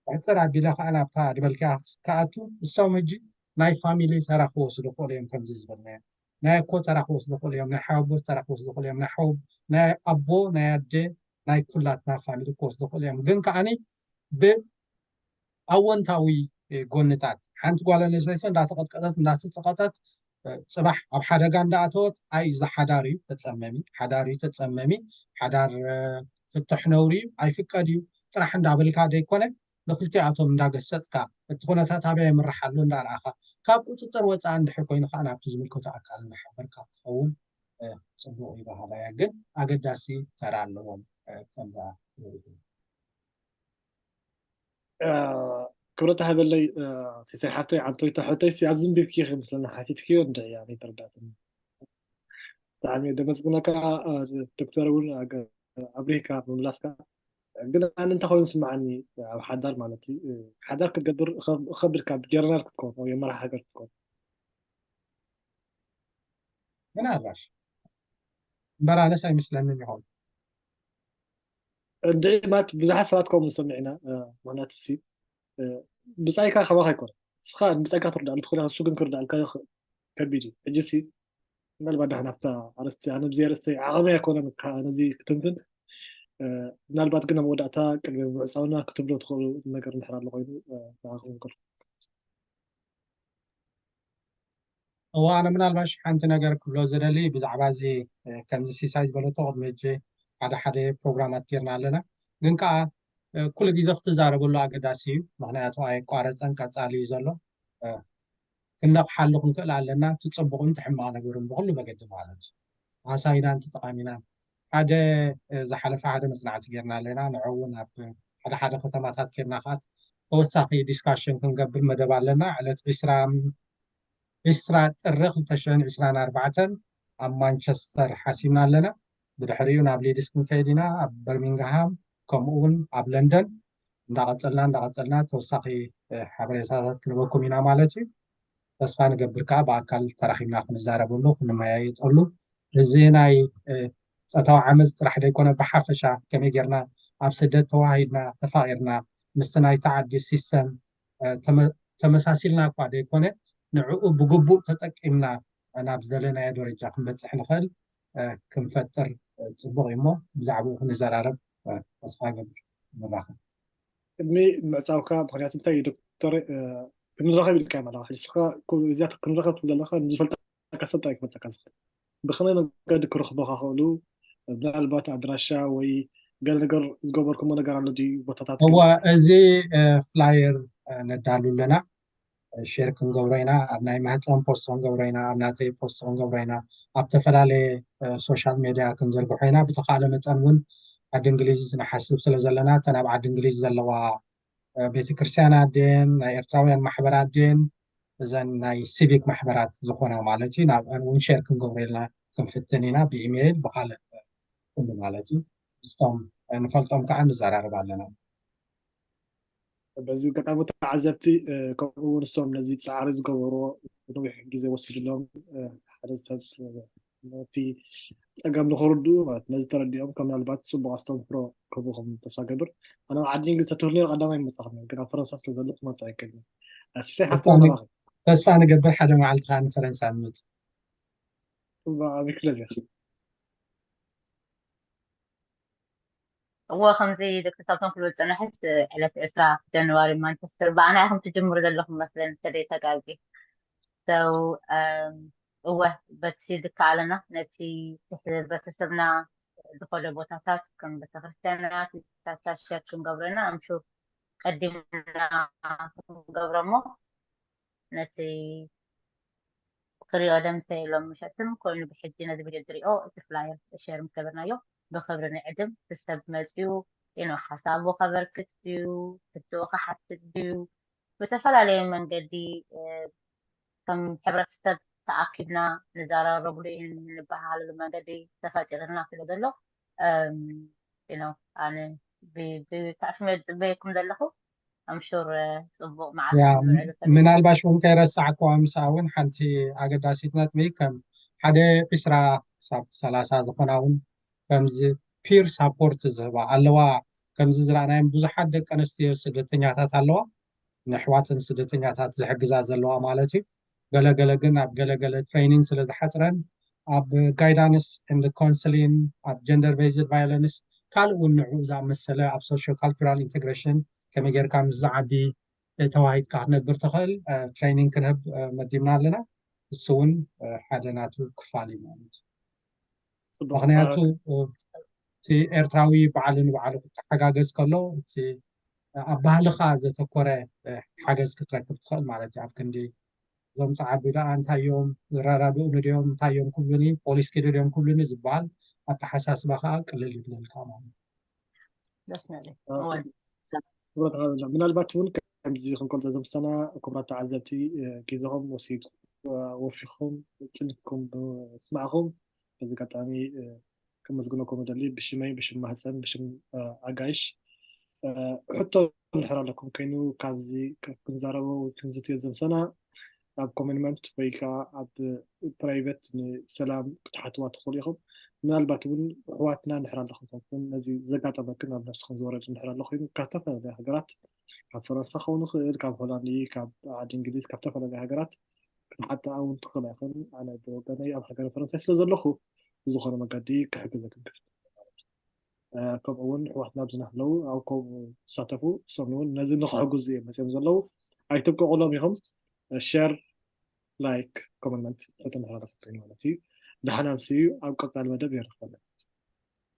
ሕፅር ኣቢለ ከዓ ናብታ ዝበልክያ ክኣቱ፣ እሶም ሕጂ ናይ ፋሚሊ ተራ ክወስዱ ክእሉ እዮም። ከምዚ ዝበልናዮ ናይ ኣኮ ተራ ክወስዱ ክእሉ እዮም፣ ናይ ሓወቦ ተራ ክወስዱ ክእሉ እዮም፣ ናይ ሓው ናይ ኣቦ ናይ ኣደ ናይ ኩላትና ፋሚሊ ክወስዱ ክእሉ እዮም። ግን ከዓኒ ብኣወንታዊ፣ እ፣ ጎንታት ሓንቲ ጓል ኣንስተይቲ እንዳተቐጥቀጠት እንዳተፀቐጠት፣ እ፣ ፅባሕ ኣብ ሓደጋ እንዳኣተወት፣ ኣይ እዚ ሓዳር እዩ ተፀመሚ፣ ሓዳር እዩ ተፀመሚ፣ ሓዳር፣ እ፣ ፍትሕ ነውሪ እዩ ኣይፍቀድ እዩ ጥራሕ እንዳበልካ ዘይኮነ፣ ንክልቲኣቶም እንዳገሰፅካ፣ እቲ ኩነታት ኣበይ የምርሕ ኣሎ እንዳርኣኻ፣ ካብ ቁፅፅር ወፃኢ እንድሕር ኮይኑ ከዓ ናብቲ ዝምልከቶ ኣካል እንዳሓበርካ ክኸውን፣ እ፣ ፅቡቕ እዩ በሃላይ እየ። ግን ኣገዳሲ ተራ ኣለዎም፣ እ፣ ከምዛ ንሪኦ። እ፣ ክብረት ሃበለይ፣ እ፣ ሲሳይ ሓፍተይ፣ ዓንቶይታ ሕቶይሲ ኣብዚ ኣንቢብኪ ክመስለኒ ሓቲትክዮ እንድዒ፣ ኣነ ኣይተረዳእትን። ብጣዕሚ እየ ደመስግነካ፣ እ፣ ዶክተር እውን ኣገ-፣ ኣብሪህካ ምምላስካ። ግን ኣነ እንታይ ኮይኑ ዝስምዓኒ ኣብ ሓዳር ማለት እዩ፣ እ፣ ሓዳር ክትገብር ከ-፣ ከብድካ ጀነራል ክትከውን ወይ መራሕ ሃገር ክትከውን። ምናልባሽ እምበር ኣነስ ኣይመስለንን ይኸውን። እንድዒ ማለት ብዙሓት ሰባት ከምኡ ሰሚዕና፣ እ፣ ምኽንያቱ ሲ፣ እ፣ ብጻይካ ከማኻ ኣይኮነ። ንስኻ ብጻይካ ትርዳእሉ ትኽእል ኢኻ፣ ንሱ ግን ክርዳእልካ ይኽእል። ከቢድ እዩ። ሕጂ ሲ ምናልባት ዳሕና ኣብታ ኣርእስቲ፣ ኣነ ብዚ ኣርእስቲ ዓቕሚ ኣይኮነን ካ-፣ ነዚ ክትንትን። እ፣ ምናልባት ግን ኣብ መወዳእታ ቅድሚ ምዕጻውና ክትብሎ ትኽእሉ ነገር እንድሕር ኣሎ ኮይኑ፣ እ፣ ንዓኹም ይምልከት። እዋ፣ ኣነ ምናልባሽ ሓንቲ ነገር ክብሎ ዝደሊ ብዛዕባ እዚ፣ እ፣ ከምዚ ሲሳይ ዝበለቶ ቅድሚ ሕጂ ሓደ ሓደ ፕሮግራማት ጌርና ኣለና። ግን ከዓ፣ እ፣ ኩሉ ግዜ ክትዛረበሉ ኣገዳሲ እዩ። ምኽንያቱ ኣየቋረፀን ቀፃሊ እዩ ዘሎ። እ፣ ክንነቕሓሉ ክንክእል ኣለና። እቲ ፅቡቕን እቲ ሕማቕ ነገርን ብኩሉ መገዲ ማለት እዩ። ኣሳይናን ተጠቓሚናን። ሓደ፣ እ፣ ዝሓለፈ ሓደ መጽናዕቲ ጌርና ኣለና። ንዑ እውን ኣብ ሓደ ሓደ ከተማታት ኬድና ከዓ ተወሳኺ ዲስካሽን ክንገብር መደብ ኣለና። ዕለት ዕስራ፣ ዕስራ ጥሪ ክልተ ሽሕን ዕስራን ኣርባዕተን ኣብ ማንቸስተር ሓሲብና ኣለና። ብድሕሪኡ ናብ ሊድስ ክንከይድ ኢና፣ ኣብ በርሚንግሃም፣ ከምኡ እውን ኣብ ለንደን። እንዳቐጸልና፣ እንዳቐጸልና ተወሳኺ፣ እ፣ ሓበሬታታት ክንበኩም ኢና ማለት እዩ። ተስፋ ንገብር ከኣ ብኣካል ተራኺብና ክንዛረበሉ፣ ክንመያየጠሉ። እዚ ናይ፣ እ፣ ጾታዊ ዓመጽ ጥራሕ ዘይኮነ፣ ብሓፈሻ ከመይ ጌርና ኣብ ስደት ተዋሂድና፣ ተፋቒርና፣ ምስቲ ናይቲ ዓዲ ሲስተም፣ እ፣ ተመ-፣ ተመሳሲልና እኳ ዘይኮነ፣ ንዕኡ ብግቡእ ተጠቂምና ናብ ዝደለናዮ ደረጃ ክንበጽሕ ንኽእል፣ እ፣ ክንፈጥር፣ እ፣ ጽቡቕ እዩ እሞ ብዛዕባኡ ክንዘራረብ፣ እ፣ ተስፋ እገብር። ንራኸብ። ቅድሚ ምዕጻውካ፣ ምኽንያቱ እንታይ እዩ ዶክተር፣ እ፣ ክንራኸብ ኢልካ ማለት፣ ሕጂ ንስኻ እኮ እዚኣ ክንራኸብ ትብል ዘለኻ ንዝፈልጠካ ሰብ ጥራይ ክመጸካ ዝኽእል። ብኸመይ መንገዲ ክረኽቦ ክኽእሉ፣ ምናልባት ኣድራሻ ወይ ገለ ነገር ዝገበርኩሞ ነገር ኣሎ ድዩ? ቦታታት እወ፣ ገለ? እዚ፣ እ፣ ፍላየር፣ እ፣ ነዳሉ ኣለና። እ፣ ሼር ክንገብሮ ኢና። ኣብ ናይ ማህጸን ፖስት ክንገብሮ ኢና። ኣብ ናተይ ፖስት ክንገብሮ ኢና። ኣብ ዝተፈላለየ፣ እ፣ ሶሻል ሜድያ ክንዘርግሖ ኢና። ብተኻእለ መጠን እውን ዓዲ እንግሊዝ ንሓስብ ስለ ዘለና፣ እተን ኣብ ዓዲ እንግሊዝ ዘለዋ፣ እ፣ ቤተክርስትያን ኣዴን፣ ናይ ኤርትራውያን ማሕበር ኣዴን፣ እዘን ናይ ሲቪክ ማሕበራት ዝኾና ማለት እዩ፣ ናብአን እውን ሼር ክንገብሮ ኢልና ክንፍትን ኢና፣ ብኢሜይል፣ ብኻልእ ኩሉ ማለት እዩ። ምስቶም፣ እ፣ ንፈልጦም ከዓ ንዘራረብ ኣለና። በዚ ኣጋጣሚ ተዓዘብቲ፣ እ፣ ከምኡ እውን እሶም ነዚ ጻዕሪ ዝገበርዎ ነዊሕ ግዜ ወሲድሎም፣ እ፣ ሓደ ሰብ፣ እ፣ ነቲ ጸገም ንኽርድኡ ማለት ነዚ ተረዲኦም ከም ምናልባት ጽቡቕ ኣስተምህሮ ክህቡኹም ተስፋ ገብር። ኣነ ኣብ ዓዲ እንግሊዝ ተትህሉ ነይሩ ቀዳማይ ምመጻኹም ነይሩ፣ ግን ኣብ ፈረንሳ ስለ ዘለኹ ክመጽእ ኣይክእልን እየ። እ፣ ሲሳይ ሓፍቲ ተስፋ ን-፣ ተስፋ ንገብር ሓደ መዓልቲ ከዓ ንፈረንሳ ንመጽእ። እባ ኣቢክለዝ ኢኻ። እወ፣ ከምዚ ዶክተር ሳምሶን ክብል ዝጸንሐስ፣ ዕለት ዕስራ ጃንዋሪ ማንቸስተር ብኣና ኢኹም ትጅምሩ ዘለኹም መስለኒ፣ እንተደይ ተጋግየ። So፣ እም፣ እወ፣ በቲ ዝከኣለና ነቲ ትሕቲ ህብረተሰብና ዝኾነ ቦታታት ከም ቤተክርስትያናት፣ ታታ ሸር ክንገብረና ኣምሹር ቀዲምና ክንገብሮ እሞ ነቲ ክሪኦ ደምሰ የሎም ምሸትም ኮይኑ ብሕጂ ነዚ ቪድዮ ዝሪኦ እቲ ፍላየር ሸር ምስ ገበርናዮ ብክብሪ ንዕድም። ሰብ መፅዩ ኢኖ ሓሳቡ ከበርክት ድዩ ሕቶ ክሓትት ድዩ ብዝተፈላለየ መንገዲ ከም ሕብረተሰብ ተኣኪብና ንዘራረብሉ ንበሃሃለሉ መንገዲ ተፈጢርና ስለ ዘሎ ኣነ ብታዕስመ ዝፅበየኩም ዘለኹ ኣምሹር ፅቡቅ መዓልቲ። ምናልባሽ እውን ከይረሳዕኩዋ ምሳኣ እውን ሓንቲ ኣገዳሲት ነጥቢ ከም ሓደ ዒስራ ሳብ ሰላሳ ዝኾና እውን ከምዚ ፒር ሳፖርት ዝህባ ኣለዋ። ከምዚ ዝረኣናዮም ብዙሓት ደቂ ኣንስትዮ ስደተኛታት ኣለዋ፣ ንኣሕዋተን ስደተኛታት ዝሕግዛ ዘለዋ ማለት እዩ። ገለገለ ግን ኣብ ገለገለ ትሬኒንግ ስለ ዝሓፅረን ኣብ guidance and counselling፣ ኣብ gender based violence፣ ካልእ እውን ንዕኡ ዝኣመሰለ ኣብ social cultural integration ከመይ ጌርካ ምስ ዝዓቢ ተዋሂድካ ክትነብር ትኽእል ትሬኒንግ ክንህብ መዲብና ኣለና። እሱ እውን ሓደ ናቱ ክፋል እዩ ማለት እዩ። ምክንያቱ እቲ ኤርትራዊ ባዕሉ ንባዕሉ ክተሓጋገዝ ከሎ እቲ ኣብ ባህልኻ ዘተኮረ ሓገዝ ክትረክብ ትኽእል ማለት እዩ። ኣብ ክንዲ እዞም ፃዓዱ ደኣ እንታይ እዮም ዝረዳድኡኒ ድዮም እንታይ እዮም ክብሉኒ ፖሊስ ኪዱ ድዮም ክብሉኒ ዝበሃል ኣተሓሳስባ ከዓ ቅልል ይብለልካ ማለት እዩ። ደስ ነለይ ክብረት ሃበልና። ምናልባት እውን ከምዚ ክንገልፆ ዘምሰና ክቡራት ተዓዘብቲ ግዜኹም ወሲድ ወፊኹም ፅንኩም ብምስማዕኹም በዚ ኣጋጣሚ ከመስግነኩም እደሊ ብሽመይ ብሽም ማህፀን ብሽም ኣጋይሽ ሕቶ እንድሕር ኣለኩም ኮይኑ ካብዚ ክንዛረቦ ክንዝትዮ ዘምሰና ኣብ ኮሚኒመንት ወይ ከዓ ኣብ ፕራይቨት ንሰላም ክትሓትዋ ትኽእሉ ኢኹም። ምናልባት እውን ኣሕዋትና እንድሕር ኣለኹም ኮንኩም ነዚ ዘጋጠመክን ኣብ ነብስኽን ዝወረደ እንድሕር ኣሎ ኮይኑ ካብ ዝተፈላለዩ ሃገራት ካብ ፈረንሳ ክኸውን ይኽእል ካብ ሆላንድ ካብ ዓዲ እንግሊዝ ካብ ዝተፈላለዩ ሃገራት ክትሓታ እውን ትኽእላ ኢኽን። ኣነ ብወገነይ ኣብ ሃገረ ፈረንሳይ ስለ ዘለኹ ብዝኾነ መገዲ ክሕግዘክን ክፍት ከምኡ እውን ኣሕዋትና ኣብዚ ናህለው ኣብ ከምኡ ዝሳተፉ እሶም እውን ነዚ ንክሕግዙ እዮም መፅኦም ዘለዉ። ኣይትብቀቑሎም ኢኹም። ሸር ላይክ ኮመንት ሕቶ ንሕረረፍ ኮይኑ ማለት እዩ። ደሓና ምስ እዩ ኣብ ቀፃሊ መደብ የረኽበና።